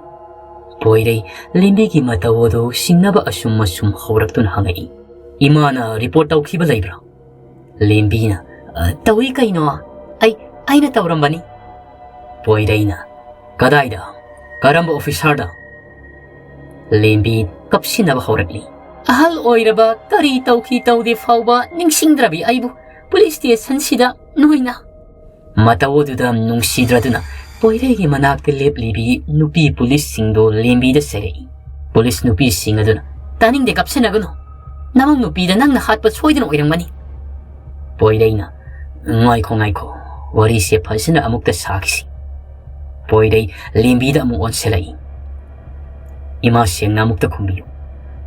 ꯄꯣꯏꯔꯩ ꯂꯦꯝꯕꯤꯒꯤ ꯃꯇꯧ ꯑꯗꯨ ꯁꯤꯡꯅꯕ ꯑꯁꯨꯝ ꯑꯁꯨꯝ ꯍꯧꯔꯛꯇꯨꯅ ꯍꯪꯉꯛꯏ, "ꯏꯃꯥꯅ ꯔꯤꯄꯣꯔꯠ ꯇꯧꯈꯤꯕ ꯂꯩꯕ꯭ꯔꯥ?" ꯂꯦꯝꯕꯤꯅ, "ꯑ, ꯇꯧꯏ ꯀꯩꯅꯣ, ꯑꯩ, ꯑꯩꯅ ꯇꯧꯔꯝꯕꯅꯤ꯫" ꯄꯣꯏꯔꯩꯅ, "ꯀꯗꯥꯏꯗ? ꯀꯔꯝꯕ ꯑꯣꯐꯤꯁꯥꯔꯗ?" ꯂꯦꯝꯕꯤ ꯀꯞꯁꯤꯟꯅꯕ ꯍꯧꯔꯛꯂꯤ꯫ "ꯑꯍꯜ ꯑꯣꯏꯔꯕ ꯀꯔꯤ ꯇꯧꯈꯤ ꯇꯧꯗꯦ ꯐꯥꯎꯕ ꯅꯤꯡꯁꯤꯡꯗ꯭ꯔꯕꯤ ꯑꯩꯕꯨ ꯄꯨꯂꯤꯁ ꯁ꯭ꯇꯦꯁꯟꯁꯤꯗ ꯅꯣꯏꯅ꯫" ꯃꯇꯧ ꯑꯗꯨꯗ ꯅꯨꯡꯁꯤꯗ꯭ꯔꯗꯨꯅ ꯄꯣꯏꯔꯩꯒꯤ ꯃꯅꯥꯛꯇ ꯂꯦꯞꯂꯤꯕꯤ ꯅꯨꯄꯤ ꯄꯨꯂꯤꯁꯁꯤꯡꯗꯣ ꯂꯦꯝꯕꯤꯗ ꯆꯩꯔꯛꯏ꯫ ꯄꯨꯂꯤꯁ ꯅꯨꯄꯤꯁꯤꯡ ꯑꯗꯨꯅ, "ꯇꯥꯅꯤꯡꯗꯦ, ꯀꯞꯁꯤꯟꯅꯒꯅꯨ꯫ ꯅꯃꯧ ꯅꯨꯄꯤꯗ ꯅꯪꯅ ꯍꯥꯠꯄ ꯁꯣꯏꯗꯅ ꯑꯣꯏꯔꯝꯒꯅꯤ꯫" ꯄꯣꯏꯔꯩꯅ, "ꯉꯥꯏꯈꯣ, ꯉꯥꯏꯈꯣ, ꯋꯥꯔꯤꯁꯦ ꯐꯖꯅ ꯑꯃꯨꯛꯇ ꯁꯥꯈꯤꯁꯤ꯫" ꯄꯣꯏꯔꯩ ꯂꯦꯝꯕꯤꯗ ꯑꯃꯨꯛ ꯑꯣꯟꯁꯤꯜꯂꯛꯏ꯫ "ꯏꯃꯥ ꯁꯦꯡꯅ ꯑꯃꯨꯛꯇ ꯈꯨꯝꯕꯤꯌꯨ꯫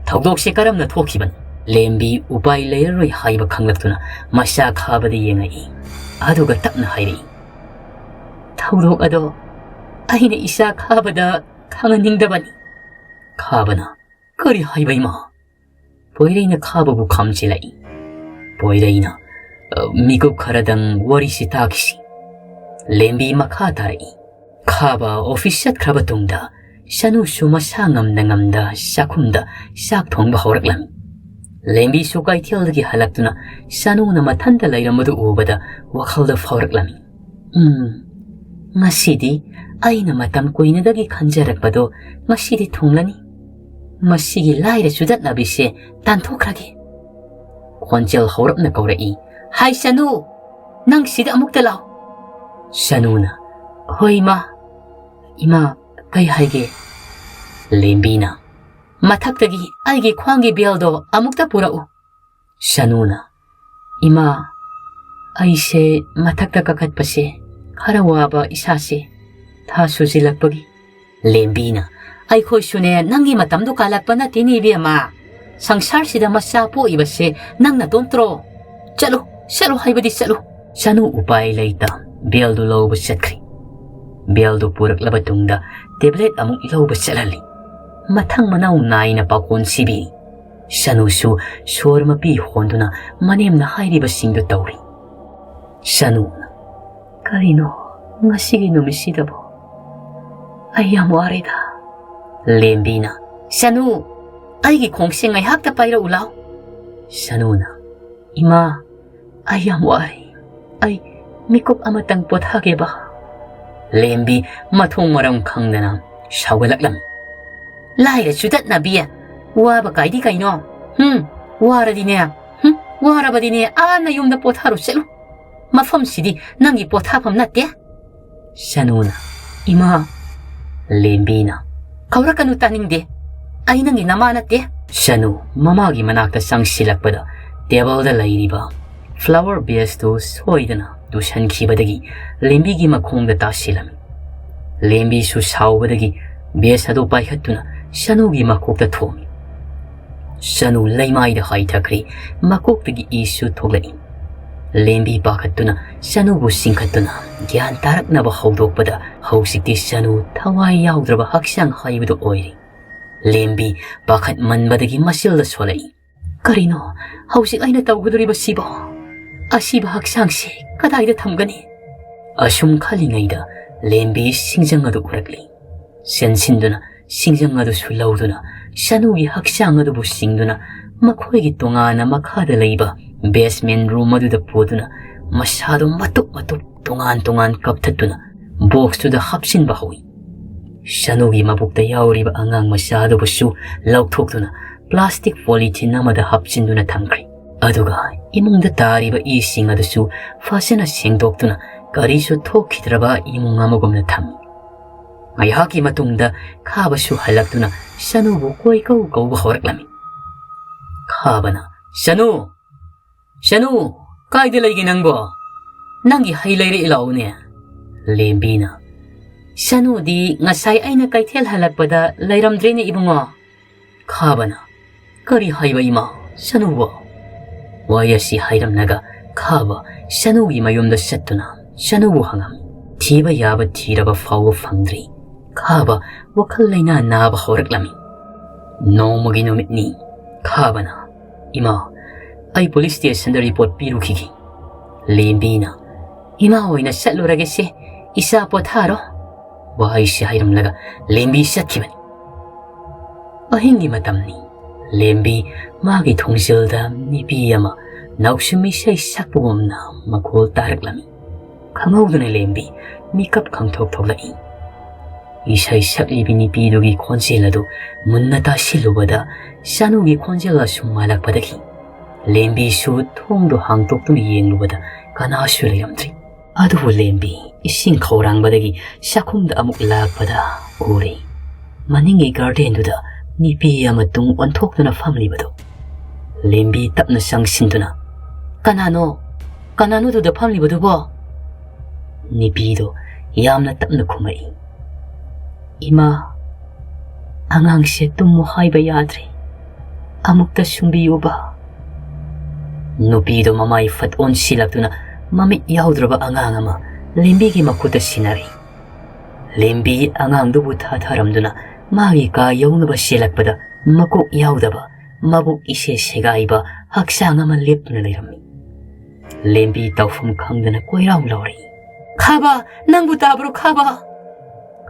ꯊꯧꯗꯣꯛꯁꯦ ꯀꯔꯝꯅ ꯊꯣꯛꯈꯤꯕꯅꯣ?" ꯂꯦꯝꯕꯤ ꯎꯄꯥꯏ ꯂꯩꯔꯔꯣꯏ ꯍꯥꯏꯕ ꯈꯪꯂꯛꯇꯨꯅ ꯃꯆꯥ ꯈꯥꯕꯗ ꯌꯦꯡꯉꯛꯏ꯫ ꯑꯗꯨꯒ ꯇꯞꯅ ꯍꯥꯏꯔꯛꯏ, "ꯊꯧꯗꯣꯛ ꯑꯗꯣ ꯑꯩꯅ ꯏꯆꯥ ꯈꯥꯕꯗ ꯈꯪꯍꯟꯅꯤꯡꯗꯕꯅꯤ꯫" ꯈꯥꯕꯅ, "ꯀꯔꯤ ꯍꯥꯏꯕ ꯏꯃꯥ?" ꯄꯣꯏꯔꯩꯅ ꯈꯥꯕꯕꯨ ꯈꯥꯝꯖꯤꯜꯂꯛꯏ꯫ ꯄꯣꯏꯔꯩꯅ, "ꯑ, ꯃꯤꯀꯨꯞ ꯈꯔꯗꯪ ꯋꯥꯔꯤꯁꯤ ꯇꯥꯈꯤꯁꯤ꯫" ꯂꯦꯝꯕꯤ ꯃꯈꯥ ꯇꯥꯔꯛꯏ꯫ ꯈꯥꯕ ꯑꯣꯐꯤꯁ ꯆꯠꯈ꯭ꯔꯕ ꯇꯨꯡꯗ ꯁꯅꯨꯁꯨ ꯃꯁꯥ ꯉꯝꯅ ꯉꯝꯗ ꯆꯥꯛꯈꯨꯝꯗ ꯆꯥꯛ ꯊꯣꯡꯕ ꯍꯧꯔꯛꯂꯝꯃꯤ꯫ ꯂꯦꯝꯕꯤꯁꯨ ꯀꯩꯊꯦꯜꯗꯒꯤ ꯍꯜꯂꯛꯇꯨꯅ ꯁꯅꯨꯅ ꯃꯊꯟꯇ ꯂꯩꯔꯝꯕꯗꯨ ꯎꯕꯗ ꯋꯥꯈꯜꯗ ꯐꯥꯎꯔꯛꯂꯝꯃꯤ꯫ "ꯎꯝ, ꯉꯁꯤꯗꯤ ꯑꯩꯅ ꯃꯇꯝ ꯀꯨꯏꯅꯗꯒꯤ ꯈꯟꯖꯔꯛꯄꯗꯣ ꯉꯁꯤꯗꯤ ꯊꯨꯡꯂꯅꯤ꯫ ꯃꯁꯤꯒꯤ ꯂꯥꯏꯔ ꯆꯨꯗꯠꯅꯕꯤꯁꯦ ꯇꯥꯟꯊꯣꯛꯈ꯭ꯔꯒꯦ"꯫ ꯈꯣꯟꯖꯦꯜ ꯍꯧꯔꯞꯅ ꯀꯧꯔꯛꯏ, "ꯍꯥꯏ ꯁꯅꯨ, ꯅꯪ ꯁꯤꯗ ꯑꯃꯨꯛꯇ ꯂꯥꯛꯑꯣ"꯫ ꯁꯅꯨꯅ, "ꯍꯣꯏ ꯏꯃꯥ"꯫ "ꯏꯃꯥ, ꯀꯩ ꯍꯥꯏꯒꯦ?" ꯂꯦꯝꯕꯤꯅ, "ꯃꯊꯛꯇꯒꯤ ꯑꯩꯒꯤ ꯈ꯭ꯋꯥꯡꯒꯤ ꯕꯦꯜꯗꯣ ꯑꯃꯨꯛꯇ ꯄꯨꯔꯛꯎ"꯫ ꯁꯅꯨꯅ, "ꯏꯃꯥ, ꯑꯩꯁꯦ ꯃꯊꯛꯇ ꯀꯥꯈꯠꯄꯁꯦ ꯈꯔ ꯋꯥꯕ ꯏꯁꯥꯁꯦ, ꯊꯥ ꯁꯨꯖꯤꯜꯂꯛꯄꯒꯤ"꯫ ꯂꯦꯝꯕꯤꯅ, "ꯑꯩꯈꯣꯏꯁꯨꯅꯦ ꯅꯪꯒꯤ ꯃꯇꯝꯗꯣ ꯀꯥꯜꯂꯛꯄ ꯅꯠꯇꯦꯅꯦ ꯏꯕꯦꯝꯃ꯫ ꯁꯪꯁꯥꯔꯁꯤꯗ ꯃꯆꯥ ꯄꯣꯛꯏꯕꯁꯦ ꯅꯪ ꯅꯇꯣꯝꯇ꯭ꯔꯣ? ꯆꯠꯂꯨ, ꯆꯠꯂꯨ ꯍꯥꯏꯕꯗꯤ ꯆꯠꯂꯨ"꯫ ꯁꯅꯨ ꯎꯄꯥꯏ ꯂꯩꯇ ꯕꯦꯜꯗꯨ ꯂꯧꯕ ꯆꯠꯈ꯭ꯔꯤ꯫ ꯕꯦꯜꯗꯨ ꯄꯨꯔꯛꯂꯕ ꯇꯨꯡꯗ ꯇꯦꯕ꯭ꯂꯦꯠ ꯑꯃꯨꯛ ꯂꯧꯕ ꯆꯠꯍꯜꯂꯤ꯫ ꯃꯊꯪ ꯃꯅꯥꯎ ꯅꯥꯏꯅ ꯄꯥꯈꯣꯟ ꯁꯤꯕꯤ꯫ ꯁꯅꯨꯁꯨ ꯁꯣꯔ ꯃꯄꯤ ꯍꯣꯟꯗꯨꯅ ꯃꯅꯦꯝꯅ ꯍꯥꯏꯔꯤꯕꯁꯤꯡꯗꯨ ꯇꯧꯔꯤ꯫ ꯁꯅꯨ, "ꯀꯔꯤꯅꯣ ꯉꯁꯤꯒꯤ ꯅꯨꯃꯤꯠꯁꯤꯗꯕꯨ? ꯑꯩ ꯌꯥꯝ ꯋꯥꯔꯦꯗ"꯫ ꯂꯦꯝꯕꯤꯅ, "ꯁꯅꯨ, ꯑꯩꯒꯤ ꯈꯣꯡꯁꯦ ꯉꯥꯏꯍꯥꯛꯇ ꯄꯥꯏꯔꯛꯎ ꯂꯥꯎ"꯫ ꯁꯅꯨꯅ, "ꯏꯃꯥ, ꯑꯩ ꯌꯥꯝ ꯋꯥꯔꯦ꯫ ꯑꯩ ꯃꯤꯀꯨꯞ ꯑꯃꯇꯪ ꯄꯣꯊꯥꯒꯦꯕ"꯫ ꯂꯦꯝꯕꯤ ꯃꯊꯣꯡ ꯃꯔꯝ ꯈꯪꯗꯅ ꯁꯥꯎꯒꯠꯂꯛꯂꯝꯃꯤ꯫ "ꯂꯥꯏꯔ ꯆꯨꯗꯠꯅꯕꯤ, ꯋꯥꯕ ꯀꯥꯏꯗꯤ ꯀꯩꯅꯣ? ꯍꯨꯝ, ꯋꯥꯔꯗꯤꯅꯦ, ꯍꯨꯝ, ꯋꯥꯔꯕꯗꯤꯅꯦ, ꯑꯥ ꯅꯌꯨꯝꯗ ꯄꯣꯊꯥꯔꯨ ꯆꯠꯂꯨ꯫ ꯃꯐꯝꯁꯤꯗꯤ ꯅꯪꯒꯤ ꯄꯣꯊꯥꯐꯝ ꯅꯠꯇꯦ"꯫ ꯁꯅꯨꯅ, "ꯏꯃꯥ"꯫ ꯂꯦꯝꯕꯤꯅ, "ꯀꯧꯔꯛꯀꯅꯨ, ꯇꯥꯅꯤꯡꯗꯦ꯫ ꯑꯩ ꯅꯪꯒꯤ ꯅꯃꯥ ꯅꯠꯇꯦ"꯫ ꯁꯅꯨ ꯃꯃꯥꯒꯤ ꯃꯅꯥꯛꯇ ꯆꯪꯁꯤꯜꯂꯛꯄꯗ ꯇꯦꯕꯜꯗ ꯂꯩꯔꯤꯕ ꯐ꯭ꯂꯥꯋꯔ ꯚꯦꯁꯇꯨ ꯁꯣꯏꯗꯅ ꯇꯨꯁꯟꯈꯤꯕꯗꯒꯤ ꯂꯦꯝꯕꯤꯒꯤ ꯃꯈꯣꯡꯗ ꯇꯥꯁꯤꯜꯂꯝꯃꯤ꯫ ꯂꯦꯝꯕꯤꯁꯨ ꯁꯥꯎꯕꯗꯒꯤ ꯚꯦꯁ ꯑꯗꯨ ꯄꯥꯏꯈꯠꯇꯨꯅ ꯁꯅꯨꯒꯤ ꯃꯀꯣꯛꯇ ꯊꯣꯝꯃꯤ꯫ ꯁꯅꯨ ꯂꯩꯃꯥꯏꯗ ꯍꯥꯏꯊꯈ꯭ꯔꯦ, ꯃꯀꯣꯛꯇꯒꯤ ꯏꯁꯨ ꯊꯣꯛꯂꯛꯏ꯫ ꯂꯦꯝꯕꯤ ꯄꯥꯈꯠꯇꯨꯅ ꯁꯅꯨꯕꯨ ꯆꯤꯡꯈꯠꯇꯨꯅ ꯒ꯭ꯌꯥꯟ ꯇꯥꯔꯛꯅꯕ ꯍꯧꯗꯣꯛꯄꯗ ꯍꯧꯖꯤꯛꯇꯤ ꯁꯅꯨ ꯊꯋꯥꯏ ꯌꯥꯎꯗ꯭ꯔꯕ ꯍꯛꯆꯥꯡ ꯍꯥꯏꯕꯗꯨ ꯑꯣꯏꯔꯦ꯫ ꯂꯦꯝꯕꯤ ꯄꯥꯈꯠꯃꯟꯕꯗꯒꯤ ꯃꯆꯤꯜꯗ ꯁꯣꯜꯂꯛꯏ꯫ "ꯀꯔꯤꯅꯣ ꯍꯧꯖꯤꯛ ꯑꯩꯅ ꯇꯧꯒꯗꯧꯔꯤꯕꯁꯤꯕꯣ? ꯑꯁꯤꯕ ꯍꯛꯆꯥꯡꯁꯤ ꯀꯗꯥꯏꯗ ꯊꯝꯒꯅꯤ?" ꯑꯁꯨꯝ ꯈꯜꯂꯤꯉꯩꯗ ꯂꯦꯝꯕꯤ ꯁꯤꯡꯖꯪ ꯑꯗꯨ ꯎꯔꯛꯂꯤ꯫ ꯆꯦꯟꯁꯤꯟꯗꯨꯅ ꯁꯤꯡꯖꯪ ꯑꯗꯨꯁꯨ ꯂꯧꯗꯨꯅ ꯁꯅꯨꯒꯤ ꯍꯛꯆꯥꯡ ꯑꯗꯨꯕꯨ ꯆꯤꯡꯗꯨꯅ ꯃꯈꯣꯏꯒꯤ ꯇꯣꯉꯥꯟꯅ ꯃꯈꯥꯗ ꯂꯩꯕ basement room ꯑꯗꯨꯗ ꯄꯨꯗꯨꯅ ꯃꯁꯥꯗꯨ ꯃꯇꯨꯞ ꯃꯇꯨꯞ ꯇꯣꯉꯥꯟ ꯇꯣꯉꯥꯟ ꯀꯛꯊꯠꯇꯨꯅ box ꯇꯨꯗ ꯍꯥꯞꯆꯤꯟꯕ ꯍꯧꯏ꯫ ꯁꯅꯨꯒꯤ ꯃꯕꯨꯛꯇ ꯌꯥꯎꯔꯤꯕ ꯑꯉꯥꯡ ꯃꯆꯥ ꯑꯗꯨꯕꯨꯁꯨ ꯂꯧꯊꯣꯛꯇꯨꯅ plastic polythene ꯑꯃꯗ ꯍꯥꯞꯆꯤꯟꯗꯨꯅ ꯊꯝꯈ꯭ꯔꯦ꯫ ꯑꯗꯨꯒ ꯏꯃꯨꯡꯗ ꯇꯥꯔꯤꯕ ꯏꯁꯤꯡ ꯑꯗꯨꯁꯨ ꯐꯖꯅ ꯁꯦꯡꯗꯣꯛꯇꯨꯅ ꯀꯔꯤꯁꯨ ꯊꯣꯛꯈꯤꯗ꯭ꯔꯕ ꯏꯃꯨꯡ ꯑꯃꯒꯨꯝꯅ ꯊꯝꯃꯤ꯫ ꯉꯥꯏꯍꯥꯛꯀꯤ ꯃꯇꯨꯡꯗ ꯈꯥꯕꯁꯨ ꯍꯜꯂꯛꯇꯨꯅ ꯁꯅꯨꯕꯨ ꯀꯣꯏꯀꯧ ꯀꯧꯕ ꯍꯧꯔꯛꯂꯝꯃꯤ꯫ ꯈꯥꯕꯅ, "ꯁꯅꯨ! ꯁꯅꯨ! ꯀꯥꯏꯗ ꯂꯩꯒꯦ ꯅꯪꯕꯣ? ꯅꯪꯒꯤ ꯍꯩ ꯂꯩꯔꯛꯏ ꯂꯥꯛꯎꯅꯦ!" ꯂꯦꯝꯕꯤꯅ, "ꯁꯅꯨꯗꯤ ꯉꯁꯥꯏ ꯑꯩꯅ ꯀꯩꯊꯦꯜ ꯍꯜꯂꯛꯄꯗ ꯂꯩꯔꯝꯗ꯭ꯔꯦꯅꯦ ꯏꯕꯨꯡꯉꯣ꯫" ꯈꯥꯕꯅ, "ꯀꯔꯤ ꯍꯥꯏꯕ ꯏꯃꯥ? ꯁꯅꯨꯕꯣ?" ꯋꯥꯍꯩ ꯑꯁꯤ ꯍꯥꯏꯔꯝꯂꯒ ꯈꯥꯕ ꯁꯅꯨꯒꯤ ꯃꯌꯨꯝꯗ ꯆꯠꯇꯨꯅ ꯁꯅꯨꯕꯨ ꯍꯪꯉꯝꯃꯤ꯫ ꯊꯤꯕ ꯌꯥꯕ ꯊꯤꯔꯕ ꯐꯥꯎꯕ ꯐꯪꯗ꯭ꯔꯤ꯫ ꯈꯥꯕ ꯋꯥꯈꯜ ꯂꯩꯅꯥ ꯅꯥꯕ ꯍꯧꯔꯛꯂꯝꯃꯤ꯫ ꯅꯣꯡꯃꯒꯤ ꯅꯨꯃꯤꯠꯅꯤ꯫ ꯈꯥꯕꯅ, "ꯏꯃꯥ, ꯑꯩ police station ꯗ report ꯄꯤꯔꯨꯈꯤꯒꯦ꯫" ꯂꯦꯝꯕꯤꯅ, "ꯏꯃꯥ ꯑꯣꯏꯅ ꯆꯠꯂꯨꯔꯒꯦꯁꯦ, ꯏꯆꯥ ꯄꯣꯊꯥꯔꯣ꯫" ꯋꯥꯍꯩꯁꯤ ꯍꯥꯏꯔꯝꯂꯒ ꯂꯦꯝꯕꯤ ꯆꯠꯈꯤꯕꯅꯤ꯫ ꯑꯍꯤꯡꯒꯤ ꯃꯇꯝꯅꯤ꯫ ꯂꯦꯝꯕꯤ ꯃꯥꯒꯤ ꯊꯣꯡꯖꯤꯜꯗ ꯅꯤꯄꯤ ꯑꯃ ꯅꯥꯎꯁꯨꯝ ꯏꯁꯩ ꯁꯛꯄꯒꯨꯝꯅ ꯃꯈꯣꯜ ꯇꯥꯔꯛꯂꯝꯃꯤ꯫ ꯈꯪꯍꯧꯗꯅ ꯂꯦꯝꯕꯤ ꯃꯤꯀꯞ ꯈꯪꯊꯣꯛ ꯊꯣꯛꯂꯛꯏ꯫ ꯏꯁꯩ ꯁꯛꯂꯤꯕꯤ ꯅꯤꯄꯤꯗꯨꯒꯤ ꯈꯣꯟꯖꯦꯜ ꯑꯗꯨ ꯃꯨꯟꯅ ꯇꯥꯁꯤꯜꯂꯨꯕꯗ ꯁꯅꯨꯒꯤ ꯈꯣꯟꯖꯦꯜ ꯑꯁꯨꯝ ꯃꯥꯜꯂꯛꯄꯗꯒꯤ ꯂꯦꯝꯕꯤꯁꯨ ꯊꯣꯡꯗꯨ ꯍꯥꯡꯗꯣꯛꯇꯨꯅ ꯌꯦꯡꯂꯨꯕꯗ ꯀꯅꯥꯁꯨ ꯂꯩꯔꯝꯗ꯭ꯔꯤ꯫ ꯑꯗꯨꯕꯨ ꯂꯦꯝꯕꯤ ꯏꯁꯤꯡ ꯈꯧꯔꯥꯡꯕꯗꯒꯤ ꯆꯥꯛꯈꯨꯝꯗ ꯑꯃꯨꯛ ꯂꯥꯛꯄꯗ ꯎꯔꯦ꯫ ꯃꯅꯤꯡꯒꯤ garden ꯗꯨꯗ ꯅꯤꯄꯤ ꯑꯃ ꯇꯨꯡ ꯑꯣꯟꯊꯣꯛꯇꯨꯅ ꯐꯝꯂꯤꯕꯗꯨ꯫ ꯂꯦꯝꯕꯤ ꯇꯞꯅ ꯆꯪꯁꯤꯟꯗꯨꯅ, "ꯀꯅꯥꯅꯣ? ꯀꯅꯥꯅꯣ ꯑꯗꯨꯗ ꯐꯝꯂꯤꯕꯗꯨꯕꯣ?" ꯅꯤꯄꯤꯗꯨ ꯌꯥꯝꯅ ꯇꯞꯅ ꯈꯨꯝꯃꯛꯏ, "ꯏꯃꯥ, ꯑꯉꯥꯡꯁꯦ ꯇꯨꯝꯃꯨ ꯍꯥꯏꯕ ꯌꯥꯗ꯭ꯔꯦ꯫ ꯑꯃꯨꯛꯇ ꯁꯨꯝꯕꯤꯌꯨꯕ꯫" ꯅꯨꯄꯤꯗꯨ ꯃꯃꯥꯏ ꯐꯠ ꯑꯣꯟꯁꯤꯜꯂꯛꯇꯨꯅ ꯃꯃꯤꯠ ꯌꯥꯎꯗ꯭ꯔꯕ ꯑꯉꯥꯡ ꯑꯃ ꯂꯦꯝꯕꯤꯒꯤ ꯃꯈꯨꯠꯇ ꯁꯤꯟꯅꯔꯤ꯫ ꯂꯦꯝꯕꯤ ꯑꯉꯥꯡꯗꯨꯕꯨ ꯊꯥꯊꯔꯝꯗꯨꯅ ꯃꯥꯒꯤ ꯀꯥ ꯌꯧꯅꯕ ꯆꯦꯜꯂꯛꯄꯗ ꯃꯀꯣꯛ ꯌꯥꯎꯗꯕ, ꯃꯕꯨꯛ ꯏꯁꯦ ꯁꯦꯒꯥꯏꯕ ꯍꯛꯆꯥꯡ ꯑꯃ ꯂꯦꯞꯇꯨꯅ ꯂꯩꯔꯝꯃꯤ꯫ ꯂꯦꯝꯕꯤ ꯇꯧꯐꯝ ꯈꯪꯗꯅ ꯀꯣꯏꯔꯥꯎ ꯂꯥꯎꯔꯛꯏ꯫ "ꯈꯥꯕ, ꯅꯪꯕꯨ ꯇꯥꯕ꯭ꯔꯣ, ꯈꯥꯕ?"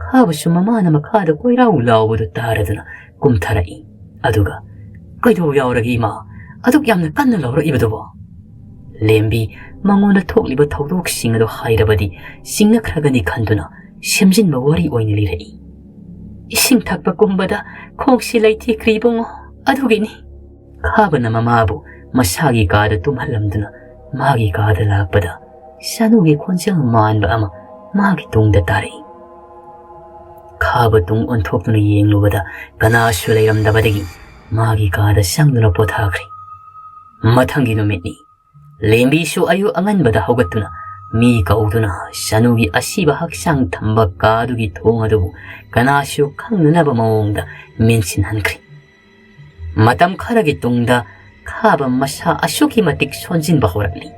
ꯈꯥꯕꯁꯨ ꯃꯃꯥꯅ ꯃꯈꯥꯗ ꯀꯣꯏꯔꯥꯎ ꯂꯥꯎꯕꯗꯨ ꯇꯥꯔꯗꯨꯅ ꯀꯨꯝꯊꯔꯛꯏ꯫ ꯑꯗꯨꯒ, "ꯀꯩꯗꯧ ꯌꯥꯎꯔꯒꯦ, ꯏꯃꯥ? ꯑꯗꯨꯛ ꯌꯥꯝꯅ ꯀꯟꯅ ꯂꯥꯎꯔꯛꯏꯕꯗꯨꯕꯣ?" ꯂꯦꯝꯕꯤ ꯃꯉꯣꯟꯗ ꯊꯣꯛꯂꯤꯕ ꯊꯧꯗꯣꯛꯁꯤꯡ ꯑꯗꯨ ꯍꯥꯏꯔꯕꯗꯤ ꯁꯤꯡꯅꯈ꯭ꯔꯒꯅꯤ ꯈꯟꯗꯨꯅ ꯁꯦꯝꯖꯤꯟꯕ ꯋꯥꯔꯤ ꯑꯣꯏꯅ ꯂꯤꯔꯛꯏ꯫ "ꯏꯁꯤꯡ ꯊꯛꯄ ꯀꯨꯝꯕꯗ ꯈꯣꯡꯁꯤ ꯂꯩꯊꯦꯛꯈ꯭ꯔꯦ, ꯏꯕꯨꯡꯉꯣ, ꯑꯗꯨꯒꯤꯅꯤ꯫" ꯈꯥꯕꯅ ꯃꯃꯥꯕꯨ ꯃꯁꯥꯒꯤ ꯀꯥꯗ ꯇꯨꯝꯍꯜꯂꯝꯗꯨꯅ ꯃꯥꯒꯤ ꯀꯥꯗ ꯂꯥꯛꯄꯗ, ꯁꯥꯅꯨꯒꯤ ꯈꯣꯟꯖꯦꯜ ꯃꯥꯟꯕ ꯑꯃ ꯃꯥꯒꯤ ꯇꯨꯡꯗ ꯇꯥꯔꯛꯏ꯫ ꯈꯥꯕ ꯇꯨꯡ ꯑꯣꯟꯊꯣꯛꯇꯨꯅ ꯌꯦꯡꯂꯨꯕꯗ, ꯀꯅꯥꯁꯨ ꯂꯩꯔꯝꯗꯕꯗꯒꯤ ꯃꯥꯒꯤ ꯀꯥꯗ ꯆꯪꯗꯨꯅ ꯄꯣꯊꯥꯈ꯭ꯔꯦ꯫ ꯃꯊꯪꯒꯤ ꯅꯨꯃꯤꯠꯅꯤ꯫ ꯂꯦꯝꯕꯤꯁꯨ ꯑꯌꯨꯛ ꯑꯉꯟꯕꯗ ꯍꯧꯒꯠꯇꯨꯅ ꯃꯤ ꯀꯧꯗꯨꯅ ꯁꯥꯅꯨꯒꯤ ꯑꯁꯤꯕ ꯍꯛꯆꯥꯡ ꯊꯝꯕ ꯀꯥꯗꯨꯒꯤ ꯊꯣꯡ ꯑꯗꯨꯕꯨ ꯀꯅꯥꯁꯨ ꯈꯪꯅꯅꯕ ꯃꯑꯣꯡꯗ ꯃꯦꯟꯁꯤꯟꯍꯟꯈ꯭ꯔꯦ꯫ ꯃꯇꯝ ꯈꯔꯒꯤ ꯇꯨꯡꯗ ꯈꯥꯕ ꯃꯁꯥ ꯑꯁꯨꯛꯀꯤ ꯃꯇꯤꯛ ꯁꯣꯟꯖꯤꯟꯕ ꯍꯧꯔꯛꯂꯤ꯫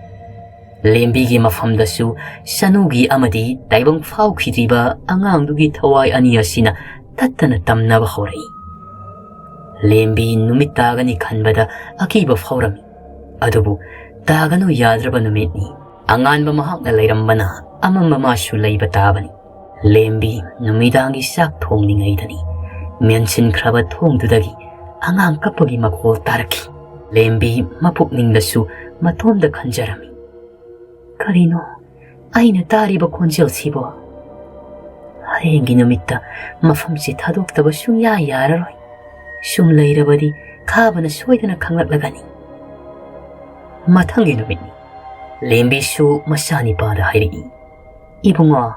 ꯂꯦꯝꯕꯤꯒꯤ ꯃꯐꯝꯗꯁꯨ ꯁꯥꯅꯨꯒꯤ ꯑꯃꯗꯤ ꯇꯥꯏꯕꯪ ꯐꯥꯎꯈꯤꯗ꯭ꯔꯤꯕ ꯑꯉꯥꯡꯗꯨꯒꯤ ꯊꯋꯥꯏ ꯑꯅꯤ ꯑꯁꯤꯅ ꯇꯠꯇꯅ ꯇꯝꯅꯕ ꯍꯧꯔꯛꯏ꯫ ꯂꯦꯝꯕꯤ ꯅꯨꯃꯤꯠ ꯇꯥꯒꯅꯤ ꯈꯟꯕꯗ ꯑꯀꯤꯕ ꯐꯥꯎꯔꯝꯃꯤ꯫ ꯑꯗꯨꯕꯨ ꯇꯥꯒꯅꯨ ꯌꯥꯗ꯭ꯔꯕ ꯅꯨꯃꯤꯠꯅꯤ꯫ ꯑꯉꯥꯟꯕ ꯃꯍꯥꯛꯅ ꯂꯩꯔꯝꯕꯅ ꯑꯃꯝꯕ ꯃꯥꯁꯨ ꯂꯩꯕ ꯇꯥꯕꯅꯤ꯫ ꯂꯦꯝꯕꯤ ꯅꯨꯃꯤꯗꯥꯡꯒꯤ ꯆꯥꯛ ꯊꯣꯡꯂꯤꯉꯩꯗꯅꯤ ꯃꯦꯟꯁꯤꯟꯈ꯭ꯔꯕ ꯊꯣꯡꯗꯨꯗꯒꯤ ꯑꯉꯥꯡ ꯀꯞꯄꯒꯤ ꯃꯈꯣꯜ ꯇꯥꯔꯛꯈꯤ꯫ ꯂꯦꯝꯕꯤ ꯃꯄꯨꯛꯅꯤꯡꯗꯁꯨ ꯃꯇꯣꯝꯗ ꯈꯟꯖꯔꯝꯃꯤ, "ꯀꯔꯤꯅꯣ ꯑꯩꯅ ꯇꯥꯔꯤꯕ ꯈꯣꯟꯖꯦꯜꯁꯤꯕꯣ? ꯍꯌꯦꯡꯒꯤ ꯅꯨꯃꯤꯠꯇ ꯃꯐꯝꯁꯤ ꯊꯥꯗꯣꯛꯇꯕ ꯁꯨꯡꯌꯥ ꯌꯥꯔꯔꯣꯏ꯫ ꯁꯨꯝ ꯂꯩꯔꯕꯗꯤ ꯈꯥꯕꯅ ꯁꯣꯏꯗꯅ ꯈꯪꯂꯛꯂꯒꯅꯤ꯫" ꯃꯊꯪꯒꯤ ꯅꯨꯃꯤꯠꯅꯤ꯫ ꯂꯦꯝꯕꯤꯁꯨ ꯃꯆꯥꯅꯤꯄꯥꯗ ꯍꯥꯏꯔꯛꯏ, "ꯏꯕꯨꯡꯉꯣ,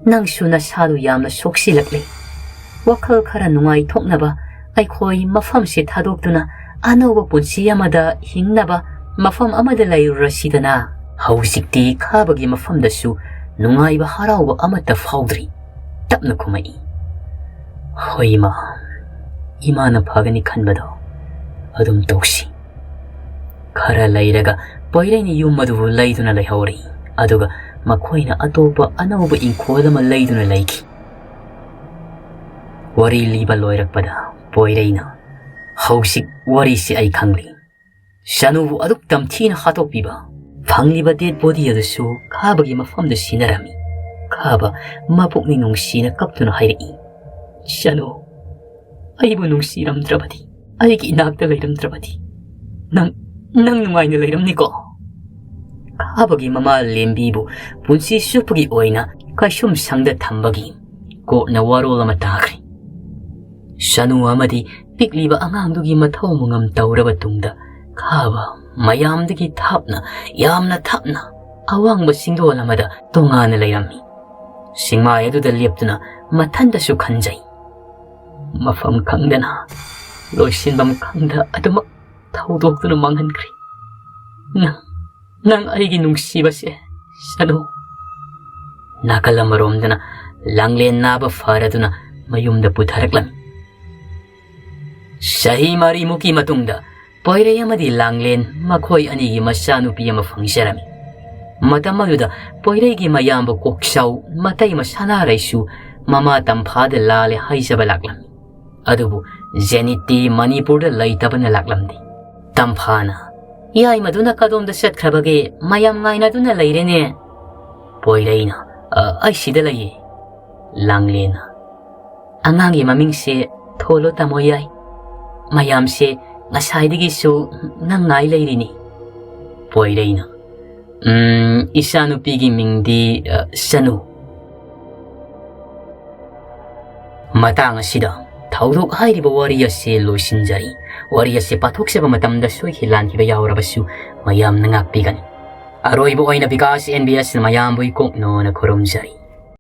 ꯅꯪꯁꯨ ꯅꯁꯥꯗꯨ ꯌꯥꯝꯅ ꯁꯣꯛꯆꯤꯜꯂꯛꯂꯦ꯫ ꯋꯥꯈꯜ ꯈꯔ ꯅꯨꯡꯉꯥꯏꯊꯣꯛꯅꯕ ꯑꯩꯈꯣꯏ ꯃꯐꯝꯁꯦ ꯊꯥꯗꯣꯛꯇꯨꯅ ꯑꯅꯧꯕ ꯄꯨꯟꯁꯤ ꯑꯃꯗ ꯍꯤꯡꯅꯕ ꯃꯐꯝ ꯑꯃꯗ ꯂꯩꯔꯨꯔꯁꯤꯗꯅ꯫" ꯍꯧꯖꯤꯛꯇꯤ ꯈꯥꯕꯒꯤ ꯃꯐꯝꯗꯁꯨ ꯅꯨꯡꯉꯥꯏꯕ ꯍꯔꯥꯎꯕ ꯑꯃꯠꯇ ꯐꯥꯎꯗ꯭ꯔꯤ꯫ ꯇꯞꯅ ꯈꯨꯝꯃꯛꯏ, "ꯍꯣꯏ ꯏꯃꯥ, ꯏꯃꯥꯅ ꯐꯒꯅꯤ ꯈꯟꯕꯗꯣ ꯑꯗꯨꯝ ꯇꯧꯁꯤ꯫" ꯈꯔ ꯂꯩꯔꯒ ꯄꯣꯏꯔꯩꯅ ꯌꯨꯝ ꯑꯗꯨꯕꯨ ꯂꯩꯗꯨꯅ ꯂꯩꯍꯧꯔꯤ꯫ ꯑꯗꯨꯒ ꯃꯈꯣꯏꯅ ꯑꯇꯣꯞꯄ ꯑꯅꯧꯕ ꯏꯪꯈꯣꯜ ꯑꯃ ꯂꯩꯗꯨꯅ ꯂꯩꯈꯤ꯫ ꯋꯥꯔꯤ ꯂꯤꯕ ꯂꯣꯏꯔꯛꯄꯗ ꯄꯣꯏꯔꯩꯅ, "ꯍꯧꯖꯤꯛ ꯋꯥꯔꯤꯁꯤ ꯑꯩ ꯈꯪꯂꯤ꯫ ꯁꯥꯅꯨꯕꯨ ꯑꯗꯨꯛ ꯇꯝꯊꯤꯅ ꯍꯥꯠꯇꯣꯛꯄꯤꯕ ꯐꯪꯂꯤꯕ dead body ꯑꯗꯨꯁꯨ ꯈꯥꯕꯒꯤ ꯃꯐꯝꯗ ꯁꯤꯟꯅꯔꯝꯃꯤ꯫ ꯈꯥꯕ ꯃꯄꯨꯛꯅꯤꯡ ꯅꯨꯡꯁꯤꯅ ꯀꯞꯇꯨꯅ ꯍꯥꯏꯔꯛꯏ, "ꯁꯅꯨ, ꯑꯩꯕꯨ ꯅꯨꯡꯁꯤꯔꯝꯗ꯭ꯔꯕꯗꯤ, ꯑꯩꯒꯤ ꯏꯅꯥꯛꯇ ꯂꯩꯔꯝꯗ꯭ꯔꯕꯗꯤ, ꯅꯪ, ꯅꯪ ꯅꯨꯡꯉꯥꯏꯅ ꯂꯩꯔꯝꯅꯤꯀꯣ?" ꯈꯥꯕꯒꯤ ꯃꯃꯥ ꯂꯦꯝꯕꯤꯕꯨ ꯄꯨꯟꯁꯤ ꯆꯨꯞꯄꯒꯤ ꯑꯣꯏꯅ ꯀꯩꯁꯨꯝ ꯁꯪꯗ ꯊꯝꯕꯒꯤ ꯀꯣꯛꯅ ꯋꯥꯔꯣꯜ ꯑꯃ ꯇꯥꯈ꯭ꯔꯦ꯫ ꯁꯅꯨ ꯑꯃꯗꯤ ꯄꯤꯛꯂꯤꯕ ꯑꯉꯥꯡꯗꯨꯒꯤ ꯃꯊꯧ ꯃꯉꯝ ꯇꯧꯔꯕ ꯇꯨꯡꯗ, ꯈꯥꯕ ꯃꯌꯥꯝꯗꯒꯤ ꯊꯥꯞꯅ, ꯌꯥꯝꯅ ꯊꯥꯞꯅ, ꯑꯋꯥꯡꯕ ꯆꯤꯡꯗꯣꯜ ꯑꯃꯗ ꯇꯣꯉꯥꯟꯅ ꯂꯩꯔꯝꯃꯤ꯫ ꯆꯤꯡꯃꯥꯏ ꯑꯗꯨꯗ ꯂꯦꯞꯇꯨꯅ ꯃꯊꯟꯇꯁꯨ ꯈꯟꯖꯩ꯫ ꯃꯐꯝ ꯈꯪꯗꯅ, ꯂꯣꯏꯁꯤꯟꯐꯝ ꯈꯪꯗ ꯑꯗꯨꯃꯛ ꯊꯧꯗꯣꯛꯇꯨꯅ ꯃꯥꯡꯍꯟꯈ꯭ꯔꯦ꯫ ꯅꯪ, ꯅꯪ ꯑꯩꯒꯤ ꯅꯨꯡꯁꯤꯕꯁꯦ, ꯁꯅꯨ꯫ ꯅꯥꯀꯜ ꯑꯃꯔꯣꯝꯗꯅ ꯂꯥꯡꯂꯦꯟ ꯅꯥꯕ ꯐꯔꯗꯨꯅ ꯃꯌꯨꯝꯗ ꯄꯨꯊꯔꯛꯂꯝꯃꯤ꯫ ꯆꯍꯤ ꯃꯔꯤꯃꯨꯛꯀꯤ ꯃꯇꯨꯡꯗ ꯄꯣꯏꯔꯩ ꯑꯃꯗꯤ ꯂꯥꯡꯂꯦꯟ ꯃꯈꯣꯏ ꯑꯅꯤꯒꯤ ꯃꯆꯥꯅꯨꯄꯤ ꯑꯃ ꯐꯪꯖꯔꯝꯃꯤ꯫ ꯃꯇꯝ ꯑꯗꯨꯗ ꯄꯣꯏꯔꯩꯒꯤ ꯃꯌꯥꯝꯕ ꯀꯣꯛꯆꯥꯎ ꯃꯇꯩꯃ ꯁꯅꯥꯔꯩꯁꯨ ꯃꯃꯥ ꯇꯝꯐꯥꯗ ꯂꯥꯜꯂꯦ ꯍꯥꯏꯖꯕ ꯂꯥꯛꯂꯝꯃꯤ꯫ ꯑꯗꯨꯕꯨ ꯖꯦꯅꯤꯠꯇꯤ ꯃꯅꯤꯄꯨꯔꯗ ꯂꯩꯇꯕꯅ ꯂꯥꯛꯂꯝꯗꯦ꯫ ꯇꯝꯐꯥꯅ, "ꯌꯥꯏꯃꯗꯨꯅ ꯀꯗꯣꯝꯗ ꯆꯠꯈ꯭ꯔꯕꯒꯦ? ꯃꯌꯥꯝ ꯉꯥꯏꯅꯗꯨꯅ ꯂꯩꯔꯦꯅꯦ?" ꯄꯣꯏꯔꯩꯅ, "ꯑ, ꯑꯩ ꯁꯤꯗ ꯂꯩꯌꯦ꯫" ꯂꯥꯡꯂꯦꯟꯅ, "ꯑꯉꯥꯡꯒꯤ ꯃꯃꯤꯡꯁꯦ ꯊꯣꯜꯂꯣ ꯇꯥꯃꯣ ꯌꯥꯏ꯫ ꯃꯌꯥꯝꯁꯦ ꯉꯁꯥꯏꯗꯒꯤꯁꯨ ꯅꯪ ꯉꯥꯏ ꯂꯩꯔꯤꯅꯤ꯫" ꯄꯣꯏꯔꯩꯅ, "ꯎꯝ, ꯏꯆꯥꯅꯨꯄꯤꯒꯤ ꯃꯤꯡꯗꯤ, ꯑ, ꯁꯅꯨ꯫" ꯃꯇꯥꯡ ꯑꯁꯤꯗ ꯊꯧꯗꯣꯛ ꯍꯥꯏꯔꯤꯕ ꯋꯥꯔꯤ ꯑꯁꯤ ꯂꯣꯏꯁꯤꯟꯖꯔꯤ꯫ ꯋꯥꯔꯤ ꯑꯁꯤ ꯄꯥꯊꯣꯛꯆꯕ ꯃꯇꯝꯗ ꯁꯣꯏꯈꯤ ꯂꯥꯟꯈꯤꯕ ꯌꯥꯎꯔꯕꯁꯨ ꯃꯌꯥꯝꯅ ꯉꯥꯛꯄꯤꯒꯅꯤ꯫ ꯑꯔꯣꯏꯕ ꯑꯣꯏꯅ ꯕꯤꯀꯥꯁ ꯑꯦꯟ ꯕꯤ ꯑꯦꯁꯅ ꯃꯌꯥꯝꯕꯨ ꯏꯀꯣꯛꯅꯣꯅ ꯈꯨꯔꯨꯝꯖꯔꯤ꯫